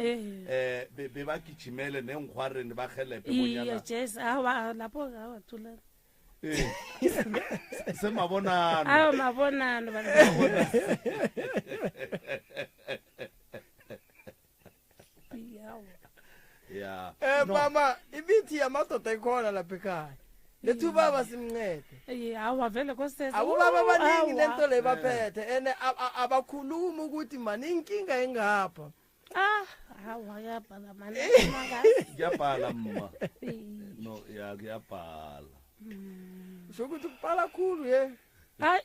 bebagijimele nengkhwareni bahelebhe Iye bonyana Jesu awa lapho awa thulani. Semabonano. Awa mabonano bantu. Yawa. Ya. Mama imithi yamadoda ikhona lapha ekhaya. Lethi ubaba simncede. Iye awa vele kosese. Abobaba abaningi Awa. lento le baphethe ene abakhulumi ukuthi mani inkinga engapha. Ah, awa kuyabhala mani. Kuyabhala mma. No ya kuyabhala. Usho ukuthi kubhala khulu ye. Hayi.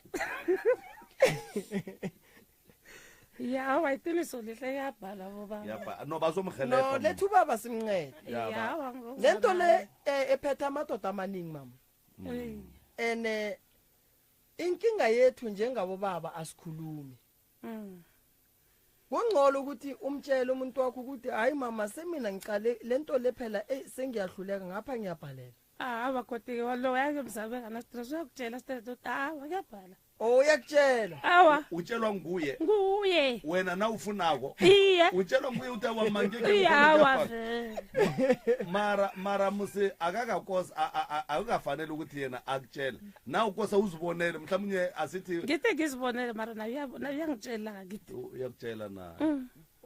Ya awa iqiniso lihle iyabhala bobaba. Kuyabhala. No bazomhelebha. No mma. lethi ubaba simncede. Ya, ba- Awa Lento le ephethe amadoda amaningi mama. Ene inkinga yethu njengabo baba asikhulumi. Kungcono ukuthi umtshele umuntu wakho ukuthi hayi mama semina ngiqale lento le phela sengiyahluleka ngapha ngiyabhalela. Ah, awa kodwa ke lo yake mzabe ngana stress uyakutshela stress uthi awa kuyabhala. Oh uyakutshela. Awa. Utshelwa nguye. Nguye. Wena na ufunako. Iye. Utshelwa nguye uthi awa manje Iye awa vele. Mara muse akakakosa akukafanele ukuthi yena akutshele. Na ukosa uzibonele mhlawumnye asithi Ngithe ngizibonele mara naye naye uyangitshela ngithi. Uyakutshela na.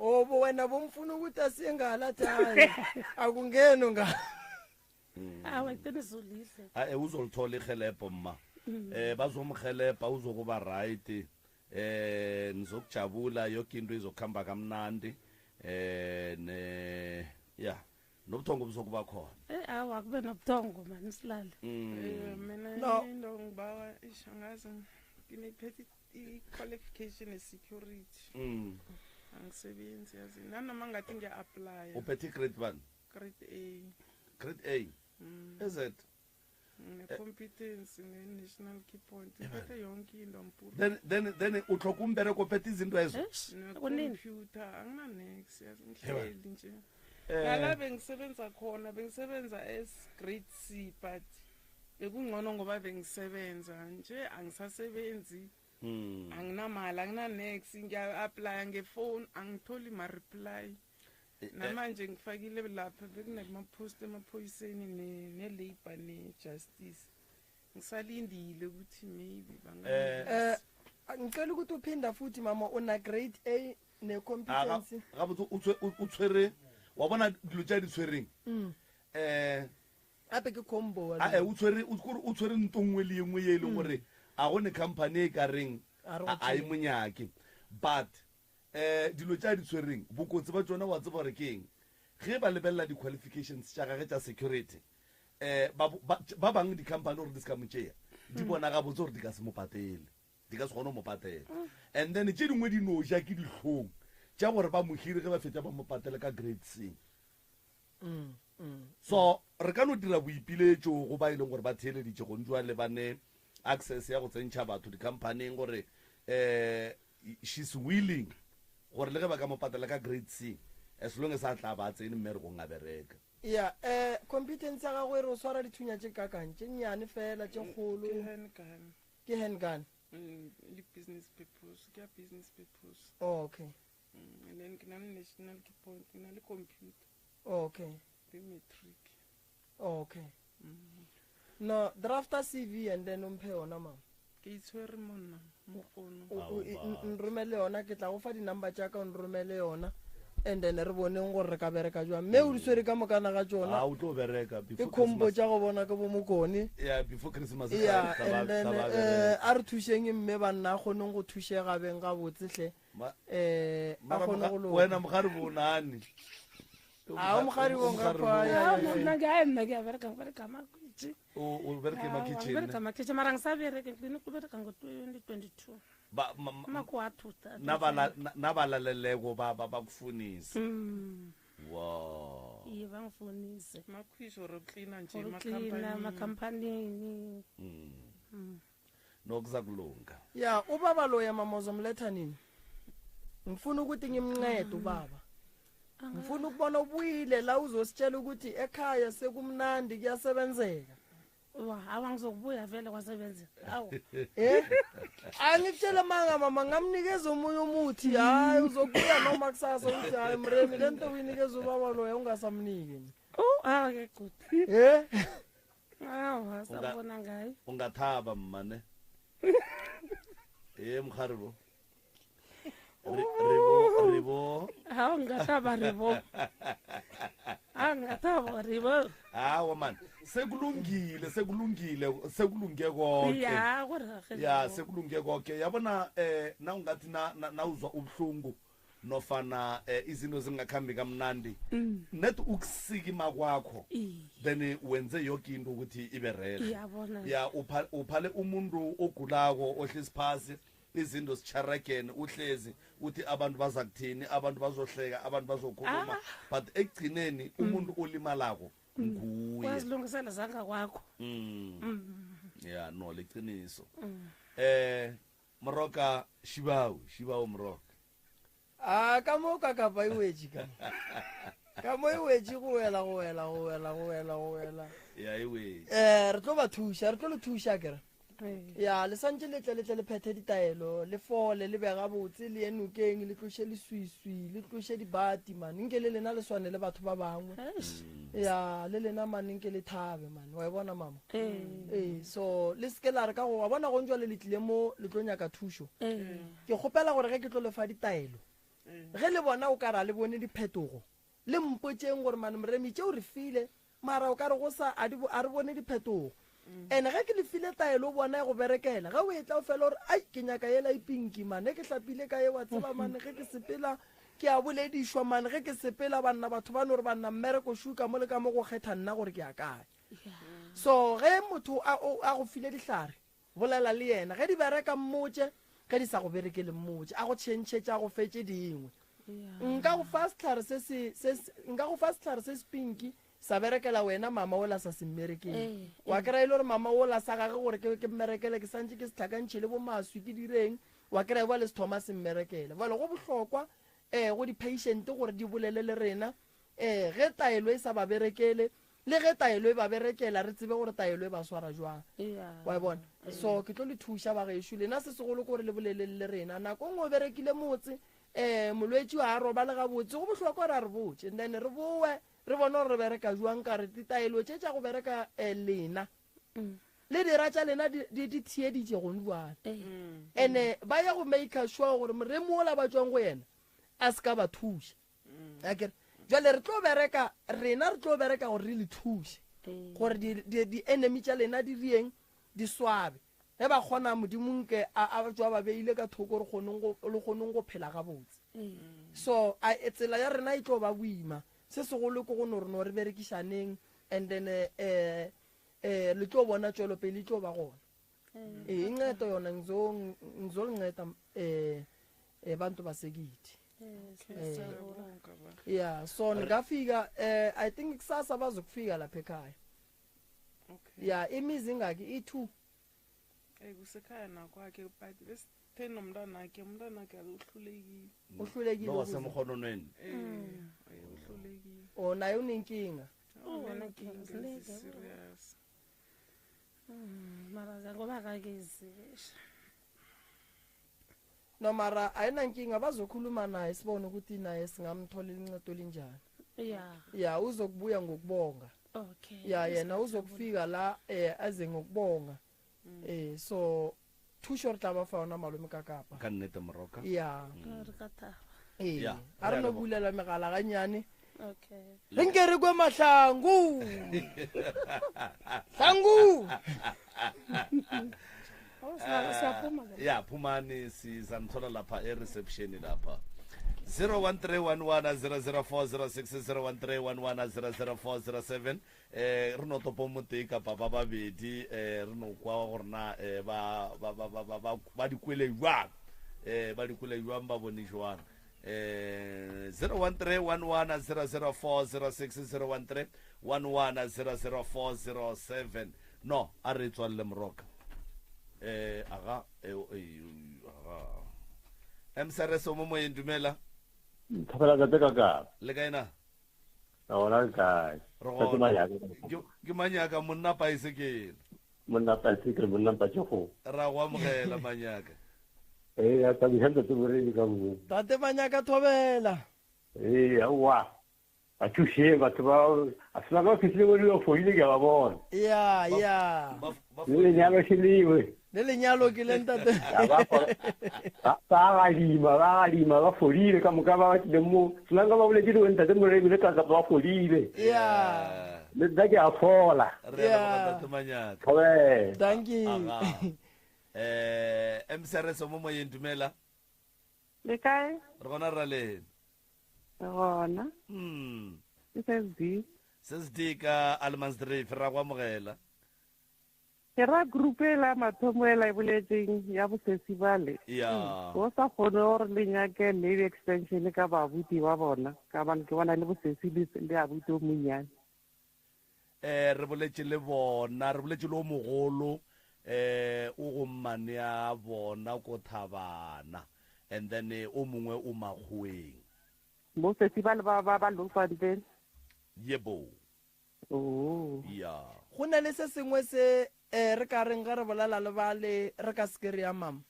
O bo wena bomfuna ukuthi asiye ngala athi hayi akungeno nga. Awa iqiniso lihle. Ae uzolithola irhelebho mma. Eh bazomhelebha uzokuba right. Eh nizokujabula yoke into izokuhamba kamnandi. Eh ne ya nobuthongo buzokuba khona. Eh awa kube nobuthongo mani silale. Eh, mina No. into ngibawa ish angazi nginiphethe i-qualification e-security angisebenzi yazi nanoma ngathi ngiya-aplya Uphethe grade 1, grade A grade A. Is it? ne-competence ne-national key point ngiphethe yonke into mpuru Then then then utlhoka umbereko uphethe izinto ezo. Eish, kunini? necomputer angina-nex yazi ngihleli nje Eh. nala bengisebenza khona bengisebenza as grade C but bekungcono ngoba bengisebenza nje angisasebenzi anginamali angina-nex ngiya-aplya ngefoni angitholi ma-reply namanje ngifakile lapha bekunamapost emaphoyiseni ne- ne-labour ne-justice ngisalindile ukuthi maybe Eh. Eh ngicela ukuthi uphinda futhi mama una grade A ne competency. Gabotse o tshwe- o tshwere wa bona dilo tse a di tshwereng. Eh Ape ke combo wa. a e o tshwere o kore o tshwere nto nngwe le engwe ye e leng gore a go ne company e ka reng A re go a a e tšee. monyake but eh dilo tse a di tshwereng bokotsi ba tsona wa tseba gore ke eng ge ba lebelela di-qualifications tša gage tša security eh ba ba- ba bangwe di-company gore di se ka mo tšea di bona gabotse gore di ka se mo patele di ka se kgone go mo patela and then tše dingwe di no ja ke dihlong tša gore ba mo hire ge ba fetša ba mo patele ka grade C so re ka no dira boipiletšo go ba e leng gore ba theeleditše go njwa le bane access ya go tsentšha batho di-companyng gore um she's willing gore le ge ba ka mo patela ka grade C as long as a tla ba tsene mmerekong a bereka Ya eh competence ya gagwe e re o swara dithunya tše kakang tše nnyane fela tše kgolo. ke handgun Ke handgun. Le business purpose ke ya business purpose Oh, okay. And then ke na le national key point ke na le computer Okay. le matric Okay. No, drafta CV and then o mphe yona mama. ke itshwere monna mo founong O- o- e- n- nromele yona ke tla go fa di-number tša ka o nromele yona and then re boneng gore re ka bereka jwang mme o di swere ka mokana ga a tšona o tlo bereka ke before combo Christmas. tša go bona ke bo mokone yeah before christmas ya tla ba- and then tla ba eh bereka. a re thušeng mme banna a kgoneng go thušega beng gabotse hle Ma- um a Mara kgone moga- go loka wena mogare bonane A, o mogare bo nka phaya. Awa, mna ke hayi mna ngiyabereka ngibereka amakhitshi. o bereke Awa, emakhitshini ngibereka amakhitshi mara ngisabereki ngigcine ukubereka ngo-2022 Ba- ma- ma- amakuwathutha nabala- na- nabalaleleko ba- ba- bakufunise Mm. wow iye bangifunise makhwishi or uklina nje uklina emakhampanini. emakhampanini Mm. nokuza kulunga ya ubaba loya mama uzomletha nini ngifuna ukuthi ngimncede ubaba ngifuna ukubona ubuyile la uzositshela ukuthi ekhaya sekumnandi kuyasebenzeka Wa, awa ngizokubuya vele kwasebenzeka awu Eh? Angikutshela manga mama ngamnikeza omunye umuthi hayi uzokubuya noma kusasa uthi hayi mremi le nto uyinikeza ubaba loya ungasamniki nje. Oh, awa ke good. Eh? Awa, sabona ngayo. ungathaba mmane e mogare bo Re- rebo rebo Awa ngingathaba rebo. Awa ngingathaba rebo. hawa man sekulungile sekulungile sekulunge konke Ya, kurerhe. ya sekulunge konke yabona eh na ungathi na na- nawuzwa ubuhlungu nofana eh, izinto zingakhambi kamnandi Mm. net ukusikima kwakho Iye. then wenze yoke into ukuthi ibe rere Iyabona. ya upha- uphale umuntu ogulako ohlezi phasi izinto zicharagene uhlezi uthi abantu baza kuthini abantu bazohleka abantu bazokhuluma Ah. but ekugcineni umuntu olimalako nguye Wazilungisela zanga kwakho. Mm. Mm. ya no liqiniso Mm. eh moroka shibao shibao moroka Ah ka mo ka kapa e wetše ka. Ka mo e wetše go wela go wela go wela go wela go wela. ya ewe Eh re tlo ba thuša re tlo le thuša kere. Ya le santse le tle le tle le phethe ditaelo le fole le be gabotse le ye nokeng le tloše leswiswi le tloše dibati man nke le lena le swane le batho ba bangwe. Ya le lena man nke le thabe man wa e bona mama. Ee so le seke la re ka go wa bona go njwale le tlile mo le tlo nyaka thušo. Ee. Ke kgopela gore ge ke tlo le fa ditaelo. Ge le bona o ka re a le bone diphetogo, le mpotšeng gore mane Moremi tšeo re file mara o ka re go sa a di a re bone diphetogo. And ge ke le file taelo o bona e go berekela, ge o etla o fela o re ai ke nyaka yela e pinki mane ke hlapile ka ye wa tseba mane ge ke sepela ke a boledišwa mane ge ke sepela banna batho ba no re banna mmereko shu ka mo le ka mo go kgetha nna gore ke ya kae. So ge motho a, a go file dihlare Bolela le yena. Ge di bereka, mmotše. Ge di sa go berekele, mmotše. A go tšhentšhetše, a go fe tše dingwe. Nka go fa sehlare se se, se, nka go fa sehlare se sepinki, sa berekela wena, mama wola sa se mmerekele. Wa kry-a e le gore mama wola sa gage gore ke, ke mmerekele, ke santše ke se hlakantšhe le bomaswi, ke direng, wa kry-a bjale se thoma se mmerekela. Bjale go bohlokwa um go di-patient gore di bolele le rena um ge taelo e sa ba berekele, Le ge taelo e ba berekela, re tsebe gore taelo e ba swara jwang. Wa e bona? So ke tlo le thuša bagešo. Lena se segolo ke gore le boleleng le rena. Nako nngwe o berekile motse, um molwetši wa a robale gabotse, go bohlokwa gore a re botše. And then re bowe re bone gore re bereka jwang ka re ditaelo tše tša go bereka um lena le dira tša lena di, di, di theeditše gone bjale. And-e ba ya go maker sure gore moremi wola ba tšwang go yena a se ka ba thuša. Akere jwale re tlo bereka, rena re tlo bereka gore re le thuše gore di-enemy tša lena di rieng di swabe. Ge ba kgona Modimo nke a a tšwa ba beile ka thoko re kgoneng go le kgoneng go phela gabotse. So a e, tsela ya rena e tlo ba boima. Se segolo ke go no re no re berekišaneng and then eh eh le tlo bona tšwelopele e tlo ba gona. Eh incedo yona ngizo ngizolinceda eh eh bantu basekithi. Eh, yeah so ngafika eh i think kusasa bazokufika lapha ekhaya. Okay. Yeah imizi ingaki i2. Eh kusekhaya nakwakhe but besithe nomntwanakhe umntwanakhe uhlulekile. Uhlulekile. Lo wasemkhononweni. Eh uhlulekile. Oh naye unenkinga. Oh unenkinga serious. Mm, mara ngoba akakezi No mara ayinankinga bazokhuluma naye sibone ukuthi naye singamtholela incedo elinjani. Yeah. Ya uzokubuya ngokubonga. Okay. Ya yena uzokufika la eh aze ngokubonga. Eh so thušo re tla ba fa yona malome ka kapa. Ka nnete moroka. Ya. Re ka thaba. Ee. Ya, A re re a no leboga. bulela megala gannyane. Okay. Re nke re kwe mahlangu. Hlangu. Oh, siyaphuma ke. Ya phumani sizamthola lapha e-reception lapha. 0131100406 0131100407 eh re no topo motee kapa ba babedi eh re no kwa gore na eh ba ba ba ba ba ba ba di kwele jwang eh ba di kwele jwang ba bone jwang eh 0131100406 0131100407 no a re tswalle moroka eh aga eh, eh, aga msrs o mo moyeng dumela Thobela tate ka kae? Le kae na? Ka gona le kae? Re Tate gona. Manyaka. Ke ke Manyaka monna paesekele. Monna paesekele, monna mpatšego. Ra go amogela Manyaka. Ee, a thabiša ntate Moremi ka mo. Tate Manyaka thobela. Ee, aowa. Ba thušeng batho ba a se ba fihlile mo ba fodile ke a ba bona. Ya, ya. Le lenyalo ke lewe. Le lenyalo ke le ntate. Ya, ba ba ba gadima, ba gadima, ba fodile ka moka ba ba tlileng mo. Solanka ba boletše le ntate Moremi le kaka ba fodile. Ya. Le nna ke a fola. Re a leboga ntate Manyaka. Thobela. Dankie. Aga. Eh, MCRS o mo moyeng dumela. Le kae? Re gona ra lena. Re gona. Mm. Ke SSD. SSD ka Allemansdrift ra go amogela. Ke ra group e la mathomo e la e boletseng ya bosesi bale. Ya. O sa kgone gore le nyake maybe extension ka babuti ba bona ka bane ke bona le bosesi le le abuti o monnyane. Eh re boletše le bona, re boletše le o mogolo eh o go mmane a bona ko Thabana and then o mongwe o Makgoweng. Bo sesi bale ba ba ba Lofontein? Yebo. Oh. Ya. Go na le se sengwe se eh re ka reng ge re bolela le bale re ka se ke re ya mama?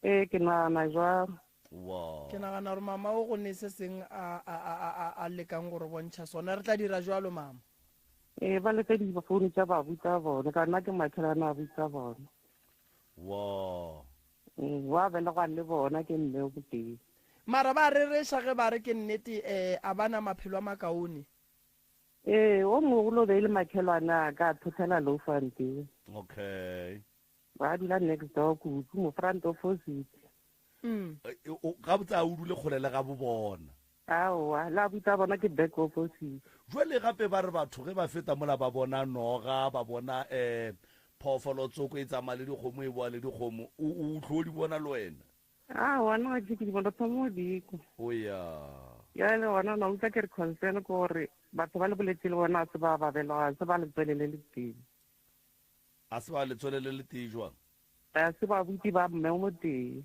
Ee, ke nagana jwalo. Wow. Ke nagana gore mama o go ne se seng a, a, a, a, a, a lekang go re bontšha sona. Re tla dira jwalo, mama. Ee, ba leke difounu tša babu tša bona, ka nna ke makhelwane a abuti a bona. Wow. Ee, wa belegwa le bona ke mme o motee. Mara ba rereša ge ba re ke nnete um a ba na maphelo a makaone. Ee, o mogolo be e le makhelwane a ka a thothela Louwfontein. Okay. Ba dula next door kudu, mo front opposite. Mm. Eh, o- Gabotse a o dule kgole le ga bo bona. Aowa, le abuti a bona ke back opposite. Jwale gape ba re batho ge ba feta mola ba bona noga, ba bona um phoofolo tsoko e tsamaya le dikgomo e boa le dikgomo, o o tlo di bona le wena? Aowa, nna ga ke ke di bona, thoma go di kwa. O ya. Bjale gona na utlwa ke re concern ke gore batho ba le boletse le bona a se ba ba belega, a se ba letswele le le tee. A se ba letswele le le tee jwang? A se ba buti ba mme o motee.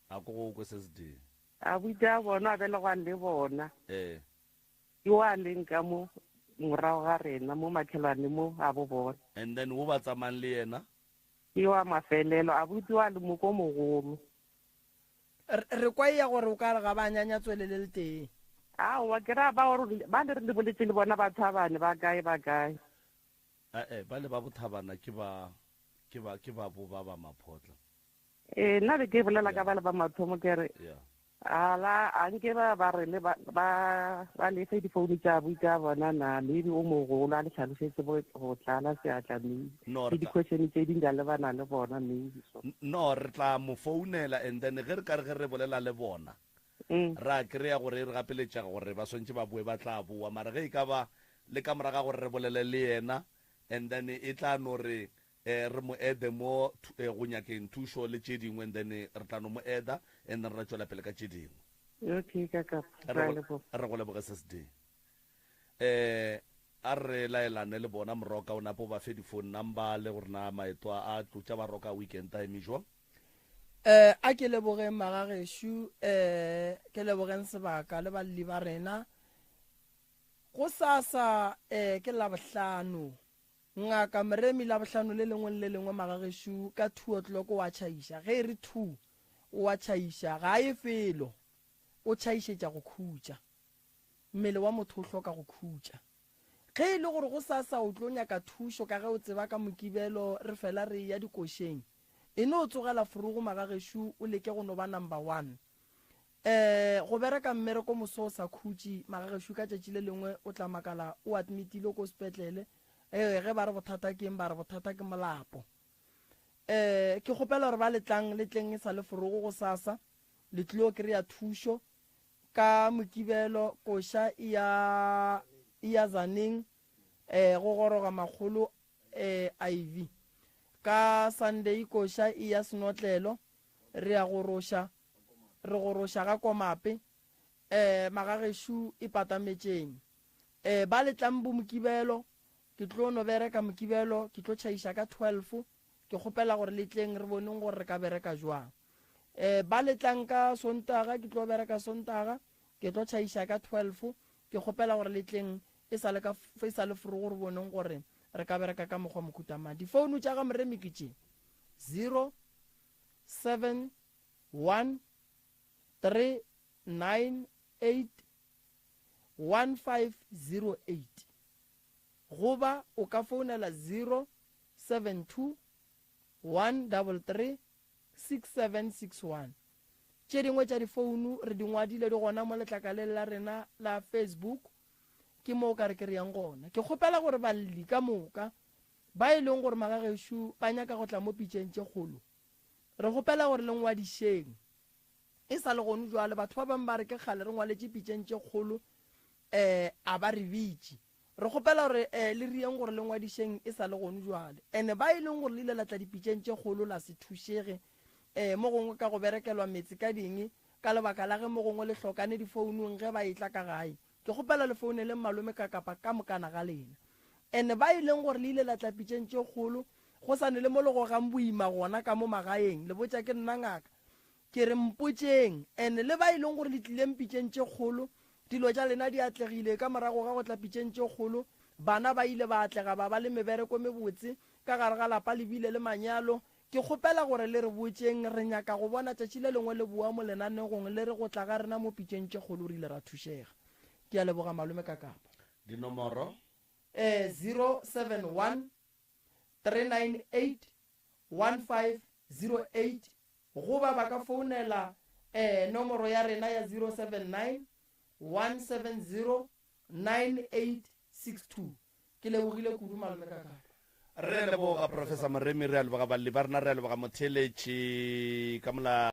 A ko go kwe se se tee. A buti a bona a belegwang le bona. Ee. Ke wa leng ka mo morago ga rena mo makhelwane mo a bo bona. And then wo ba tsamayang le yena? Ke wa mafelelo, a buti wa le moko mogolo. Re, re kwa ya gore o ka re ga ba nyanya tswele le le tee. Aowa, ke ra ba gore ba le re le boletše le bona ba Thabane ba kae ba kae. Ae, ba le ba boThabana ke ba, ke ba, ke ba bo ba ba Maphotla. Ee, nna be ke bolela ka ba le ba mathomo ke re, Yeah. ala a nke ba ba re le ba ba ba lefe difounu tša bo tša bona na maybe o mogolo a le hlalošetse bo go tlala seatla maybe No, le re tla- di-question tše ding di a lebana le bona maybe so. No, re tla mo founela and then ge re ka re ge re bolela le bona ra kry-a gore e re gapeletšega gore ba swantše ba boe ba tla boa mara ge e ka ba le ka moraga gore re bolele le yena and then e tla no re eh, re mo ede mo eh, go nyakeng thušo le tše dingwe and then re tla no mo eda and then ra tšwela pele ka tše dingwe. Okay, ka ka Re go leboge sis D. Eh a re laelane le bona Moroka o nape o ba fe di phone number le gore na maeto a a tlotša ba roka weekend a eme jwang. Eh a ke lebogeng magagešo eh ke lebogeng sebaka le balli ba rena. Go sasa eh ke Labohlano. Ngaka Moremi Labohlano le lengwe le le lengwe magagešo ka two o'clock o a tšhaiša. Ge e re two o a tšhaiša ga a ye felo o tšhaišetša go khutša. Mmele wa motho o hloka go khutša. Ge e le gore gosasa o tlo nyaka thušo ka ge o tseba ka Mokibelo re fela re eya dikošeng, e no tsogela forogo magagešo o leke go no ba number one. Eh, go bereka mmereko moso o sa khutše magagešo ka tšatši le lengwe o tla makala o admitilwe ko sepetlele, eh, ge ba re bothata ke eng ba re bothata ke molapo. Eh, ke kgopela gore ba le tlang le tleng e sa le forogo gosasa le tlilo kry-a thušo. Ka Mokibelo koša e ya e ya Tzaneen eh, go goroga makgolo eh, Ivy. Ka Sunday koša e ya Senotlelo, re ya goroša, re goroša ga Komape eh, magagešo e patametšeng. Eh, ba le tlang bo Mokibelo, ke tlo no bereka Mokibelo, ke tlo tšhaiša ka 12, ke kgopela gore le tleng re boneng gore re ka bereka jwang. Eh, ba le tlang ka Sontaga, ke tlo bereka Sontaga, ke tlo tšhaiša ka 12, ke kgopela gore le tleng e sa le ka, e sa le forogo re boneng gore re ka bereka ka mokgwa mohuta mang. Difounu tša ga Moremi ke tše, 0 7 1 3 9 8 1 5 0 8 goba o ka founela 0 7 2 1 3 3 6761. Tše dingwe tša difounu re di ngwadile di gona mo letlakaleng la rena la Facebook, ke mo o ka re kereyang gona. Ke kgopela gore balli ka moka ba e leng gore magagešo ba nyaka go tla mo pitšeng tše kgolo, re kgopela gore le ngwadišeng e sa le gonu jwale. Batho ba bangwe ba re ke kgale re ngwaletše pitšeng tše kgolo, um a ba re bitše. Re kgopela gore eh, le rieng gore le ngwadišeng e sa le gonu jwale. Ene ba e leng gore le ile la tla dipitšeng tše kgolo la se thušege eh, mo gongwe ka go berekelwa metse ka ding ka lebaka la ge mo gongwe le hlokane difounung ge ba etla ka gae. Ke kgopela le founeleng malome ka kapa ka mokana ga lena. Ene ba e leng gore le ile la tla pitšeng tše kgolo go sa ne le mo le gogang boima gona ka mo magaeng, le botša ke nna ngaka. Ke re mpotšeng, and le ba e leng gore le tlileng pitšeng tše kgolo, dilo tša lena di atlegile ka morago ga go tla pitšeng tše kgolo, bana ba ile ba atlega ba ba le mebereko mebotse, ka gare ga lapa le bile le manyalo, ke kgopela gore le re botšeng, re nyaka go bona tšatši le lengwe le boa mo lenanegong le re go tla ga rena mo pitšeng tše kgolo re ile ra thušega. Ke a leboga malome Kakapa. Dinomoro? Eh, 071 398 1508. Goba ba ka founela eh, nomoro ya rena ya 079 170 9862. Ke lebogile kudu malome Kakapa. Re a leboga Professor Moremi, re a leboga balli ba rena, re a leboga motheeletši ka mola.